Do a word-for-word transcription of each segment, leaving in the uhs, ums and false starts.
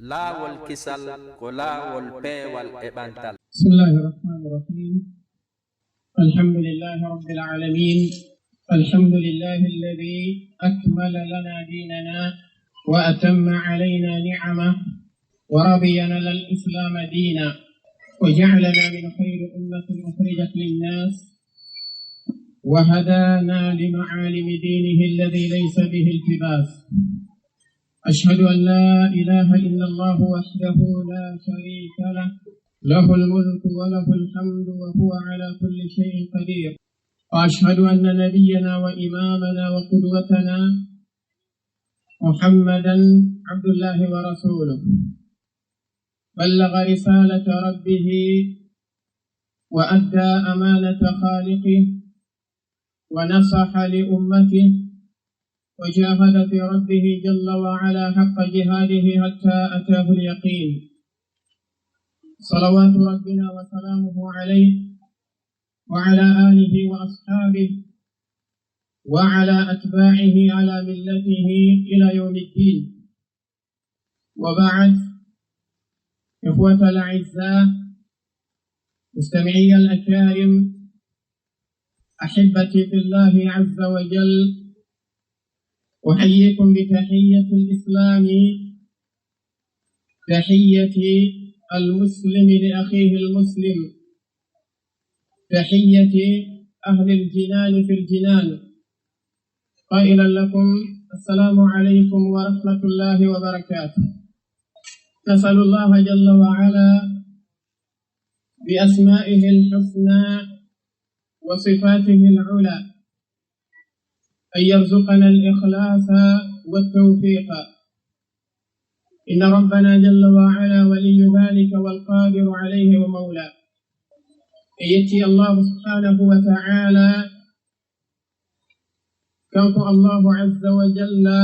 Laawol kisal ko laawol peewal e ɓantal. بسم الله الرحمن الرحيم. الحمد لله رب العالمين. الحمد لله الذي أكمل لنا ديننا وأتم علينا نعمه ورضي لنا الإسلام دينا وجعلنا من خير أمة أخرجت للناس وهدانا لمعالم دينه الذي ليس به التباس. أشهد أن لا إله إلا الله وحده لا شريك له، له الملك وله الحمد وهو على كل شيء قدير. وأشهد أن نبينا وإمامنا وقدوتنا محمدا عبد الله ورسوله، بلغ رسالة ربه وأدى أمانة خالقه ونصح لأمته وجاهد في ربه جل وعلا حق جهاده حتى أتاه اليقين. صلوات ربنا وسلامه عليه وعلى آله وأصحابه وعلى أتباعه على ملته إلى يوم الدين. وبعد، إخوة الأعزاء، مستمعي الأكارم، أحبتي في الله عز وجل، أحييكم بتحية الإسلام، تحية المسلم لأخيه المسلم، تحية أهل الجنان في الجنان، قائلا لكم: السلام عليكم ورحمة الله وبركاته. نسأل الله جل وعلا بأسمائه الحسنى وصفاته العلى أن يرزقنا الإخلاص والتوفيق، إن ربنا جل وعلا ولي ذلك والقادر عليه ومولاه. En yetti Allahu subhanahu wa ta'ala, kanko Allahu azza wa jalla,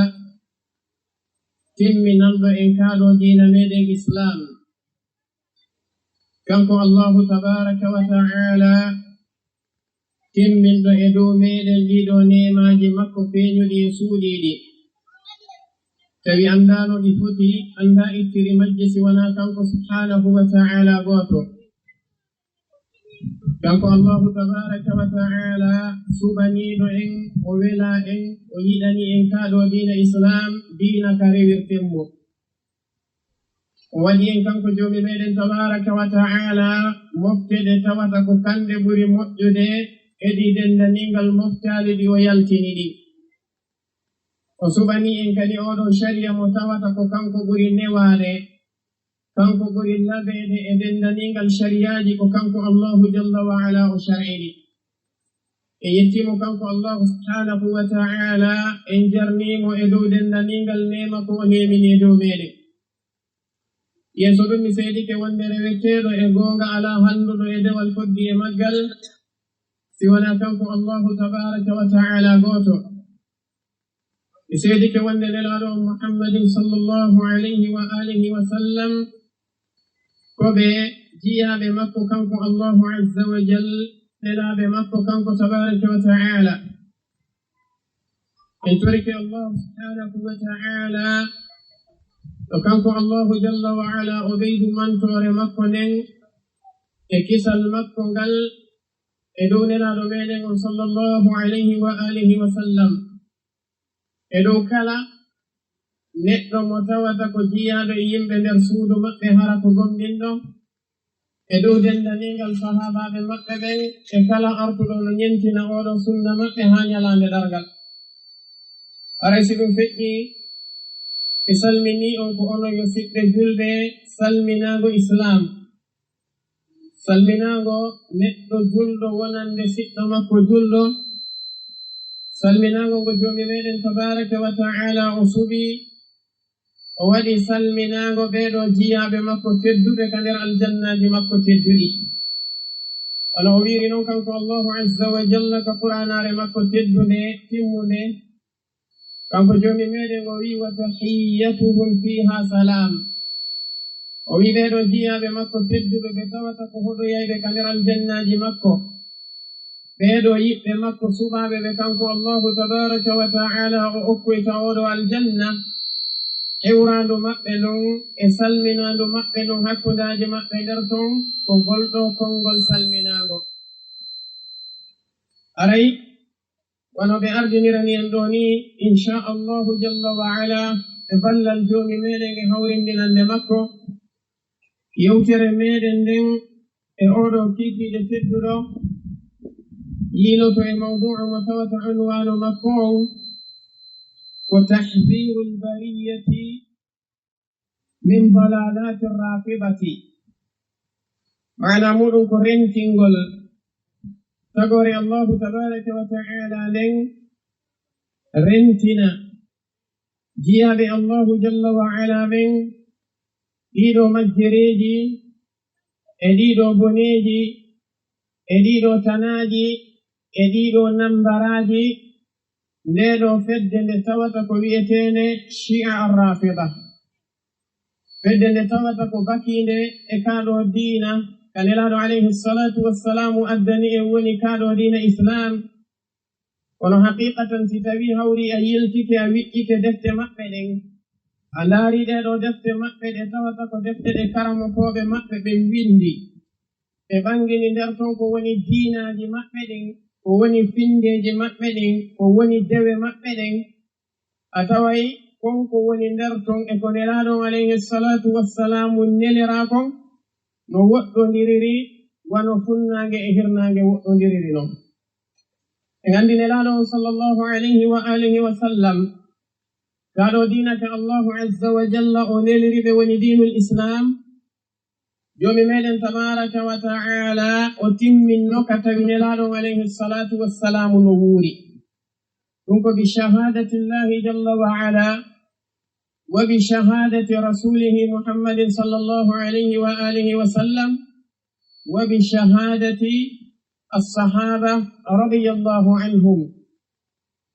timminanɗo en kaa ɗoo diina meɗen Islaam. Kanko Allahu tabaraka wa ta'ala, timminɗo e dow meɗen ɗii ɗoo neemaaji makko feeñuɗi e suuɗiiɗi, tawi anndaa no ɗi foti, anndaa ittiri majji si wanaa kanko subhanahu wa ta'ala gooto. Kanko Allahu tabaraka wa ta'ala suɓaniiɗo en, o welaa en, o yiɗani en kaa ɗoo diina Islaam, diina ka rewirten mo. O waɗi en kanko Joomi meɗen tabaraka wa ta'ala mofte ɗe tawata ko kanɗe ɓuri moƴƴude e ɗi denndaningal moftaali ɗi o yaltini ɗi. O suɓanii en kadi oo ɗoo sariya mo tawata ko kanko ɓuri newaade, kanko ɓuri laɓeede e denndaningal sariyaaji ko kanko Allahu jalla wa ala o shar'ini. En yettii mo kanko Allahu subhanahu wa ta'ala, en jarnii mo e dow denndaningal neema ko o neemini e dow meɗen. Yeeso ɗum mi seedike wonde reweteeɗo e goonga alaa hannduɗo e dewal foddi e maggal, si wanaa kanko Allahu tabaraka wa ta'ala gooto. Mi seedike wonde nelaaɗo on Muhammadin sallallahu alayhi wa alihi wa sallam ko ɓe jiyaaɓe makko kanko Allahu azza wa jal, nelaaɓe makko kanko tabaraka wa ta'ala. En torike Allahu subhanahu wa ta'ala, to kanko Allahu jalla wa ala o ɓeydu mantoore makko nden e kisal makko ngal e dow nelaaɗo meɗen on sallallahu alayhi wa alihi wa sallam, e dow kala neɗɗo mo tawata ko jiyaaɗo e yimɓe nder suudu maɓɓe hara ko gomɗinɗo, e dow denndaningal sahaabaaɓe maɓɓe ɓen, e kala artuɗo no ñentina oo ɗoo sunna maɓɓe haa ñalaande darngal. Haray si ɗum feƴƴii, mi salminii on ko onon yo siɓɓe julɓe, salminaango Islaam. Salminaango neɗɗo julɗo wonande siɗɗo makko julɗo. Salminaango ngo Joomi meɗen tabaraka wa ta'ala o suɓi, o waɗi salminaango ɓee ɗoo jiyaaɓe makko tedduɓe ka nder aljannaaji makko tedduɗi. Wano o wiiri non kanko Allahu azza wa jalla ka Qur'aanaare makko teddunde timmunde, kanko Joomi meɗen o wi'i: "Wa tahiyyatuhum fiha salam." O wi'i ɓee ɗoo jiyaaɓe makko tedduɓe ɓe tawata ko hoɗoyayɓe ka nder aljannaaji makko. Ɓee ɗoo yiɓɓe makko suɓaaɓe ɓe kanko Allahu tabaraka wa ta'ala o okkoyta oo ɗoo aljanna. hewraandu maɓɓe ndun e salminaandu maɓɓe ndun hakkundaaji maɓɓe nder ton ko ngol ɗoo konngol salminaango. Aray, wano ɓe ardinirani en ɗoo nii, inshaa Allaahu jalla wa ala, e ballal Joomi meɗen e hawrindinannde makko, yewtere meɗen nden e oo ɗoo kiikiiɗe tedduɗo yiiloto e mawduu'u mo tawata unwaanu makko on ko تحذير البرية من ضلالات الرافضة. Maanaa muuɗum ko rentingol tagoore Allaahu tabaaraka wa ta'aala nden, rentina jiyaaɓe Allaahu jalla wa ala ɓen ɗii ɗoo majjereeji, e ɗii ɗoo boneeji, e ɗii ɗoo tanaaji, e ɗii ɗoo nambaraaji, ndee ɗoo fedde nde tawata ko wi'eteende Shi'a Ar-Rafida. Fedde nde tawata ko bakiinde e kaa ɗoo diina, ka Nelaaɗo alayhi salaatu wassalaamu addani en woni kaa ɗoo diina Islaam. Kono haqiiqatan, si tawii hawri a yiltike, a wiƴƴike defte maɓɓe ɗen, a ndaarii ɗee ɗoo defte maɓɓe ɗe tawata ko defte ɗe karamokooɓe maɓɓe ɓen winndi, ɓe ɓanngini nder ton ko woni diinaaji maɓɓe ɗin, ko woni finndeeji maɓɓe ɗin, ko woni dewe maɓɓe ɗen, a taway kon ko woni nder ton e ko Nelaaɗo on alayhi salaatu wassalaamu neliraa kon no woɗɗondiriri wano funnaange e hirnaange woɗɗondiriri non. En anndi Nelaaɗo on sallallahu alayhi wa alihi wa sallam, kaa ɗoo diina ka Allaahu azza wa jalla o neliri ɓe woni diinul Islaam, Joomi meɗen tabaaraka wa ta'aala o timminno ka tawi Nelaaɗo on alayhi salaatu wassalaamu no wuuri. Ɗum ko bi shahaadati Llaahi jalla wa ala, wa bi shahaadati rasuulihi Muhammadin sallallahu alayhi wa alihi wa sallam, wa bi shahaadati as-sahaaba radiyallahu anhum.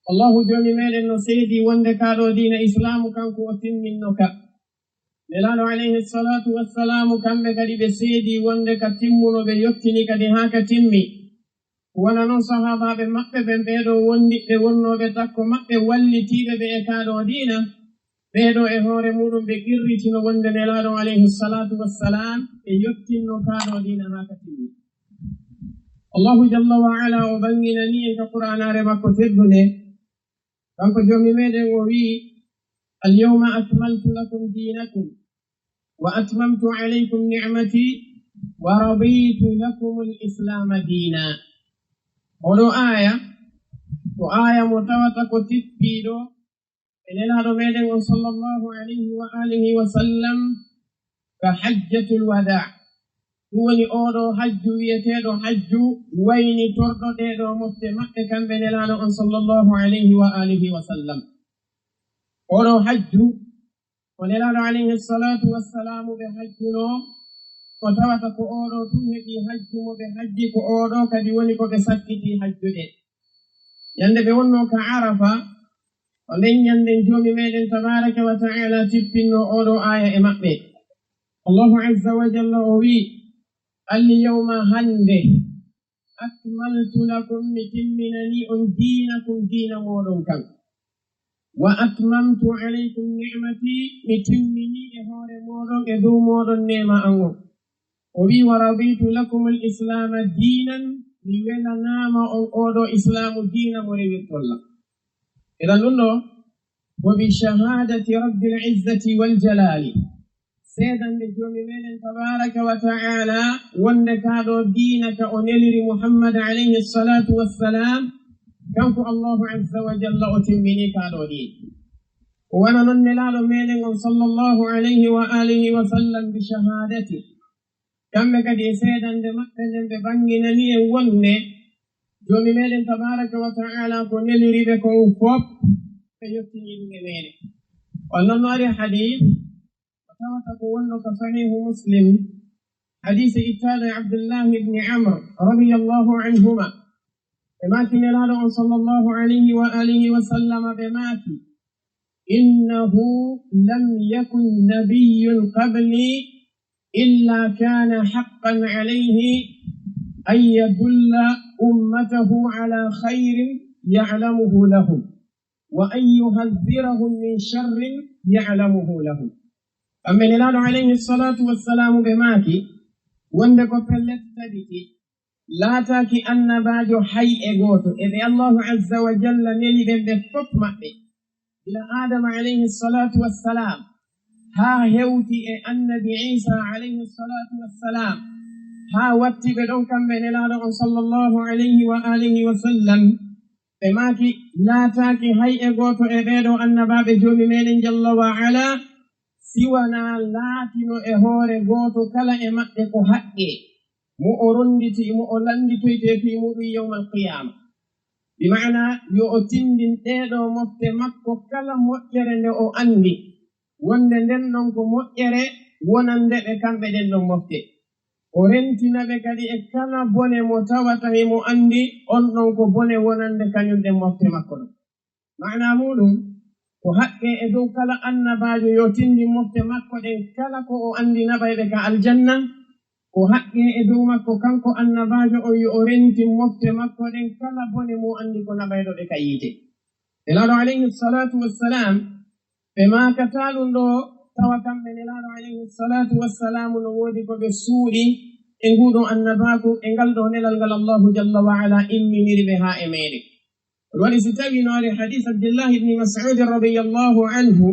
Allahu Joomi meɗen no seedi wonde kaa ɗoo diina Islaamu kanko o timminno ka. Nelaaɗo alayhi salaatu wassalaamu, kamɓe kadi ɓe seedi wonde ka timmuno ɓe yottini kadi haa ka timmi. Wona non sahaabaaɓe maɓɓe ɓen, ɓee ɗoo wondiɓɓe wonnooɓe takko maɓɓe, wallitiiɓe ɓe e kaa ɗoo diina, ɓee ɗoo e hoore muuɗum ɓe qirritino wonde Nelaaɗo alayhi salaatu wassalaam ɓe yottinno kaa ɗoo diina haa ka timmi. Allahu jalla wa ala o ɓannginani en ka Qur'aanaare makko teddunde, kanko Joomi meɗen o wi'i, "Al-yawma akmaltu lakum diinakum wa atmamtu alaykum ni'mati wa raditu lakumul islaama diina." Oɗo aaya ko aaya mo tawata ko tippiiɗo e Nelaaɗo meɗen on sallallahu alayhi wa alihi wa sallam ka hajjatul wadaa. Ɗum woni oo ɗoo hajju wi'eteeɗo hajju waynitorɗo ɗee ɗoo mofte maɓɓe kamɓe Nelaaɗo on sallallahu alayhi wa alihi wa sallam. Oo ɗoo hajju ko Nelaaɗo alayhi salaatu wassalaamu ɓe hajjunoo, ko tawata ko oo ɗoo tun heɓi hajju mo ɓe hajji, ko oo ɗoo kadi woni ko ɓe sakkitii hajjude. Ñande ɓe wonnoo ka Arafa, ko nden ñanden Joomi meɗen tabaaraka wa ta'ala tippinnoo oo ɗoo aaya e maɓɓe. Allahu azza wa jalla o wi'i, "Al-yawma, hannde, akmaltu lakum, mi timminanii on, diinakum, diina mooɗon kan. Wa atmamtu alaykum ni'mati, mi timminii e hoore mooɗon, e dow mooɗon neema an on." O wi'i, "Wa raditu lakumul islaama diinan," mi welanaama on oo ɗoo Islaamu diina mo rewirton lan. Idan ɗum ɗoo, "Wa bi shahaadati rabbil izzati wal jalaali," seedande Joomi meɗen tabaaraka wa ta'ala wonde kaa ɗoo diina ka o neliri Muhammad alayhi salaatu wassalaam, kanko Allahu azza wa jalla o timmini kaa ɗoo diina. Ko wano non Nelaaɗo meɗen on sallallahu alayhi wa alihi wa sallam bi shahaadati. Kamɓe kadi e seedande maɓɓe nden ɓe ɓannginani en wonde Joomi meɗen tabaaraka wa ta'ala ko neliri ɓe kon fof ɓe yottinii ɗum e meɗen. On non no ari hadiis, ko tawata ko wonno ko Sahiihu Muslim, hadiis ittaaɗo e Abdullahi ibni Amr radiyallahu anhuma. Ɓe maaki Nelaaɗo on sallallahu alayhi wa alihi wa sallama, ɓe maaki, "Innahu lam yakun nabiyyun qabli illa kana haqqan alayhi an yadulla ummatahu ala khayrin ya'lamuhu lahum, wa an yuhadhdhirahum min sharrin يعلمه لهم. Kamɓe Nelaaɗo alayhi salatu wassalamu ɓe maaki wonde ko pellet tabiti laataaki annabaajo hay e gooto e ɓe Allahu azza wa jalla neli ɓen ɓe fof maɓɓe, gila Aadama alayhi salatu wassalam haa hewti e annabi Iisa alayhi salatu wassalam, haa watti ɓe ɗon kamɓe Nelaaɗo on sallallahu alayhi wa alihi wa sallam. Ɓe maaki, laataaki hay e gooto e ɓee ɗoo annabaaɓe Joomi meɗen jalla wa ala, si wanaa laatino e hoore gooto kala e maɓɓe ko haqqee, mo o ronnditi, mo o lannditoytee fii muuɗum yawmal qiyaama. Bi maana, yo o tinndin ɗee ɗoo mofte makko kala moƴƴere nde o anndi, wonde nden ɗon ko moƴƴere wonande ɓe kamɓe ɗen ɗon mofte. O rentina ɓe kadi e kala bone mo tawata himo anndi, on ɗon ko bone wonande kañum ɗen mofte makko ɗon. Maana muuɗum, ko haqqee e dow kala annabaajo yo tinndin mofte makko ɗen kala ko o anndi naɓay ɓe ka aljanna, ko haqqee e dow makko kanko annabaajo on yo o rentin mofte makko ɗen kala bone mo anndi ko naɓayɗo ɓe ka yiite. Nelaaɗo alayhi salatu wassalam, ɓe maakataa ɗum ɗoo, tawa kamɓe Nelaaɗo alayhi salatu wassalamu no woodi ko ɓe suuɗi e nguu ɗoo annabaaku, e ngal ɗoo nelal ngal Allahu jalla wa ala imminiri ɓe haa e meɗen. Ɗum waɗi si tawii no ari hadiis Abdillahi ibni Mas'ud radiyallahu anhu,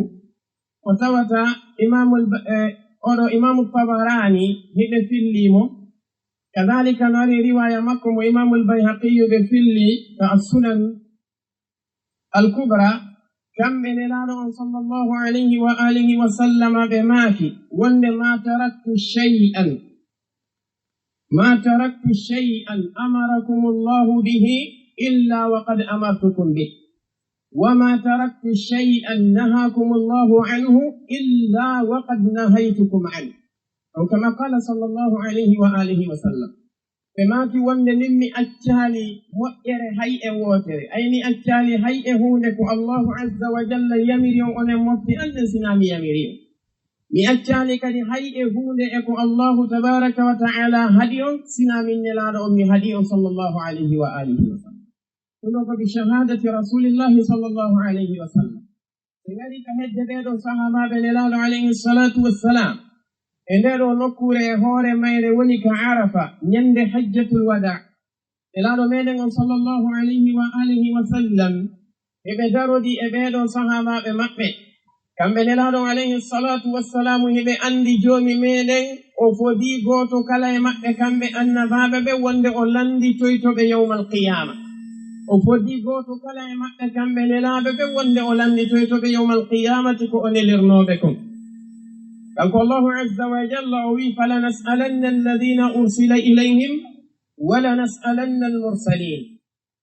o tawata Imaamul Ba-, eh, oɗo Imaamu Tabaraani hiɓe fillii mo. Kadaalika no ari riwaaya makko mo Imaamul Bayhaqiyu ɓe fillii ka As-Sunan Al-Kubra, kamɓe Nelaaɗo on sallallahu alayhi wa alihi wa sallama ɓe maaki wonde, "Ma taraktu shay'an, ma taraktu shay'an amarakumullahu bihi illa wa qad amartukum bih, wa ma taraktu shay'an nahakumullahu anhu illa wa qad nahaytukum anhu." Aw kama qala sallallahu alayhi wa alihi wa sallam. Ɓe maaki wonde min mi accaali moƴƴere hay e wootere, ay mi accaali hay e huunde ko Allahu azza wa jalla yamiri on onen mofte an ɗen sinaa mi yamiri on. Mi accaali kadi hay e huunde e ko Allahu tabaraka wa ta'ala haɗi on sinaa min Nelaaɗo on mi haɗi on sallallahu alayhi wa alihi wa sallam. Ɗum ɗoo ko bi shahadati Rasulillahi sallallahu alayhi wa sallam. Ɓe ngari ka hedde ɓee ɗoo sahaabaaɓe Nelaaɗo alayhi salatu wassalam e ndee ɗoo nokkuure e hoore mayre woni ka Arafa, ñande Hajjatul Wadaa. Nelaaɗo meɗen on sallallahu alayhi wa alihi wa sallam, eɓe darodi e ɓee ɗoo sahaabaaɓe maɓɓe. Kamɓe Nelaaɗo alayhi salatu wassalamu hiɓe anndi Joomi meɗen, o fodii gooto kala e maɓɓe kamɓe annabaaɓe ɓe wonde o lannditoyto ɓe yawmal qiyaama. O fodii gooto kala e maɓɓe kamɓe nelaaɓe ɓe wonde o lannditoyto ɓe yawmal qiyaamati ko o nelirnooɓe kon. Kanko Allahu azza wa jalla o wi'i, "Falanas'alanna alladhina ursila ilayhim, wa lanas'alanna al-mursalin."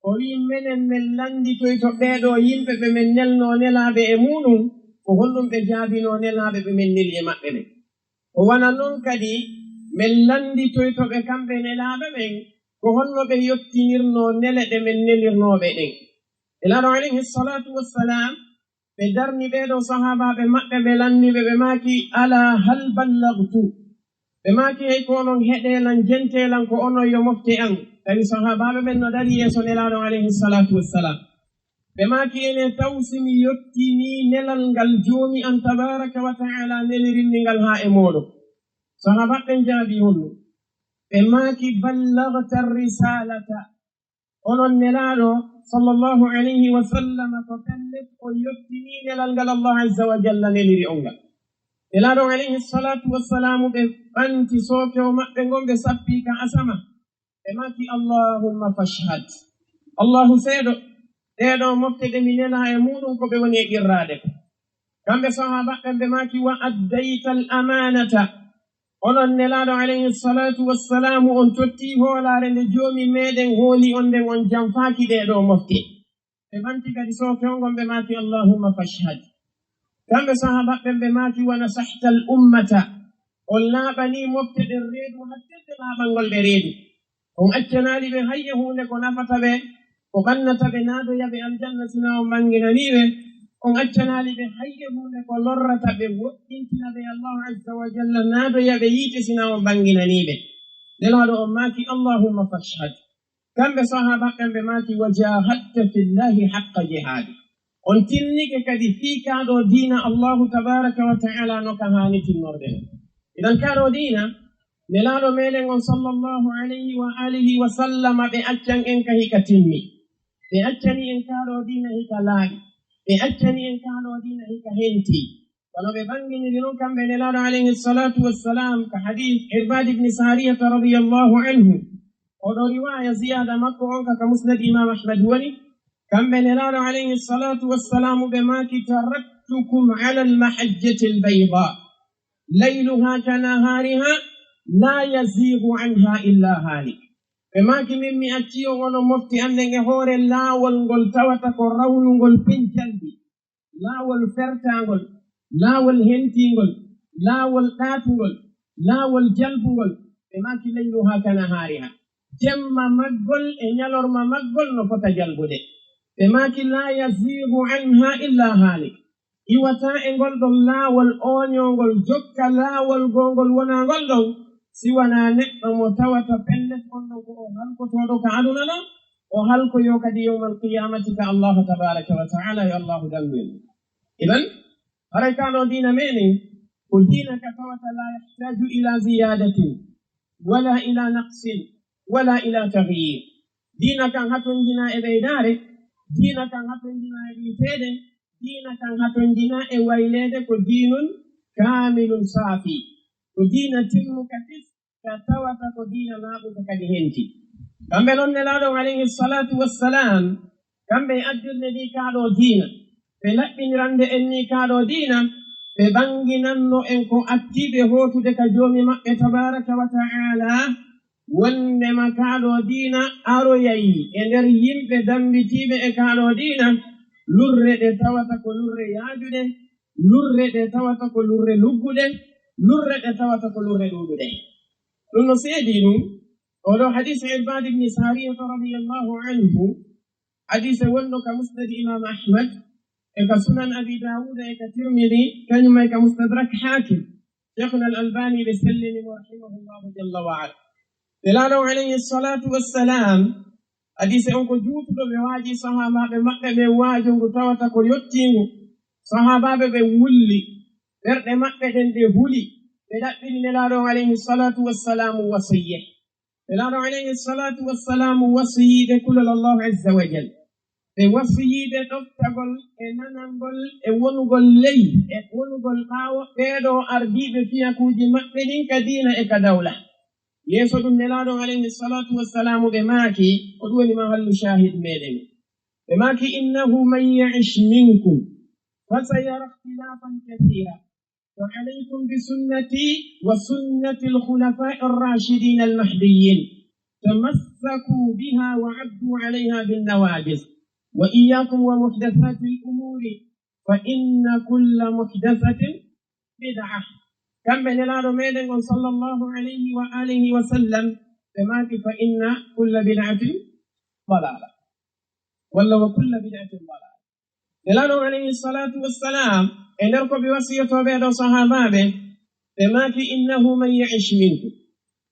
O wi'i, "Menen men lannditoyto ɓee ɗoo yimɓe ɓe men nelnoo nelaaɓe e muuɗum, ko honɗum ɓe jaabinoo nelaaɓe ɓe men neli e maɓɓe ɓen. Ko wano non kadi men lannditoyto ɓe kamɓe nelaaɓe ɓen, ko honno ɓe yottinirnoo nele ɗe men nelirnoo ɓe ɗen." Nelaaɗo alayhi salatu wassalam, ɓe darni ɓee ɗoo sahaabaaɓe maɓɓe, ɓe lanni ɓe, ɓe maaki, "Ala hal ballagtu?" Ɓe maaki, "Hey, ko onon heɗee lan, jentee lan, ko onon yo mofte an." Tawi sahaabaaɓe ɓen no darii yeeso Nelaaɗo alayhi salatu wassalam. Ɓe maaki, "Enee, taw si mi yottinii nelal ngal Joomi an tabaraka wa ta'ala nelirinmi ngal haa e mooɗon?" Sahaabaaɓe ɓen jaabii honno? Ɓe maaki, "Ballagta risalata." Onon Nelaaɗo sallallahu alayhi wa sallam ko pellet o yottinii nelal ngal Allah azza wa jalla neliri on ngal. Nelaaɗo alayhi salatu wassalamu ɓe ɓanti sookewo maɓɓe ngon ɓe sappi ka asama. Ɓe maaki, "Allahumma fashhad." Allahu seedo, ɗee ɗoo mofte ɗe mi nelaa e muuɗum ko ɓe woni e qirraade ko. Kamɓe sahaabaaɓe ɓen ɓe maaki, "Wa addayta al amanata." Onon Nelaaɗo alayhi salatu wassalamu on tottii hoolaare nde Joomi meɗen hooli on nden on janfaaki ɗee ɗoo mofte. Ɓe ɓanti kadi sooke on ngon ɓe maaki, "Allahumma fashhad." Kamɓe sahaabaaɓe ɓen ɓe maaki, "Wa nasahta al ummata." On laaɓanii mofte ɗen reedu hattende laaɓangol ɓe reedu. On accanaali ɓe hay e huunde ko nafata ɓe, ko ɓannata ɓe, naadoya ɓe aljanna sinaa on ɓanginanii ɓe. On accanaali ɓe hay e huunde ko lorrata ɓe, woɗɗintina ɓe e Allahu azza wa jalla, naadoya ɓe yiite sinaa on ɓanginanii ɓe. Nelaaɗo on maaki, "Allahumma fashhad." Kamɓe sahaabaaɓe ɓen ɓe maaki, "Wa jahadta fillahi haqqa jihadi." On tinnike kadi fii kaa ɗoo diina Allaahu tabaaraka wa ta'aalaa no ka haani tinnorde non. Idan kaa ɗoo diina, Nelaaɗo meɗen on sallallahu alayhi wa alihi wa sallama ɓe accan en ka hika timmi. Ɓe accani en kaa ɗoo diina hika laaɓi. Ɓe accani en kaa ɗoo diina hika henti. Kono ɓe ɓanginiri non kamɓe Nelaaɗo alayhi salaatu wassalaam ka hadiis Irbaad ibn Saariyata radiyallahu anhu. Oɗo riwaaya ziyaada makko on ka, ka Musnad Imaam Ahmad woni, kamɓe Nelaaɗo alayhi salaatu wassalaamu ɓe maaki: "Taraktukum ala al-mahajjati al-baydaa, layluha ka nahaariha, la yaziigu anha illa haalik." Ɓe maaki: "Min mi acci on onon mofte an ɗen e hoore laawol ngol tawata ko rawnungol pencaldi." Laawol fertaangol, laawol hentiingol, laawol ɗaatungol, laawol jalbungol. Ɓe maaki: "Layluha ka nahaariha." Jemma maggol e ñalorma maggol no fota jalbude. Ɓe maaki: "La yaziigu anha illa haalik." Iwataa e ngol ɗon laawol ooñoongol, jokka laawol goongol wonaa ngol ɗon, si wanaa neɗɗo mo tawata pellet on ɗon ko o halkotooɗo ka aduna ɗon, o halkoyoo kadi yawmal qiyaamati ka Allaahu tabaaraka wa ta'aalaa, yo Allaahu dandu en. Idan, haray kaa ɗoo diina meɗen ko diina ka tawata la yahtaaju ila ziyaadatin, wala ila naqsin, wala ila tagyiir. Diina kan hatonjinaa e ɓeydaare, diina kan hatonjinaa e ɗuyteede, diina kan hatonjinaa e wayleede, ko diinun kaamilun saafi. Ko diina timmuka tis, ka tawata ko diina laaɓuka kadi henti. Kamɓe non Nelaaɗo on alayhi salaatu wassalaam, kamɓe e addirde ndi kaa ɗoo diina, ɓe laɓɓinirande en ni kaa ɗoo diina, ɓe ɓanginanno en ko attiiɓe hootude ka Joomi maɓɓe tabaaraka wa ta'aalaa, wonndema kaa ɗoo diina aroyay e nder yimɓe dammbitiiɓe e kaa ɗoo diina, lurre ɗe tawata ko lurre yaajuɗe, lurre ɗe tawata ko lurre lugguɗe, lurre ɗe tawata ko lurre ɗuuɗuɗe. Ɗum no seedii ɗum, oo ɗoo hadiis Irbaad ibn Saariyata radiyallaahu anhu, hadiise wonɗo ka Musnad Imaam Ahmad, e ka Sunan Abi Daawuda, e ka Tirmidi, kañum e ka Mustadrak Haakim. Sheikhuna al-Albani ɓe sellini mo, rahimahullahu jalla wa ala. Nelaaɗo on alayhi salaatu wassalaam, hadiise on ko juutuɗo, ɓe waaji sahaabaaɓe maɓɓe ɓen waaju ngu tawata ko yottiingu. Sahaabaaɓe ɓe wulli, ɓerɗe maɓɓe ɗen ɗe huli, ɓe ɗaɓɓiri Nelaaɗo on alayhi salaatu wassalaamu wasiyye. Nelaaɗo alayhi salaatu wassalaamu wasiyii ɓe kulol Allahu azza wa jal. Ɓe wasiyii ɓe ɗoftagol e nanangol e wonugol ley e wonugol ɓaawo ɓee ɗoo ardiiɓe fiyakuuji maɓɓe ɗin ka diina e ka dawla. Yeeso ɗum Nelaaɗo alayhi salaatu wassalaamu ɓe maaki, ko ɗum woni mahallu shaahid meɗen. Ɓe maaki: "Innahu man ya'ish minkum fasayara ikhtilafan kathira. Fa alaykum bi sunnati wa sunnati al-khulafa'i ar-rashidin al-mahdiyyin. Tamassaku biha wa addu alayha bin nawajiz. Wa iyyakum wa muhdathati al-umuri. Fa inna kulla muhdathatin bid'ah." Kamɓe Nelaaɗo meɗen on sallallahu alayhi wa alihi wa sallam, ɓe maaki: "Fa inna kulla bid'atin dalaala." Walla: "Wa kulla bid'atin dalaala." Nelaaɗo on alayhi salaatu wassalaam, e nder ko ɓe wasiyotoo ɓee ɗoo sahaabaaɓe, ɓe maaki: "Innahu man ya'ish minkum."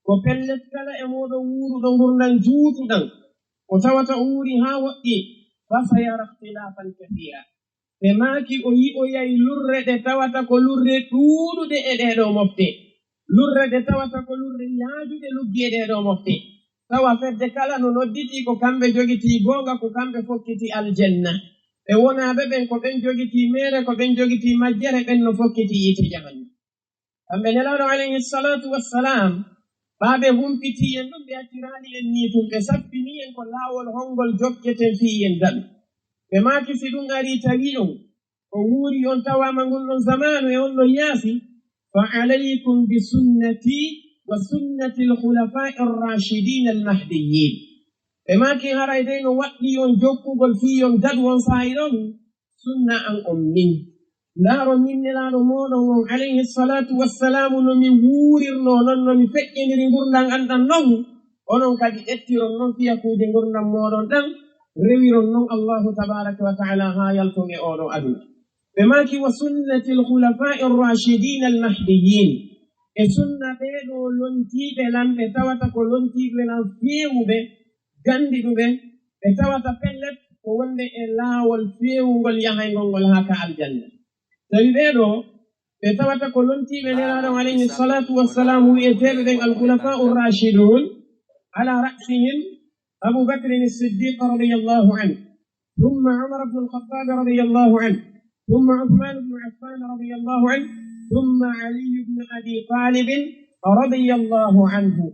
Ko pellet kala e mooɗon wuuruɗo ngurndan juutuɗan, ko tawata o wuuri haa woɗɗi, "fasayara ikhtilafan kathira." Ɓe maaki o yi'oyay lurre ɗe tawata ko lurre ɗuuɗuɗe e ɗee ɗoo mofte. Lurre ɗe tawata ko lurre yaajuɗe luggi e ɗee ɗoo mofte. Tawa fedde kala no nodditii ko kamɓe jogitii goonga, ko kamɓe fokkiti aljanna. Ɓe wonaaɓe ɓen ko ɓen jogitii meere, ko ɓen jogitii majjere, ɓen no fokkiti yiite jahannama. Kamɓe Nelaaɗo alayhi salaatu wassalaam, ɓaa ɓe humpitii en ɗum, ɓe acciraali en nii tun, ɓe sappinii en ko laawol honngol jokketen fii en daɗu. Ɓe maaki si ɗum arii tawii on, o wuuri on tawaama ngun ɗon zamaanu e on ɗon yaasi, "Fa alaykum bi sunnati wa sunnati al-khulafa'i ar-rashidin al-mahdiyyin." Ɓe maaki haray dey no waɗɗii on jokkugol fii on daɗu on saa'i ɗon sunna an on min. Ndaaron min Nelaaɗo mooɗon on alayhi salaatu wassalaamu no mi wuurirnoo non, no mi feƴƴiniri ngurndan an ɗan non, onon kadi ƴettiron non fiyakuuji ngurndan mooɗon ɗan, rewiron non Allaahu tabaaraka wa ta'aalaa haa yalton e oo ɗoo aduna. Ɓe maaki: "Wa sunnati al-khulafaa'i ar-raashidiina al-mahdiyyiin." E sunna ɓee ɗoo lontiiɓe lan, ɓe tawata ko lontiiɓe lan feewuɓe, ganndiɗuɓe, ɓe tawata pellet ko wonde e laawol feewungol yahayngol ngol haa ka aljanna. Tawi ɓee ɗoo, ɓe tawata ko lontiiɓe Nelaaɗo alayhi salaatu wassalaam wi'eteeɓe ɓen al-khulafa'u ar-rashidun, ala ra'sihim Abu Bakr as-Siddiq radiyallahu anhu, thumma Umar ibn al-Khattab radiyallahu anhu, thumma Uthman ibn Affan radiyallahu anhu, thumma Ali ibn Abi Talib radiyallahu anhu.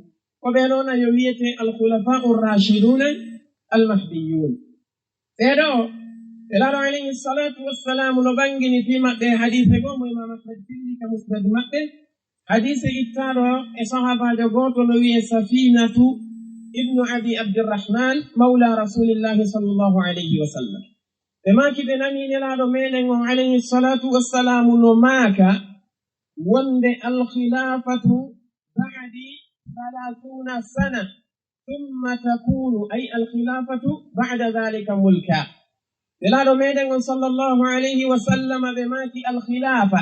Ko ɓee ɗoo nayo wi'etee al-khulafa'u ar-rashidun al-mahdiyun. Ɓee ɗoo, Nelaaɗo alayhi salaatu wassalaam no ɓanngini fii maɓɓe hadiise goo mo Imaam Ahmad filli ka Musnad maɓɓe. Hadiise ittaaɗo e sahaabaajo gooto no wi'ee Safinatu ibnu Abi Abdirrahman, mawla Rasulillahi sallallahu alayhi wa sallam. Ɓe maaki ɓe nanii Nelaaɗo meɗen on alayhi salaatu wassalaam no maaka wonde, al-khilafatu ba'di thalathuna sana, thumma takunu, ay al-khilafatu ba'da dhalika mulka. Nelaaɗo meɗen on sallallahu alayhi wa sallam ɓe maaki al-khilafa,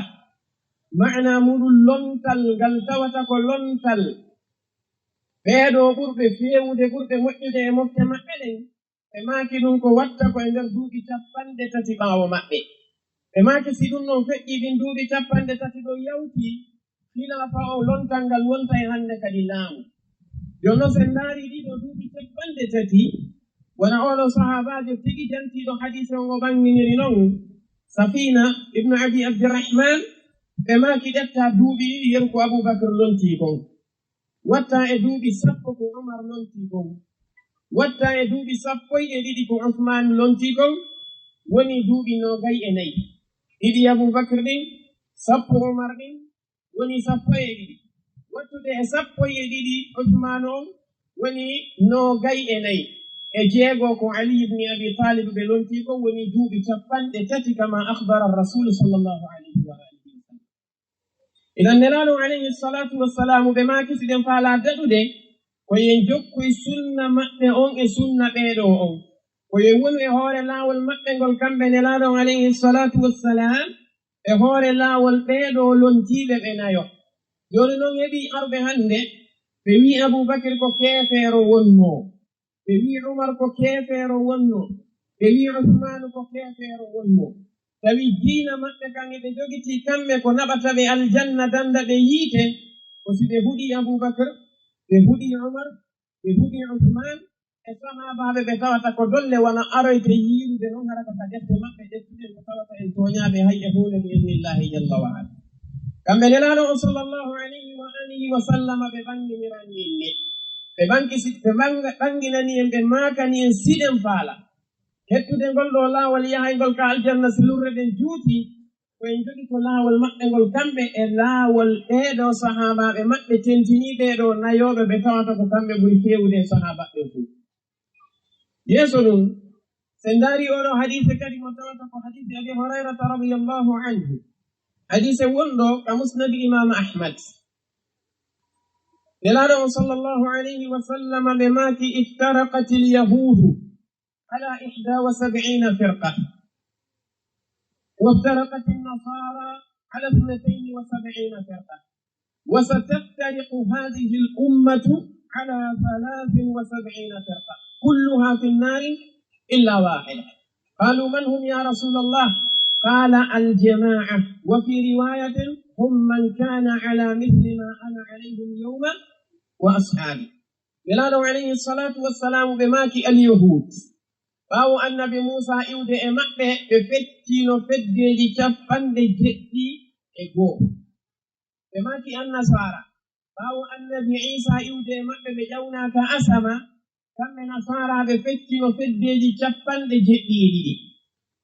maana muɗum lontal ngal tawata ko lontal ɓee ɗoo ɓurɓe feewude, ɓurɓe moƴƴude e mofte maɓɓe ɗen. Ɓe maaki ɗum ko watta ko e nder duuɓi cappanɗe tati ɓaawo maɓɓe. Ɓe maaki si ɗum non feƴƴii ɗin duuɓi cappanɗe tati ɗon yawtii, khilaafa o lontal ngal wontay hannde kadi laamu. Jooni non, si en ndaarii ɗii ɗoo duuɓi cappanɗe tati, wona oo ɗoo sahaabaajo tigi jantiiɗo hadiise on o ɓannginiri non, Safina ibnu Abi Abdirrahman, ɓe maaki ƴettaa duuɓi ɗiɗi yeru ko Abubakar lontii kon. Watta e duuɓi sappo ko Umar lontii kon. Watta e duuɓi sappo e ɗiɗi ko Usmaan lontii kon. Woni duuɓi noogay e nayi. Ɗiɗi Abubakar ɗin, sappo Umar ɗin, woni sappo e ɗiɗi. Wattude e sappo e ɗiɗi Usmaan on, woni noogay e nayi. E jeego ko Ali ibn Abi Talib ɓe lontii kon, woni duuɓi cappanɗe tati, kama akhbara Rasuulu sallallahu alayhi wa alihi wa sallam. Idan Nelaaɗo alayhi salaatu wassalaamu ɓe maaki si ɗen faalaa daɗude, ko yo en jokkoy sunna maɓɓe on e sunna ɓee ɗoo on. Ko yo en wonu e hoore laawol maɓɓe ngol kamɓe Nelaaɗo on alayhi salaatu wassalaam, e hoore laawol ɓee ɗoo lontiiɓe ɓe nayo. Jooni non heɓii arɓe hannde, ɓe wi'i Abubakar ko keefeero wonnoo. Ɓe wi'i Umar ko keefeero wonnoo. Ɓe wi'i Usmaanu ko keefeero wonnoo. Tawi diina maɓɓe kan eɓe jogitii kamɓe ko naɓata ɓe aljanna dannda ɓe yiite, ko si ɓe huɗii Abubakar, ɓe huɗii Umar, ɓe huɗii Usmaan, e sahaabaaɓe ɓe tawata ko dolle wano aroyte yiirude non, hara ko ka defte maɓɓe deftuɗen ko tawata en tooñaaɓe hay e huunde bi idnillahi jalla wa ala. Kamɓe Nelaaɗo on sallallahu alayhi wa alihi wa sallama ɓe ɓannginirani en ne. Ɓe ɓangi si, ɓe ɓanga-, ɓanginani en, ɓe maakani en si ɗen faala. Hettude ngol ɗoo laawol yahayngol ka aljanna si lurre ɗen juuti, ko en jogii ko laawol maɓɓe ngol kamɓe e laawol ɓee ɗoo sahaabaaɓe maɓɓe tentinii ɓee ɗoo nayooɓe ɓe tawata ko kamɓe ɓuri feewude e sahaabaaɓe ɓen fow. Yeeso ɗum, si en ndaarii oo ɗoo hadiise kadi mo tawata ko hadiise Abi Hurayrata radiyallahu anhu. Hadiise wonɗo ka Musnad Imaam Ahmad. Nelaaɗo on sallallahu alayhi wa sallam ɓe maaki, افترقت اليهود على إحدى وسبعين فرقة، وافترقت النصارى على اثنتين وسبعين فرقة، وستفترق هذه الأمة على ثلاث وسبعين فرقة، كلها في النار إلا واحدة. قالوا: من هم يا رسول الله؟ قال: الجماعة. وفي رواية: هم من كان على مثل ما أنا عليه اليوم وأصحابي. Nelaaɗo on alayhi salaatu wassalaamu ɓe maaki al-Yahuud. Ɓaawo Annabi Muusaa iwde e maɓɓe, ɓe feccino feddeeji cappanɗe jeɗɗi e goo. Ɓe maaki Annasaara. Ɓaawo Annabi Iisaa iwde e maɓɓe, ɓe ƴawnaaka asama, kamɓe Nasaaraaɓe feccino feddeeji cappanɗe jeɗɗi e ɗiɗi.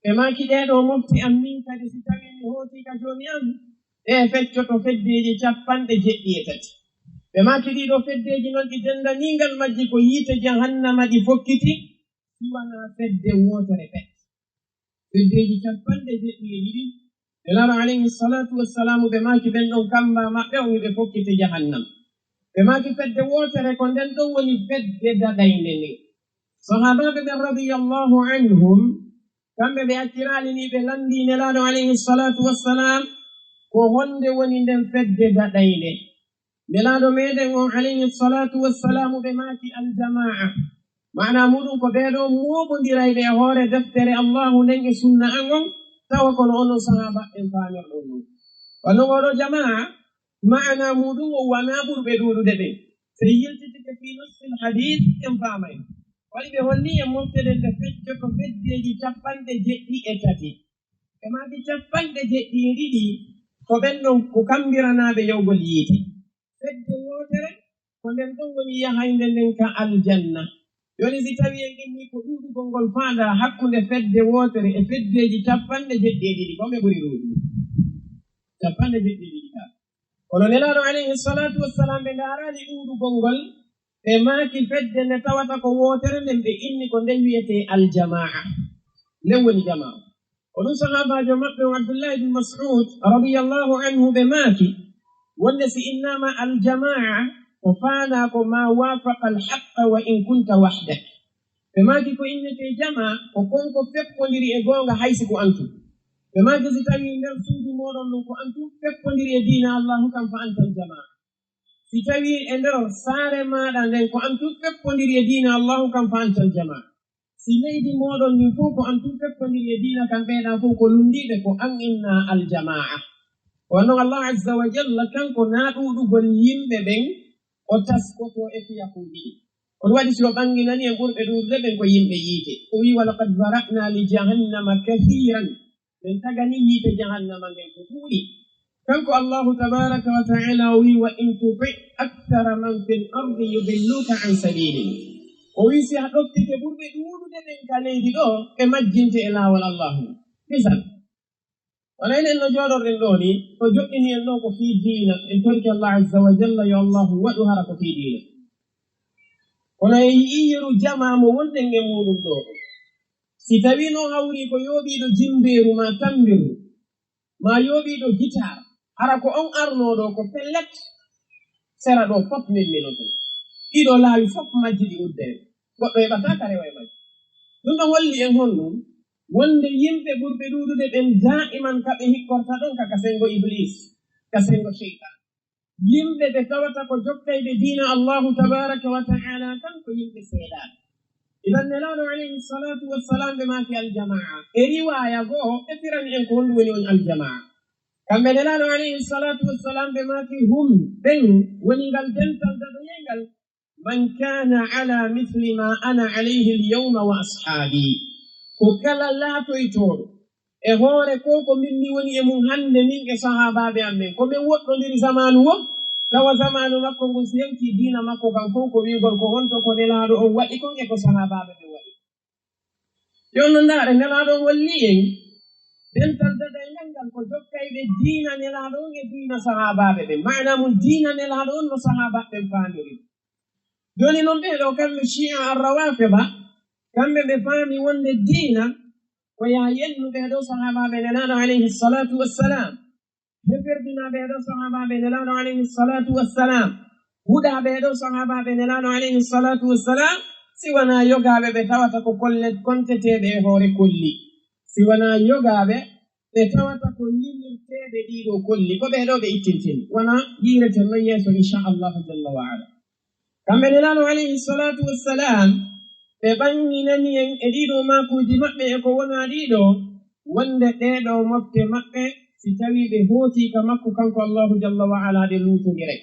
Ɓe maaki ɗee ɗoo mofte am min kadi, si tawii mi hootii ka Joomi am, ɗee feccoto feddeeji cappanɗe jeɗɗi e tati. Ɓe maaki ɗii ɗoo feddeeji non ɗi denndaniingal majji ko yiite Jahannama ɗi fokkiti, si wanaa fedde wootere pet. Feddeeji cappanɗe jeɗɗi e ɗiɗi, Nelaaɗo alayhi salaatu wassalaamu ɓe maaki ɓen ɗon kammbaa maɓɓe on hiɓe fokkiti Jahannama. Ɓe maaki fedde wootere ko nden ɗon woni fedde daɗaynde nden. Sahaabaaɓe ɓen radiyallahu anhum, kamɓe ɓe acciraali nii ɓe lanndii Nelaaɗo alayhi salaatu wassalaam, ko honde woni nden fedde daɗaynde? Nelaaɗo meɗen on alayhi salaatu wassalaamu ɓe maaki aljamaa. Maana muuɗum ko ɓee ɗoo mooɓondirayɓe e hoore deftere Allaahu nden e sunna an on, tawa kono onon sahaabaaɓe ɓen faamirɗon non. Kono oɗo jamaa, maana muuɗum o wanaa ɓurɓe ɗuuɗude ɓen. So en yiltitike fii nassil hadiis, en faamay. Waɗi ɓe holli en mofte ɗen nde feccoto feddeeji cappanɗe jeɗɗi e tati. Ɓe maaki cappanɗe jeɗɗi e ɗiɗi ko ɓen ɗon ko kambiranaaɓe yawgol yiite. Fedde wootere ko nden ɗon woni yahaynde nden ka aljanna. Jooni si tawii en innii ko ɗuuɗugol ngol faandaa hakkunde fedde wootere e feddeeji cappanɗe jeɗɗi e ɗiɗi, ko ɓe ɓuri ɗuuɗude? Cappanɗe jeɗɗi e ɗiɗi ka. Kono Nelaaɗo alayhi salaatu wassalaam ɓe ndaaraali ɗuuɗugol ngol, ɓe maaki fedde nde tawata ko wootere nden ɓe inni ko nden wiyetee aljamaa. Nden woni jamaa. Ko ɗum sahaabaajo maɓɓe on Abdullahi ibn Mas'ud radiyallahu anhu ɓe maaki, wonde si innaama aljamaa, ko faandaa ko maa waafaqa alhaqqa wa in kunta wahdak. Ɓe maaki ko innetee jamaa, ko kon ko feppondiri e goonga hay si ko an tun. Ɓe maaki si tawii nder suudu mooɗon ɗon ko an tun feppondiri e diina Allaahu kan fa anta aljamaa. Si tawii e nder saare maaɗa nden ko an tun feppondiri e diina Allaahu kan fa anta aljamaa. Si leydi mooɗon ndin fow ko an tun feppondiri e diina kan ɓee ɗaa fow ko lunndiiɓe ko an innaa aljamaa. Ko non Allah azza wa jalla kanko naa ɗuuɗugol yimɓe ɓen o taskotoo e fiyakuuji ɗin. Kono waɗi si o ɓannginani en ɓurɓe ɗuuɗude ɓen ko yimɓe yiite. O wi'i, "Wa laqad zara'na li jahannama kathiran." Min tagani yiite jahannama ngen ko ɗuuɗi. Kanko Allahu tabaraka wa ta'ala o wi'i, "Wa in tuti' akthara man fil ardi yudilluka an sabilillah." O wi'i, "Si a ɗoftike ɓurɓe ɗuuɗude ɓen ka leydi ɗoo, ɓe majjinte e laawol Allahu." Misal, wala enen no jooɗorɗen ɗoo ni, ko joɗɗini en ɗoo ko fii diina, en torike Allah azza wa jalla yo Allahu waɗu hara ko fii diina. Kono en yi'ii yeru jamaa mo wonɗen e muuɗum ɗoo. Si tawii non hawrii ko yooɓiiɗo jimbeeru maa tammbirru, maa yooɓiiɗo gitaar, hara ko on arnoo ɗoo ko pellet, sera ɗoo fof min minoto. Ɗiɗo laawi fof majji ɗi uddere. Goɗɗo heɓataa ka rewa e majji. Ɗum ɗo holli en honɗum? Wonde yimɓe ɓurɓe ɗuuɗude ɓen daa'iman ka ɓe hikkorta ɗon ka, ka senngo Iblis, ka senngo Seytaan. Yimɓe ɓe tawata ko jokkayɓe diina Allahu tabaraka wa ta'ala kan ko yimɓe seeɗaaɓe. Idan Nelaaɗo alayhi salatu wassalam ɓe maaki aljamaa. E riwaaya goo ɓe firani en ko honɗum woni on aljamaa. Kamɓe Nelaaɗo alayhi salatu wassalam ɓe maaki hum ɓen woni ngal dental daɗoyengal. Man kana ala mithli ma ana alayhi al-yawma wa ashaabi. Ko kala laatoytooɗo e hoore ko ko min mi woni e mum hannde min e sahaabaaɓe am ɓen. Ko min woɗɗondiri zamaanu woo, tawa zamaanu makko ngun si yawtii diina makko kan fow ko wi'ugol ko honto ko Nelaaɗo on waɗi kon e ko sahaabaaɓe ɓen waɗi. Yo no ndaare Nelaaɗo on holli en dental daɗayngal ngal ko jokkayɓe diina Nelaaɗo on e diina sahaabaaɓe ɓen. Maana mum diina Nelaaɗo on no sahaabaaɓe ɓen faamiri. Jooni non ɓee ɗoo kamɓe Shi'a Ar-Rawafida, kamɓe ɓe faami wonde diina ko yaa yennu ɓee ɗoo sahaabaaɓe Nelaaɗo alayhi salatu wassalam. Heferdinaa ɓee ɗoo sahaabaaɓe Nelaaɗo alayhi salatu wassalam. Huɗaa ɓee ɗoo sahaabaaɓe Nelaaɗo alayhi salatu wassalam. Si wanaa yogaaɓe ɓe tawata ko kolle konteteeɓe e hoore kolli. Si wanaa yogaaɓe ɓe tawata ko limirteeɓe ɗii ɗoo kolli. Ko ɓee ɗoo ɓe ittintini. Wanaa yiireten non yeeso, insha Allahu jalla wa ala. Kamɓe Nelaaɗo alayhi salatu wassalam, ɓe ɓannginani en e ɗii ɗoo maakuuji maɓɓe e ko wonaa ɗii ɗoo, wonde ɗee ɗoo mofte maɓɓe, si tawii ɓe hootii ka makko kanko Allahu jalla wa ala, ɗe luutondiray.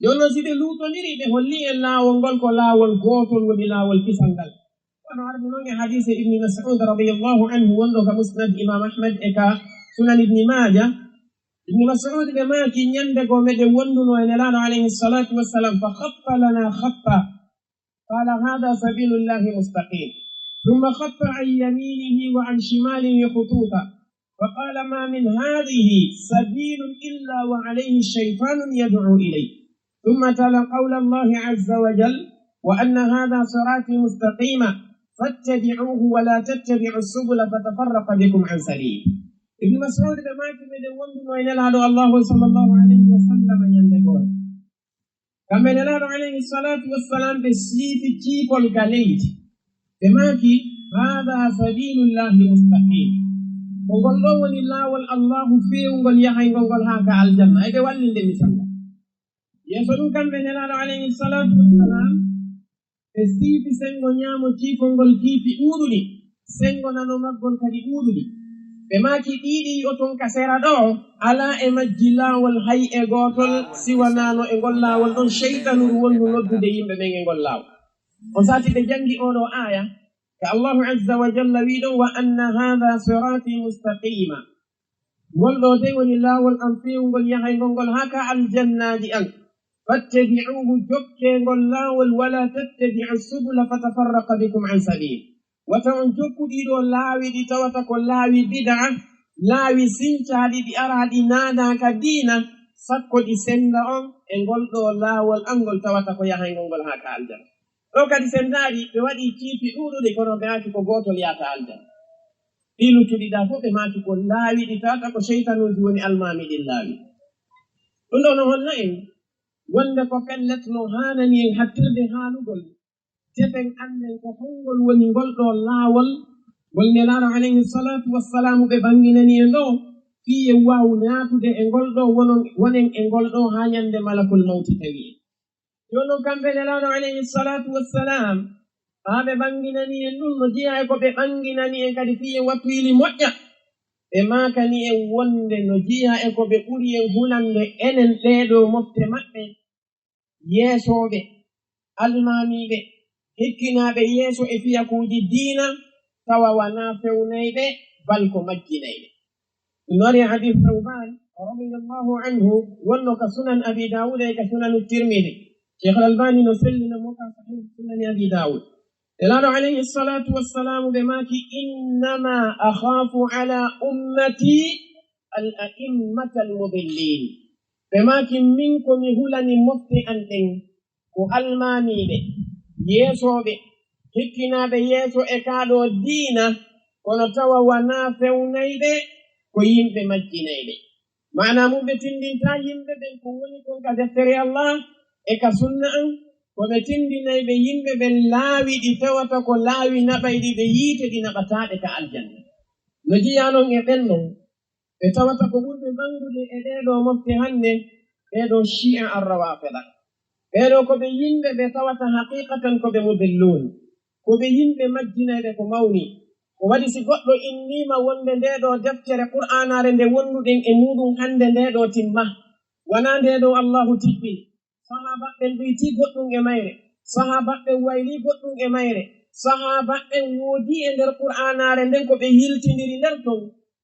Jooni non, si ɓe luutondirii, ɓe holli en laawol ngol ko laawol gootol woni laawol kisal ngal. Wano ardi non e hadiise Ibni Mas'ud radiyallahu anhu wonɗo ka Musnad Imam Ahmad e ka Sunan Ibni Maaja. Ibni Mas'ud ɓe maaki, ñande goo meɗen wonduno e Nelaaɗo alayhi salatu wassalam, fa khatta lana khatta. Qala, "Hadha sabilullahi mustaqim." Thumma khatta an yaminihi wa an shimalihi khututa. Fa qala, "Ma min hadhihi sabilun illa wa alayhi shaytanun yad'u ilayh." ثم تلا قول الله عز وجل: "وأن هذا صراطي مستقيما فاتبعوه ولا تتبعوا السبل فتفرق بكم عن سبيله." Ibn Mas'ud ɓe maaki, meɗen wonduno e Nelaaɗo Allahu sallallahu alayhi wa sallam ñande goore. Kamɓe Nelaaɗo alayhi salatu wassalam ɓe siifi ciipol ka leydi. Ɓe maaki, "Hada sabilullahi mustaqim." Ko ngol ɗoo woni laawol Allahu feewungol yahayngol ngol haa ka aljanna. Eɓe wallinde misal ngal. Yeeso ɗum kamɓe Nelaaɗo alayhi salatu wassalam, Ɓe siifi senngo ñaamo ciifol ngol ciifi ɗuuɗuɗi, senngo nano maggol kadi ɗuuɗuɗi. Ɓe maaki ɗiɗi yi'oton ka sera ɗoo, alaa e majji laawol hay e gootol, si wanaa no e ngol laawol ɗon seytanuru wonndu noddude yimɓe ɓen e ngol laawol. On sati ɓe janngi oo ɗoo aaya, ka Allahu azza wa jalla wii ɗon, "Wa anna haadha siraati mustaqiima." Ngol ɗoo dey woni laawol am feewungol yahaygol ngol haa ka aljannaaji an. "Fattabi'uuhu", jokkee ngol laawol, "wa laa tattabi'u subula fatafarraqa bikum an sabiili." Wata on jokku ɗii ɗoo laawi ɗi tawata ko laawi bid'a, laawi sincaaɗi ɗi araaɗi naanaa ka diina, sakko ɗi sennda on e ngol ɗoo laawol an ngol tawata ko yahaygol ngol haa ka aljanna. Ɗoo kadi senndaali, ɓe waɗi ciifi ɗuuɗuɗi, kono ɓe aaki ko gootol yaata aljanna. Ɗii luttuɗi ɗaa fof ɓe maaki ko laawi ɗi tawata ko seytanuuji woni almaami ɗin laawi. Ɗum ɗoo no holla en wonde ko pellet no haanani en hattirde haalugol. Tefen annden ko honngol woni ngol ɗoo laawol ngol Nelaaɗo alayhi salaatu wassalaamu ɓe bannginani en ɗoo, fii en waawu naatude e ngol ɗoo wonon, wonen e ngol ɗoo haa ñannde malakul mawti tawi en. Jooni non kamɓe Nelaaɗo alayhi salaatu wassalaam, ɓaa ɓe ɓannginani en ɗum no jeyaa e ko ɓe ɓannginani en kadi fii en wattu ili moƴƴa. Ɓe maakani en wonde no jeyaa e ko ɓe ɓuri en hulande enen ɗee ɗoo mofte maɓɓe, yeesooɓe, almaamiiɓe, hikkinaaɓe yeeso e fiyakuuji diina, tawa wanaa fewnayɓe, bal ko majjinayɓe. Ɗum wari e hadiis Sawbaan radiyallahu anhu, wonno ka Sunan Abi Daawuda e ka Sunanu Tirmidi. Sheikh Al-Albani no sellina mo ka Sahih Sunani Abi Daawud. Nelaaɗo alayhi salaatu wassalaamu ɓe maaki, "Innama akhaafu ala ummati al a'immata al mudillin." Ɓe maaki, "Min ko mi hulani mofte an ɗen ko almaamiiɓe, yeesooɓe, hikkinaaɓe yeeso e kaa ɗoo diina, kono tawa wanaa fewnayɓe, ko yimɓe majjinayɓe." Maanaa mum, ɓe tinndintaa yimɓe ɓen ko woni kon ka deftere Allah e ka sunna an, ko ɓe tinndinayɓe yimɓe ɓen laawi ɗi tawata ko laawi naɓayɗi ɓe yiite, ɗi naɓataa ɓe ka aljanna. No jeyaa non e ɓen non, ɓe tawata ko ɓurɓe ɓanngude e ɗee ɗoo mofte hannde, ɓee ɗoo Shi'a ar-Rawafida. Ɓee ɗoo ko ɓe yimɓe ɓe tawata haqiqatan ko ɓe mudilluun, ko ɓe yimɓe majjinayɓe ko mawni. Ko waɗi si goɗɗo inniima wonde ndee ɗoo deftere Qur'aanaare nde wonduɗen e muuɗum hannde ndee ɗoo timma, wanaa ndee ɗoo Allahu tippini. Sahaabaaɓe ɓen ɗoytii goɗɗum e mayre. Sahaabaaɓe ɓen waylii goɗɗum e mayre. Sahaabaaɓe ɓen woodii e nder Qur'aanaare nden ko ɓe yiltindiri nder ton.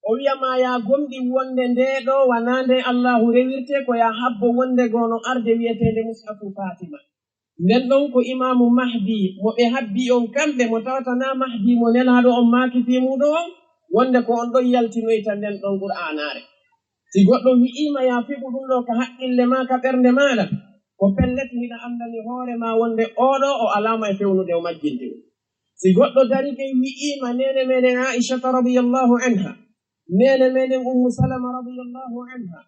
O wiya ma yaa gomɗin wonde ndee ɗoo wanaa nde Allaahu rewirtee, ko yaa habbo wonde goo no arde wiyeteende Mushafu Faatima. Nden ɗon ko Imaamu Mahdi mo ɓe habbii on kamɓe, mo tawata naa Mahdi mo Nelaaɗo on maaki fii muuɗum on, wonde ko on ɗon yaltinoyta nden ɗon Qur'aanaare. Si goɗɗo wi'iima yaa fiɓu ɗum ɗoo ka haqqille maa, ka ɓernde maaɗa, ko pellet hiɗa anndani hoore maa wonde oo ɗoo o alaama e fewnude o majjinti ɗum. Si goɗɗo darike wi'iima neene meɗen Aa'ishata radiyallahu anha, neene meɗen Ummu Salama radiyallahu anha,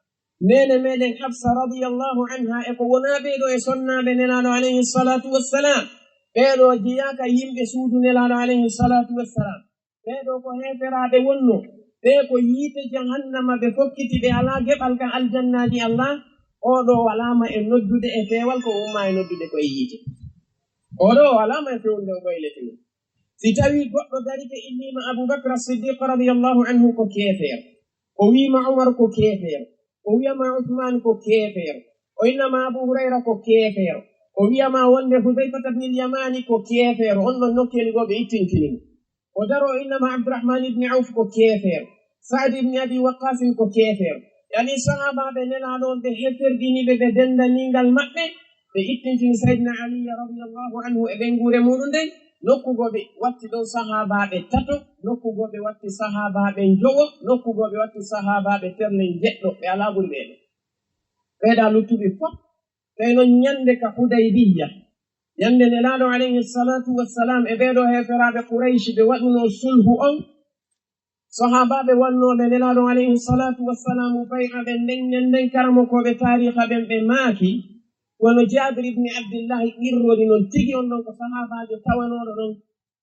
neene meɗen Hafsa radiyallahu anha, e ko wonaa ɓee ɗoo e sonnaaɓe Nelaaɗo alayhi salaatu wassalaam, ɓee ɗoo jeyaaka yimɓe suudu Nelaaɗo alayhi salaatu wassalaam. Ɓee ɗoo ko heeferaaɓe wonnoo. Ɓee ko yiite jahannama ɓe fokkiti, ɓe alaa geɓal ka aljannaaji Allah. Oo ɗoo o alaama e noddude e peewal, ko ummaa e noddude ko e yiite. Oo ɗoo o alaama e fewnude o ɓoylete ɗum. Si tawii goɗɗo darike inniima Abu Bakr As-Siddiq radiyallahu anhu ko keefeero, o wi'ima Umar ko keefeero, o wi'ama Usmaan ko keefeero, o innama Abu Hurayra ko keefeero, o wi'ama wonde Hudayfata bnil Yamaani ko keefeero, on ɗon nokkeeli goo ɓe ittintini mo. O daro o innama Abdurrahmaan ibni Awf ko keefeero, Sa'd ibni Abi Waqqaasin ko keefeero. Yani sahaabaaɓe Nelaaɗo on ɓe heferɗini ɓe, ɓe denndaniingal maɓɓe, ɓe ittintini Sayyidina Aliya radiyallahu anhu e ɓeynguure muuɗum nden, nokku goo ɓe watti ɗon sahaabaaɓe tato, nokku goo ɓe watti sahaabaaɓe njowo, nokku goo ɓe watti sahaabaaɓe terle njeɗɗo, ɓe alaa ɓuri ɓee ɗoo. Ɓee ɗaa luttuɓe fof, tawi non ñannde ka Hudaybiyya, ñannde Nelaaɗo alayhi salaatu wassalaam e ɓee ɗoo heeferaaɓe Qurayshi ɓe waɗunoo sulhu on, sahaabaaɓe wannooɓe Nelaaɗo alayhi salaatu wassalaamu bay'a ɓen nden ñannden, karamokooɓe taariika ɓen ɓe maaki, wano Jaabir ibni Abdillahi qirrori non tigi, on ɗon ko sahaabaajo tawanooɗo ɗon.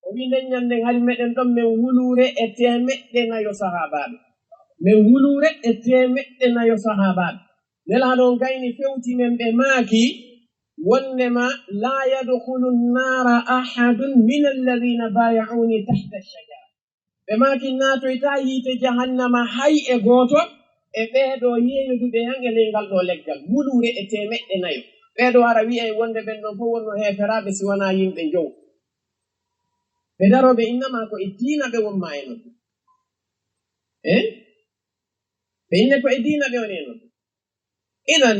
O wi'i, nden ñannden hari meɗen ɗon men wuluure e teemeɗɗe nayo sahaabaaɓe. Men wuluure e teemeɗɗe nayo sahaabaaɓe. Nelaaɗo on gayni fewti men ɓe maaki, wonnema, "La yadkhulu nnara ahadun min alladhina baya'uni tahta ash-shajara." Ɓe maaki, "Naatoyta yiite jahannama hay e gooto e ɓeeɗo yeeyoduɓe yan e ley ngal ɗo leggal, wuluure e teemeɗɗe nayo." Ɓeeɗo ara wi'ay wonde ɓen ɗon fof wonno heeferaaɓe si wanaa yimɓe njowo. Ɓe darooɓe innama ko e diina ɓe wonma e non. Eh? Ɓe inne ko e diina ɓe woni e non. Idan,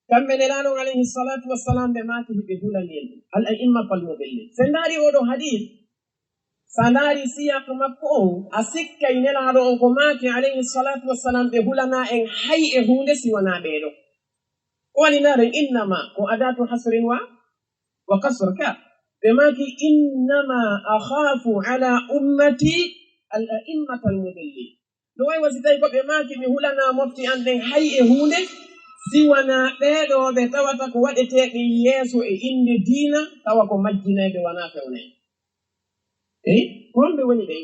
kamɓe Nelaaɗo alayhi salatu wassalam ɓe maaki hiɓe hulani en ɗum. Al a'immatul mudillin. Sen ndaari oɗo hadith, sa ndaari siyaq makko on, a sikkay Nelaaɗo on ko maaki alayhi salatu wassalam ɓe hulana en hay e huunde si wanaa ɓeeɗo. Ko woni naaren innama ko adatu hasrin wa, wa qasr ka. Ɓe maaki, "Innama akhafu ala ummati al a'immatal mudillin." No wayi wa si tawi ko ɓe maaki, "Mi hulana mofti an ɗen hay e huunde, si wanaa ɓeeɗo ɓe tawata ko waɗeteeɓe yeeso e innde diina, tawa ko majjinayɓe wanaa fewnayɓe." Eyi, ko honɓe woni ɓen?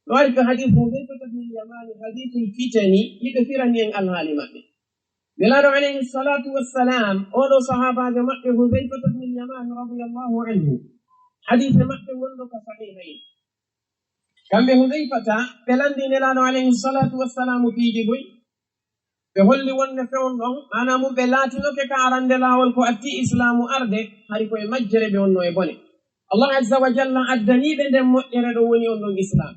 No ari ko hadith Hudayfata bin Yamani, hadithul fitani, hiɓe firani en alhaali maɓɓe. Nelaaɗo alayhi salatu wassalam, oɗo sahaabaajo maɓɓe Hudayfata bin Yamani radiyallahu anhu, hadith maɓɓe wonɗo ka sahihayn. Kamɓe Hudayfata, ɓe lanndi Nelaaɗo alayhi salatu wassalamu piiji buy. Ɓe holli wonde fewndo on, maanaa mum ɓe laatinoke ka arande laawol ko atti Islaamu arde, hari ko e majjere ɓe wonno e bone. Allah azza wa jalla addanii ɓe nden moƴƴere ɗo woni on ɗon Islaam.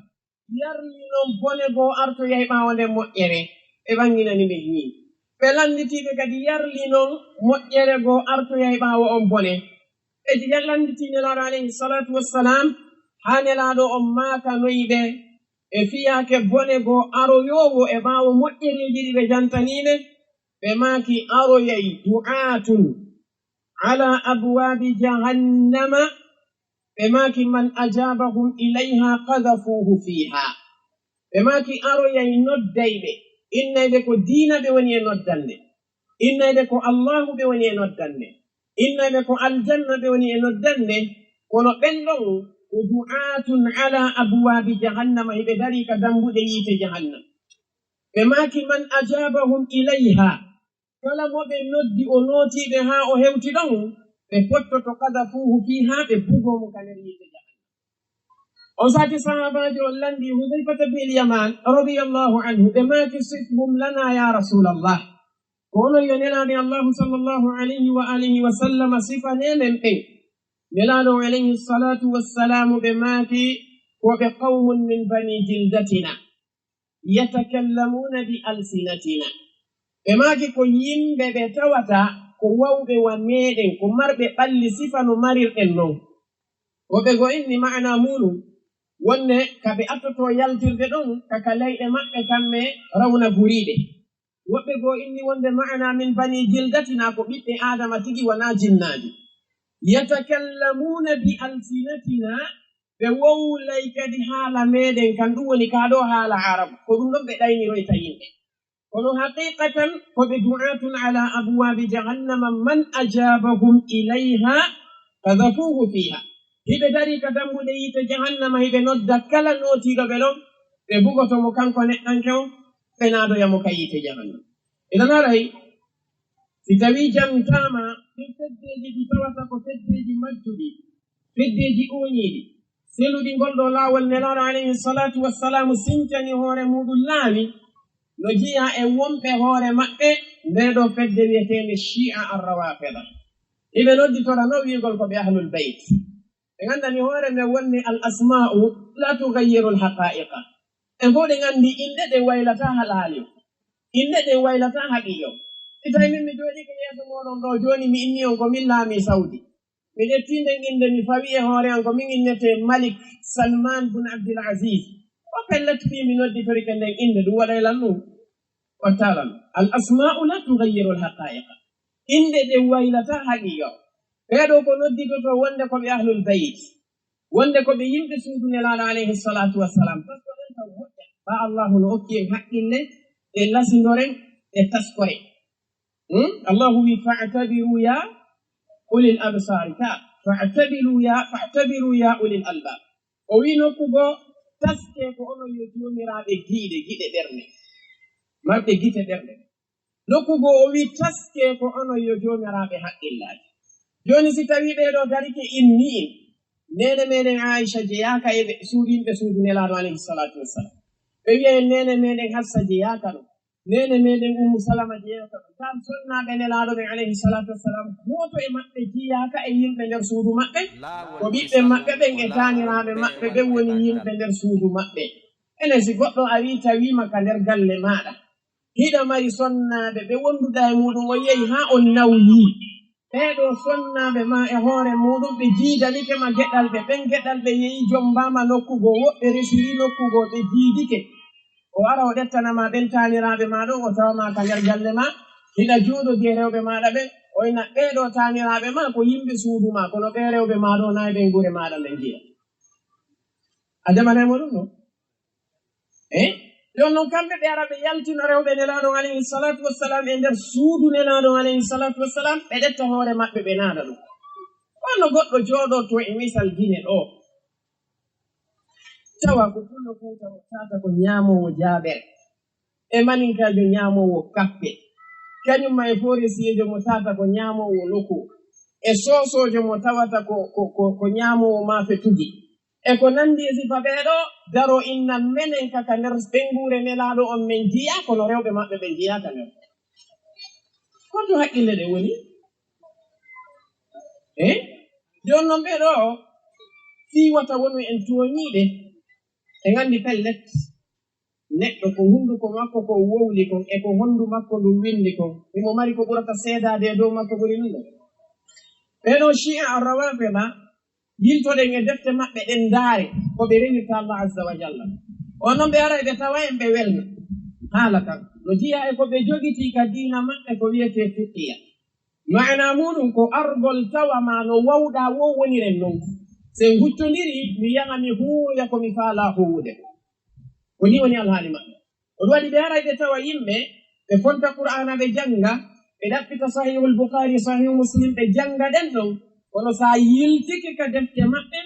Yarli non bone goo artoyay ɓaawo nden moƴƴere, ɓe ɓanginani ɓe hii. Ɓe lannditi ɓe kadi yarli non moƴƴere goo artoyay ɓaawo on bone. Ɓe lannditi Nelaaɗo alayhi salatu wassalam, haa Nelaaɗo on maakanoyi ɓe, e fiyaake bone goo aroyoowo e ɓaawo moƴƴereeji ɗi ɓe jantanii ɓe, ɓe maaki aroyay du'aatun ala abwaabi jahannama, ɓe maaki, "Man ajabahum ilayha qadhafuhu fiha." Ɓe maaki aroyay noddayɓe, innayɓe ko diina ɓe woni e noddande, innayɓe ko Allahu ɓe woni e noddande, innayɓe ko aljanna ɓe woni e noddande, kono ɓen ɗon ko du'aatun ala abwaabi jahannama, hiɓe darii ka dambuɗe yiite jahannama. Ɓe maaki, "Man ajabahum ilayha," kala mo ɓe noddi o nootiiɓe haa o hewti ɗon, ɓe pottoto, "qadhafuhu fiha," ɓe bugoo mo ka nder yiite jahannama. On saati sahaabaajo on lanndi Hudayfata bin Yaman radiyallahu anhu, ɓe maaki, "Sifhum lana ya Rasulallah." Ko onon yo Nelaaɗo Allahu sallallahu alayhi wa alihi wa sallama sifanee men ɓen. Nelaaɗo alayhi salatu wassalamu ɓe maaki, "Ko ɓe qawmun min bani jildatina, yatakallamuna bi alsinatina." Ɓe maaki ko yimɓe ɓe tawata ko wawɓe wa meeɗen, ko marɓe ɓalli sifa no marirɗen non. Woɓɓe goo inni maana muuɗum wonde ka ɓe attoto yaltirde ɗon ka, ka leyɗe maɓɓe kamɓe rawna guriiɗe. Woɓɓe goo inni wonde maana min bani jildatina ko ɓiɓɓe Aadama tigi, wanaa jinnaaji. Yatakallamuna bi alsinatina, ɓe wowlay kadi haala meeɗen kan, ɗum woni kaa ɗoo haala Arabu. Ko ɗum ɗon ɓe ɗayniroyta yimɓe. Kono haqiqatan ko ɓe du'atun ala abwabi jahannama, man ajabahum ilayha qadhafuhu fiha. Hiɓe darii ka dambuɗe yiite jahannama, hiɓe nodda kala nootiiɗo ɓe ɗon, ɓe bugoto mo kanko neɗɗanke on, ɓe naadoya mo ka yiite jahannama. Iɗon haray, si tawii jantaama ɗin feddeeji ɗi tawata ko feddeeji majjuɗi, feddeeji ooñiiɗi, seluɗi ngol ɗoo laawol Nelaaɗo alayhi salatu wassalamu sincani hoore muuɗum laawi, no jiyaa e wonɓe hoore maɓɓe ndee ɗoo fedde wi'eteende Shi'a Ar-Rawafida. Hiɓe nodditora non wi'ugol ko ɓe Ahlul Bayt. Ɓe nganndani hoore men wonde al asma'u la tughayyiru al haqa'iqa. En fow ɗen nganndi inɗe ɗe waylataa halali. Inɗe ɗe waylataa haqiiqa. Si tawii min mi jooɗiike yeeso mooɗon ɗoo jooni, mi inni on ko min laamii Sawdi. Mi ƴetti nden innde mi fawi e hoore an, ko min innetee Malik Salman bun Abdul Aziz. Ko pellet fii mi nodditorike nden innde, ɗum waɗay lan ɗum? Wattalan. Al asma'u la tughayyiru al haqa'iqa. Inɗe ɗe waylataa haqiiqa. Ɓee ɗoo ko nodditotoo wonde ko ɓe Ahlul Bayt. Wonde ko ɓe yimɓe suudu Nelaaɗo alayhi salatu wassalam. Taskoɗen taw moƴƴa. Ba Allahu no okki en haqqille, ɗe lasindoren, ɗe taskoren. Hmm? Allahu wi, "Fa'tabiru ya ulil absar." Ka, "Fa'tabiru ya, fa'tabiru ya ulil albab." O wi nokku goo, "Taskee ko onon yo joomiraaɓe giiɗe, giɗe ɓernde. Marɓe gite ɓernde." Nokku goo o wi'i, taskee ko onon yo joomiraaɓe haqqillaaji. Jooni si tawii ɓee ɗoo darike inni en, neene meɗen Aisha jeyaaka e ɓe-, suudu yimɓe suudu Nelaaɗo alayhi salaatu wassalam. Ɓe wi'a en neene meɗen Hafsa jeyaaka ɗo. Neene meɗen Ummu Salama jeyaaka ɗo. Kaa sonnaaɓe Nelaaɗo ɓen alayhi salaatu wassalam, gooto e maɓɓe jeyaaka e yimɓe nder suudu maɓɓe. Ko ɓiɓɓe maɓɓe ɓen e taaniraaɓe maɓɓe ɓen woni yimɓe nder suudu maɓɓe. Enen si goɗɗo arii tawiima ka nder galle maaɗa, hiɗa mari sonnaaɓe ɓe wonduɗaa e muuɗum, on yehi haa on nawlii. Ɓee ɗoo sonnaaɓe maa e hoore muuɗum, ɓe jiidanike ma geɗal ɓe, ɓen geɗal ɓe yehi jommbaama nokku goo, woɓɓe resirii nokku goo, ɓe jiidike. O ara o ƴettana ma ɓen taaniraaɓe maa ɗon, o tawa ma ka nder galle maa, hiɗa jooɗodii e rewɓe maaɗa ɓen, o inna ɓee ɗoo taaniraaɓe maa ko yimɓe suudu maa, kono ɓee rewɓe maa ɗoo naa e ɓen gure maaɗa ɓen jeyaa. A jaɓanay mo ɗum non? Eh? Ɗon non kamɓe ɓe ara ɓe yaltina rewɓe Nelaaɗo on alayhi salaatu wassalam e nder suudu Nelaaɗo on alayhi salaatu wassalam, ɓe ƴetta hoore maɓɓe ɓe naada ɗum. Wano goɗɗo jooɗoto e misal Gine ɗoo. Tawa ko pullo Fuuta mo tawata ko ñaamoowo jaabere. E maninkaajo ñaamoowo kappe. Kañum ma e forestiijo mo tawata ko ñaamoowo loko. E soosoojo mo tawata ko, ko, ko, ko ñaamoowo maafe tugi. E ko nanndi e sifa ɓee ɗoo, daro inna menen ka, ka nder ɓeynguure Nelaaɗo on men jeyaa, kono rewɓe maɓɓe ɓen jeyaaka nder. Honto haqqille ɗe woni? Eh? Jooni non ɓee ɗoo, fii wata wonu en tooñiiɓe, en anndi pellet, neɗɗo ko hunnduko makko ko wowli kon, e ko honndu makko ndun winndi kon, himo mari ko ɓurata seedaade e dow makko ɓuri ɗum ɗon. Ɓee ɗoo Shi'a Ar-Rawafida, yiltoɗen e defte maɓɓe ɗen ndaare ko ɓe rewirta Allah Azza wa Jalla. On non ɓe aray ɓe tawa en ɓe welna. Haala kan no jeyaa e ko ɓe jogitii ka diina maɓɓe ko wi'etee tuqiya. Maana muuɗum ko argol tawa ma no wawɗaa woo woniren non. Si en huccondiri, mi yaha mi huuwoya ko mi faalaa huuwude. Ko nii woni alhaali maɓɓe. Ko ɗum waɗi ɓe aray ɓe tawa yimɓe, ɓe fonta Qur'aana ɓe jannga, ɓe ɗaɓɓita Sahihul Bukhari, Sahihu Muslim, ɓe jannga ɗen ɗon. Kono si a yiltike ka defte maɓɓe,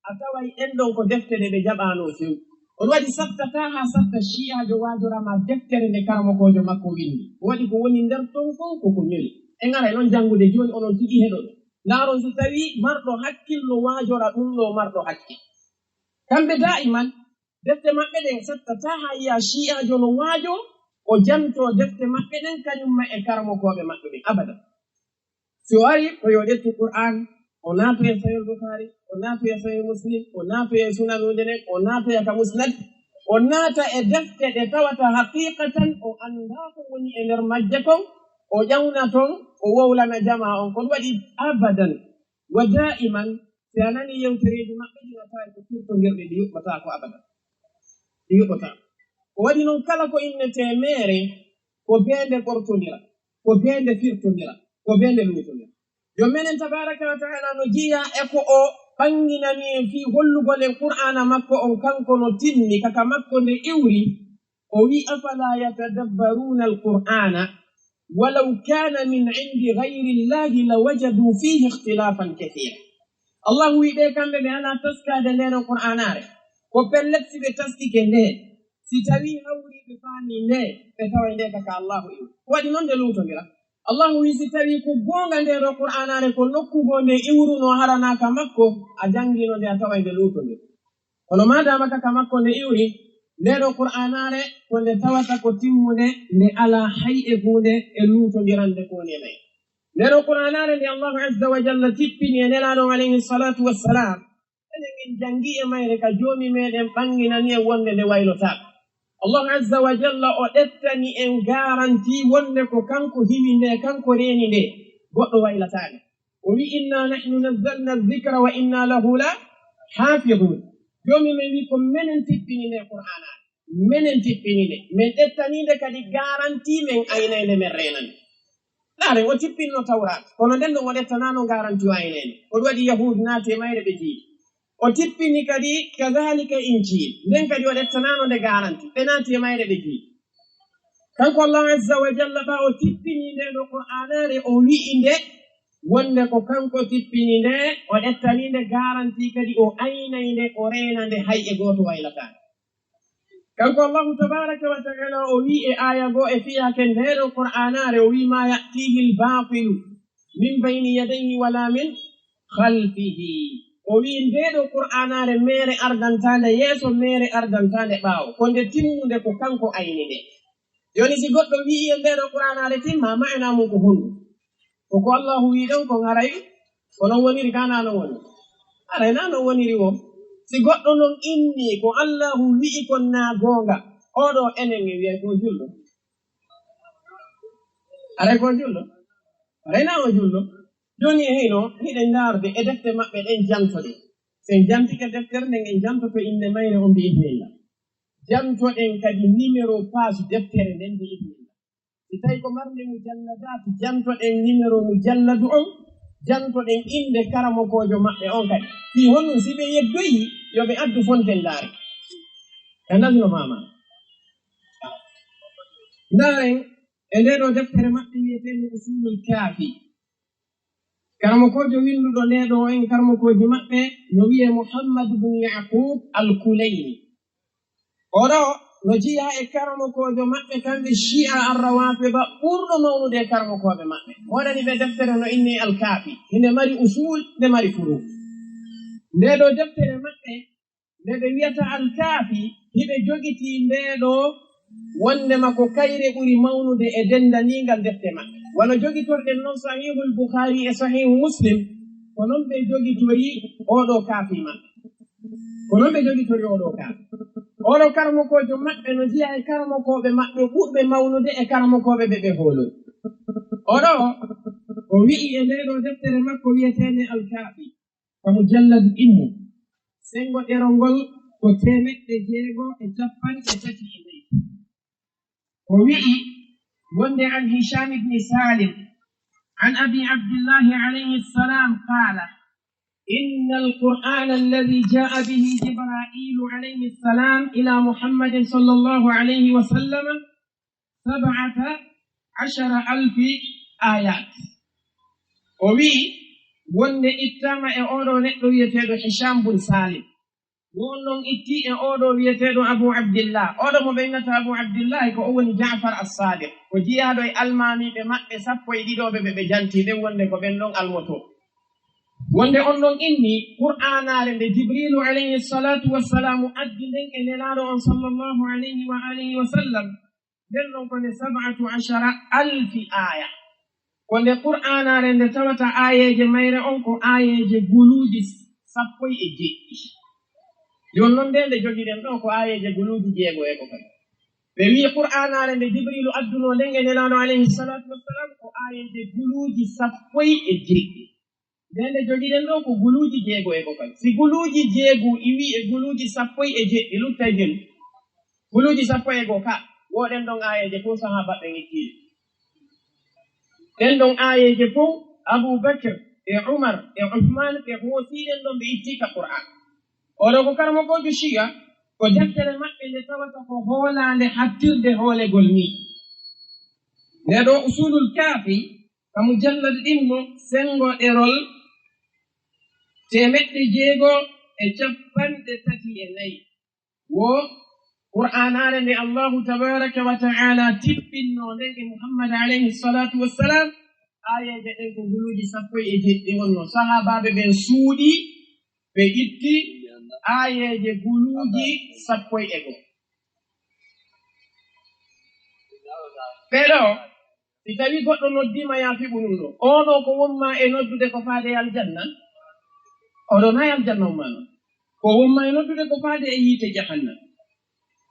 a taway ɗen ɗon ko defte ɗe ɓe jaɓaano few. Ko ɗum waɗi sattataa haa satta Shi'aajo waajora ma deftere nde karamokoojo makko winndi. Ko waɗi ko woni nder ton kon ko ko ñoli. En aray non janngude jooni, onon tigi heɗoɓe. Ndaaron si tawii marɗo hakkil no waajora ɗum ɗoo marɗo hakkil. Kamɓe daa'iman, defte maɓɓe ɗen sattataa haa yi'aa Shi'aajo no waajoo, o jantoo defte maɓɓe ɗen kañum ma e karamokooɓe maɓɓe ɓen. Abadan. Si o arii, ko yo ƴettu Qur'aan, o naatoya Sahih Bukhari, o naatoya Sahih Muslim, o naatoya Sunanuude nden, o naatoya ka Musnad, o naata e defte ɗe tawata haqiqatan o anndaa ko woni e nder majje kon, o ƴawna ton, o wowlana jamaa on. Ko ɗum waɗi abadan, wa daa'iman, si a nanii yewtereeji maɓɓe ɗin, a taway ko firtondirɗe, ɗi yuɓɓataako abadan. Ɗi yuɓɓataako. Ko waɗi non, kala ko innetee meere, ko bee nde ɓortondira, ko bee nde firtondira, ko bee nde luutondira. Joom meɗen tabaaraka wa ta'aala no jeyaa e ko o ɓannginani en fii hollugol en Qur'aana makko on, kanko no timmi, ka ka makko nde iwri, o wi'i, "Afalaa yatadabbaruuna al-Qur'aana, walaw kaana min indi gayri Llaahi lawajaduu fiihi ikhtilaafan kathiira." Allaahu wi'i ɓe kamɓe ɓe alaa taskaade ndee ɗoo Qur'aanaare, ko pellet si ɓe taskike nde, si tawii hawrii ɓe faamii nde, ɓe taway nde ka ka Allaahu iwri. Ko waɗi non nde luutondira. Allaahu wi'i, si tawii ko goonga ndee ɗoo Qur'aanaare ko nokku goo nde iwrunoo, hara naa ka makko, a janngino nde, a taway nde luutondira. Kono maadaama ka ka makko nde iwri, ndee ɗoo Qur'aanaare ko nde tawata ko timmunde, nde alaa hay e huunde e luutondirande ko woni e mayre. Ndee ɗoo Qur'aanaare nde Allaahu Azza wa Jalla tippini e Nelaaɗo on alayhi salaatu wassalaam, enen en janngii e mayre ka Joomi meɗen ɓannginani en wonnde nde waylotaako. Allaahu Azza wa Jalla o ƴettani en garanti wonnde ko kanko hiwi nde, kanko reeni nde, goɗɗo waylataa nde. O wi'i, "Innaa nahnu nazzalna zikra wa innaa lahu la haafiduun." Joomi men wi'i, "Ko menen tippini nde Qur'aana, menen tippini nde, men ƴettani nde kadi garanti men aynay nde, men reenani." Ndaaren, o tippinno Tawraat, kono nden ɗon o ƴettanaano garanti o aynay nde. Ko ɗum waɗi Yahuud naati e mayre ɓe jiidi. O tippini kadi kadaalika Injiil, nden kadi o ƴettanaano nde garanti, ɓe naati e mayre ɓe jiidi. Kanko Allaahu Azza wa Jalla, ɓaa o tippinii ndee ɗoo Qur'aanaare, o wi'i nde wonde ko kanko tippini nde, o ƴettanii nde garanti kadi, o aynay nde, o reena nde, hay e gooto waylataa nde. Kanko Allahu tabaraka wa ta'ala o wi'i e aya goo e fiyaake ndeeɗo Qur'aanaare, o wi'i, "Ma ya'tihi al-baatilu min bayni yadayhi wala min khalfihi." O wi'i ndeeɗo Qur'aanaare meere ardantaande yeeso, meere ardantaande ɓaawo. Ko nde timmunde, ko kanko ayni nde. Jooni si goɗɗo wi'i e ndeeɗo Qur'aanaare timma, ma'ana mum ko honɗum? Ko ko Allahu wi'i ɗon kon haray ko non woniri, kaa naa non woniri? Haray naa non woniri wo. Si goɗɗo non inni ko Allahu wi'i kon naa goonga, oo ɗoo enen e wi'ay ko julɗo. Haray ko julɗo? Haray naa o julɗo. Jooni e hino hiɗen ndaarde e defte maɓɓe ɗen jantoɗen. Si en jantike deftere nden, en jantoto innde mayre on bi idnillah. Jantoɗen kadi numéro page deftere nden bi idnillah. Si tawi ko marnde mujalladaat, jantoɗen numéro mujalladu on, jantoɗen innde karamokoojo maɓɓe on kadi. Fii honɗum? Si ɓe yeddoyi, yo ɓe addu fonten ndaare. Ɓe nasno faama. Ndaaren e ndee ɗoo deftere maɓɓe wi'eteende Usulul Kaafi. Karamokoojo winnduɗo ndee ɗoo en karamokooji maɓɓe no wi'ee Muhammad bun Yaqub al-Kulayni. Oo ɗoo no jeyaa e karamokoojo maɓɓe kamɓe Shi'a ar-Rawafida ɓurɗo mawnude e karamokooɓe maɓɓe. Waɗani ɓe deftere no innee Al-Kaafi. Hinde mari usul, nde mari furu. Ndee ɗoo deftere maɓɓe nde ɓe wi'ata Al-Kaafi, hiɓe jogitii ndee ɗoo wonndema ko kayre ɓuri mawnude e denndaniingal defte maɓɓe. Wano jogitorɗen non Sahihul Bukhari e Sahihu Muslim, ko non ɓe jogitori oo ɗoo kaafi maɓɓe. Ko non ɓe jogitori oo ɗoo kaafi. Oo ɗoo karamokoojo maɓɓe no jeyaa e karamokooɓe maɓɓe ɓurɓe mawnude e karamokooɓe ɓe ɓe hoolori. Oo ɗoo, o wi'i e ndee ɗoo deftere makko wi'eteende Al-Kaafi, ka mujallad ɗimmo, senngo ɗerol ngol ko teemeɗɗe jeego e cappanɗe tati e nayi. O wi'i wonde an Hisham ibn Salim, an Abi Abdillahi alayhi salam qala, inna al-Qur'ana alladhi ja'a bihi Jibrailu alayhi salam ila Muhammadin sallallahu alayhi wa sallam sab'ata ashara alfi ayat. O wi'i wonde ittaama e oo ɗoo neɗɗo wi'eteeɗo Hisham bun Salim. Wo on non itti e oo ɗoo wi'eteeɗo Abu Abdillah. Oo ɗoo mo ɓe innata Abu Abdillah ko o woni Ja'far as-Sadiq. Ko jiyaaɗo e almaamiiɓe maɓɓe sappo e ɗiɗo ɓe ɓe ɓe janti ɓen wonde ko ɓen ɗon almoto. Wonde on ɗon inni Qur'aanaare nde Jibrilu alayhi salatu wassalamu addi nden e Nelaaɗo on sallallahu alayhi wa alihi wa sallam. Nden ɗon ko nde sab'atu ashara alfi aya. Ko nde Qur'aanaare nde tawata aayeeje mayre on ko aayeeje guluuji sappo e jeɗɗi. Jooni non nde nde jogiɗen ɗoo ko aayeeje guluuji jeego e ko kadi. Ɓe wi'i Qur'aanaare nde Jibrilu addunoo nden e Nelaaɗo alayhi salatu wassalam ko aayeeje guluuji sappo e jeɗɗi. Nde nde jogiɗen ɗoo ko guluuji jeego e ko kadi. Si guluuji jeego iwi e guluuji sappo e jeɗɗi luttay jooni. Guluuji sappo e goo ka, woɗen ɗon aayeeje fow sahaaba ɓen itti ɗe. Ɗen ɗon aayeeje fow Abu Bakr e Umar e Usman ɓe hoosii ɗen ɗon ɓe itti ka Qur'an. Oo ɗoo ko karamokoojo Shi'a, ko deftere maɓɓe nde tawata ko hoolaande hattirde hoolegol nii. Nde ɗoo Usulul Kaafi, ka mujallad ɗimmo senngo ɗerol teemeɗɗe jeego e cappanɗe tati e nayi. Wo Qur'aanaare nde Allahu tabaraka wa ta'ala tippinnoo nden e Muhammad alayhi salatu wassalam, aayeeje ɗen ko guluuji sappo e jeɗɗi wonnoo. Sahaabaaɓe ɓen suuɗii, ɓe itti aayeeje guluuji sappo e goo. Ɓee ɗoo, si tawii goɗɗo noddiima, yaa fiɓu ɗum ɗoo. Oo ɗoo ko wonmaa e noddude ko faade e aljanna? Oo ɗoo naa e aljanna wonmaa non. Ko wonmaa e noddude ko faade e yiite jahannam.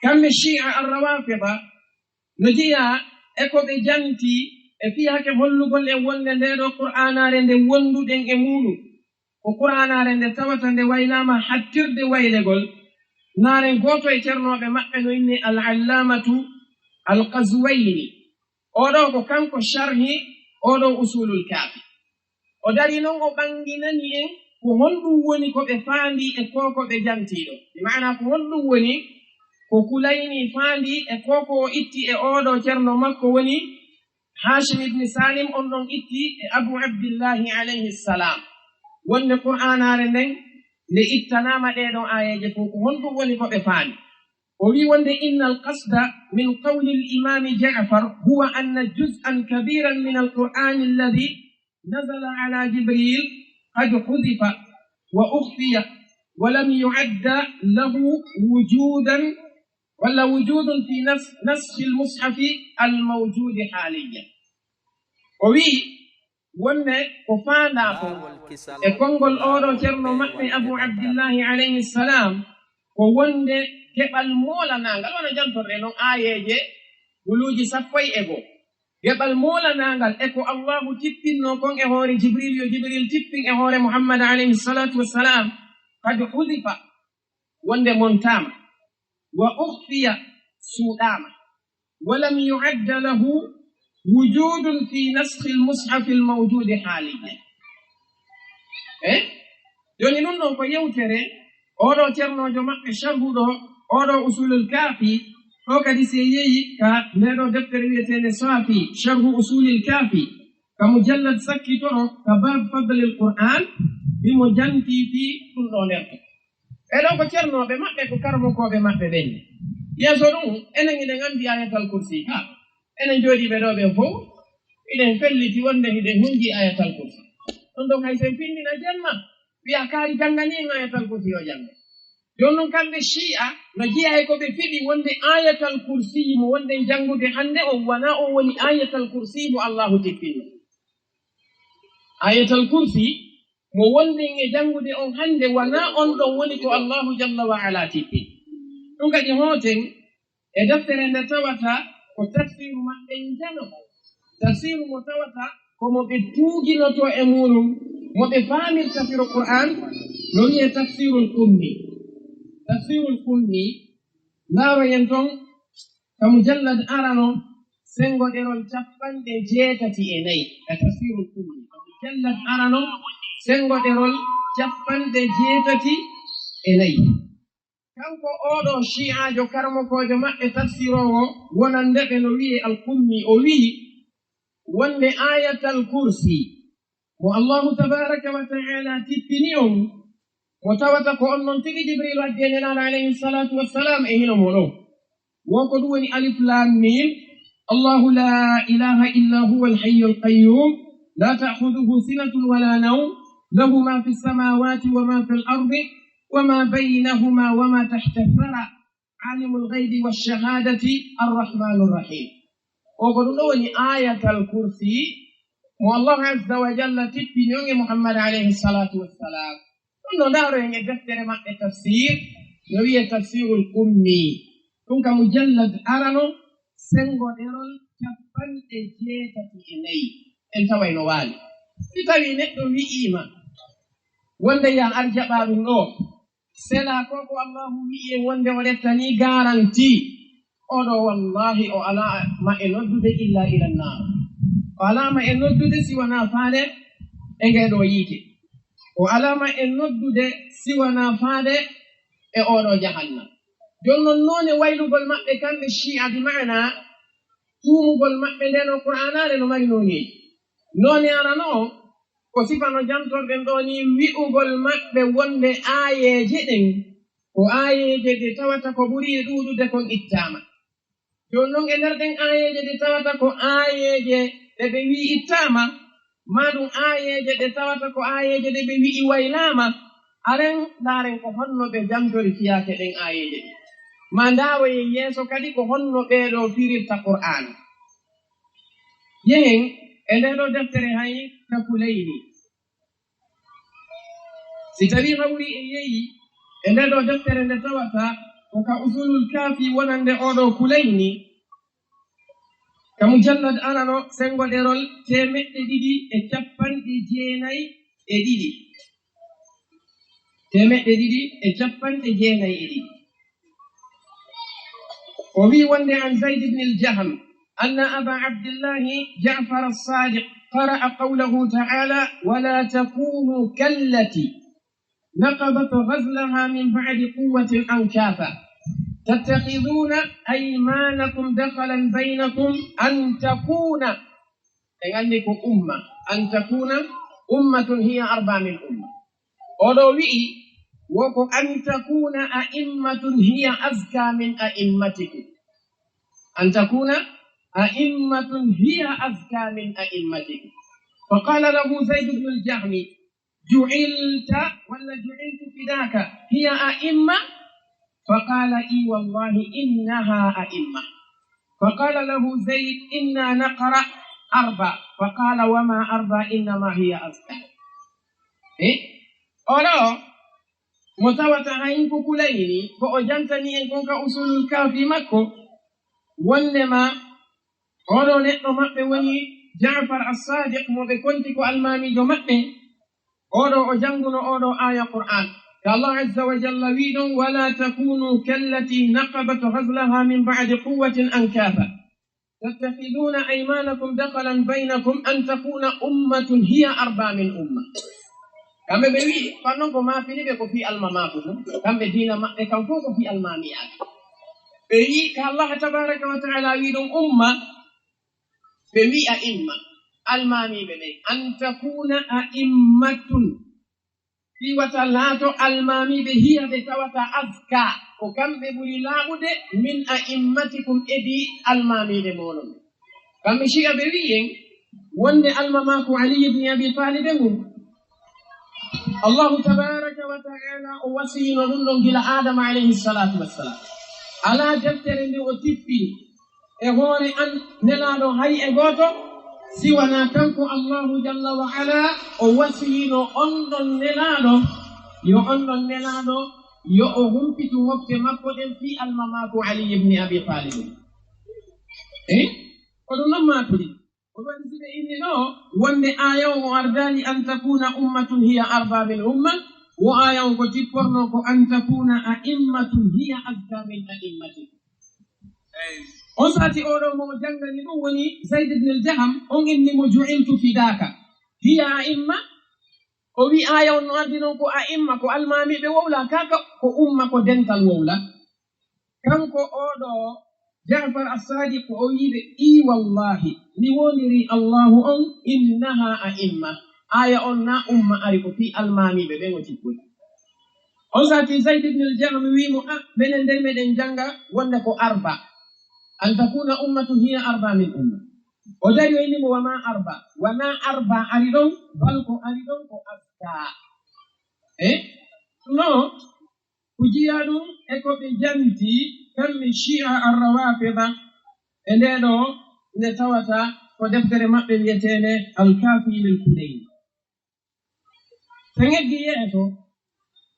Kamɓe Shi'a Ar-Rawafida no jeyaa e ko ɓe janti e fiyaake hollugol en wonde ndee ɗoo Qur'aanaare nde wonduɗen e muuɗum, ko Qur'aanaare nde tawata nde waylaama hattirde waylegol. Naaren gooto e cernooɓe maɓɓe no innee Al-Allamatu Al-Qazwayni. Oo ɗoo ko kanko sharhi oo ɗoo Usulul Kaafi. O darii non o ɓanginani en ko honɗum woni ko ɓe faandii e koo ko ɓe jantii ɗoo. Bi maana ko honɗum woni ko Kulayni faandii e koo ko o itti e oo ɗoo cerno makko woni Hashim ibn Salim on ɗon itti e Abu Abdillahi alayhi salam. Wonde Qur'aanaare nden nde ittanaama ɗee ɗoo aayeeje fow, ko honɗum woni ko ɓe faami? O wi wonde: إن القصد من قول الإمام جعفر هو أن جزءا كبيرا من القرآن الذي نزل على جبريل قد حذف وأخفي ولم يعد له وجودا، ولا وجود في نس-، نسخ المصحف الموجود حاليا. O wi wonde ko faandaa kon e konngol ooɗo Ceerno maɓɓe Abu Abdillahi alayhi salam, ko wonde geɓal moolanaangal, wano jantorɗen non aayeeje, guluuji sappo e goo. Geɓal moolanaangal e ko Allahu tippinno kon e hoore Jibril, yo Jibril tippin e hoore Muhammad alayhi salatu wassalam, قد حذف, wonde montaama, وأخفي, suuɗaama, ولم يعد له وجود في نسخ المصحف الموجود حاليا. Eh? Jooni ɗum ɗoo ko yewtere ooɗo ceernoojo maɓɓe sharhuɗo ooɗo Usulul Kaafi, ɗoo kadi si en yehi ka ndee ɗoo deftere wiyeteende Saafi, Sharhu Usulil Kaafi, ka mujallad sakkitoro, ka baab Fadlil Qur'aan, himo jantii fii ɗum ɗoo nder ɗoo. Ɓee ɗoo ko ceernooɓe maɓɓe, ko karamokooɓe maɓɓe ɓen. Yeeso ɗum, enen hiɗen anndi Ayatal Kursi ka. Enen jooɗiiɓe ɗoo ɓen fow, hiɗen felliti wonde hiɗen hunji Ayatal Kursi. Ɗum ɗon hay so en finndina jemma, wiya kaari janngani en Ayatal Kursi yo jannge. Jooni non kamɓe Shi'a no jeyaa e ko ɓe fiɓi wonde Ayatal Kursi mo wonɗen janngude hannde on wanaa on woni Ayatal Kursi mo Allahu tippinno. Ayatal Kursi mo wonɗen e janngude on hannde wanaa on ɗon woni ko Allahu jalla wa ala tippini. Ɗum kadi hooten e deftere nde tawata ko tafsiru maɓɓe njano. Tafsiru mo tawata ko mo ɓe tuuginotoo e muuɗum, mo ɓe faamirta firo Qur'aan, no wi'ee Tafsirul Qummi. Tafsirul Qummi, ndaaroyen ton ka mujallad arano, senngo ɗerol cappanɗe jeetati e nayi, ka Tafsirul Qummi. Ka mujallad arano, senngo ɗerol cappanɗe jeetati e nayi. Kanko ooɗoo Shi'aajo karamokoojo maɓɓe tafsiroowo wonande ɓe no wi'ee Al-Qummi, o wi'i wonde Ayatal Kursi mo Allahu tabaaraka wa ta'ala tippini on, mo tawata ko on non tigi Jibriilu addi e Nelaaɗo alayhi salaatu wassalaam e hino mo ɗoo. Wo ko ɗum woni Alif Laam Miim, الله لا إله إلا هو الحي القيوم لا تأخذه سنة ولا نوم له ما في السماوات وما في الأرض وما بينهما وما تحت الثرى عالم الغيب والشهادة الرحمن الرحيم. O ko ɗum ɗoo woni Ayatal Kursi mo Allahu azza wa jalla tippini on e Muhammad alayhi salatu wassalam. Ɗum no ndaaro en e deftere maɓɓe tafsir, no wi'ee Tafsirul Qummi. Ɗum ka mujallad arano, senngo ɗerol cappanɗe jeetati e nayi. En taway no waali. Si tawii neɗɗo wi'iima wonde yo a ar jaɓaa ɗum ɗoo, selaa ko ko Allahu wi'i en wonde o rettanii garanti, oo ɗoo wallaahi o alaa ma e noddude illa ila nnaar. O alaa ma e noddude si wanaa faade e ngee ɗoo yiite. O alaa ma e noddude si wanaa faade e oo ɗoo jahannam. Jooni non noone waylugol maɓɓe kamɓe Shi'a, bi maana tuumugol maɓɓe ndee ɗoo Qur'aanaare no mari nooneeji. Noone arano on ko sifa no jantorɗen ɗoo nii, wi'ugol maɓɓe wonde aayeeje ɗen ko aayeeje ɗe tawata ko ɓuri e ɗuuɗude kon ittaama. Jooni non e nder ɗen aayeeje ɗe tawata ko aayeeje ɗe ɓe wi'i ittaama, maa ɗum aayeeje ɗe tawata ko aayeeje ɗe ɓe wi'i waylaama, aren ndaaren ko honno ɓe jantori fiyaake ɗen aayeeje ɗen. Maa ndaaroyen yeeso kadi ko honno ɓee ɗoo firirta Qur'aana. Yehen e ndee ɗoo deftere hay ka Kulayni. Si tawii hawri e yehi e ndee ɗoo deftere nde tawata ko ka Usulul Kaafi wonande oo ɗoo Kulayni, ka mujallad arano, senngo ɗerol teemeɗɗe ɗiɗi e cappanɗe jeenayi e ɗiɗi. Teemeɗɗe ɗiɗi e cappanɗe jeenayi e ɗiɗi. O wi'i wonde, عن زيد بن الجهم أن أبا عبد الله جعفر الصادق قرأ قوله تعالى: ولا تكونوا كالتي نقضت غزلها من بعد قوة أنكاثا تتخذون أيمانكم دخلا بينكم أن تكون. En anndi ko umma, أن تكون أمة هي أربى من أمة. Oo ɗoo wi'i Woko an takuna a'immatun hiya azka min a'immatikum. An takuna a'immatun hiya azka min a'immatikum. Faqala lahu Zayd ibn al-Jahmi, ju'ilta wala ju'iltu fidaka hiya a'imma? Faqala, i wallahi, innaha a'imma. Faqala lahu Zayd, inna naqra arba. Faqala, wama arba, innama hiya azka. Eh? Oɗo mo tawata hayin ko Kulayni, ko o jantani en kon ka Usulul Kaafi makko, wonnema oɗo neɗɗo maɓɓe woni Ja'far As-Sadiq, mo ɓe konti ko almaamiijo maɓɓe. Oɗo o janguno oɗo aya Qur'an. Ka Allah azza wa jalla wi ɗon, wala takunu kallati naqadat ghazlaha min ba'di quwwatin ankatha. Tattakhiduna aymanakum dakhalan baynakum an takuna ummatun hiya arba min umma. Kamɓe ɓe wi, fannon ko mafini ɓe ko fi almamaku ɗum. Kamɓe diina maɓɓe kam fof ko fi almamiyaku. Ɓe wi ka Allah tabaraka wa ta'ala wi ɗum umma, ɓe wi a'imma, almamiɓe ɓen. An takuna a'immatun. Fii wata laato almaamiiɓe hiya ɓe tawata azka, ko kamɓe ɓuri laaɓude, min a'immatikum, edii almaamiiɓe mooɗon. Kamɓe Shi'a ɓe wi'i en wonde almamaaku Ali ibn Abi Talib ngun, Allahu tabaraka wa ta'ala o wasiyino ɗum ɗon gila Adama alayhi salatu wassalam. Alaa deftere nde o tippini e hoore an Nelaaɗo hay e gooto, si wanaa kanko Allahu jalla wa ala o wasiyino on ɗon Nelaaɗo, yo on ɗon Nelaaɗo, yo o humpitu mofte makko ɗen fii almamaaku Ali ibn Abi Talib. Eh? Ko ɗum non maaturi. Ko waɗi si ɓe inni ɗo wonde aaya on o ardaali an takuna ummatun hiya arba min umma, wo aaya on ko tipporno ko an takuna a'immatun hiya azka min a'immatikum. On sati oɗo mo o jangani ɗum woni Zayd ibn al-Jaham, on inni mo ju'iltu fidaka. Hiya a'imma? O wi aaya on no addi non ko a'imma, ko almaamiiɓe wowla, kaka ko umma, ko dental wowla. Kanko oɗo Ja'far As-Sadiq o wi'i ɓe, i wallahi, mi woniri Allahu on, innaha a'imma. Aaya on na umma ari ko fii almaamiiɓe ɓen o tippori. On sati Zayd ibn al-Jaham wi mo, a, menen de meɗen janga wonde ko arba. An takuna ummatun hiya arba min umma. O dari o inni mo, wama arba. Wana arba ari ɗon, bal ko ari ɗon ko azka. Eh? No, ko jiya ɗum e ko ɓe janti kamɓe Shi'a Ar-Rawafida e nde ɗo nde tawata ko deftere maɓɓe wiyeteende Al-Kafi lil Kulayni. Ɓe ngeddi yeeso,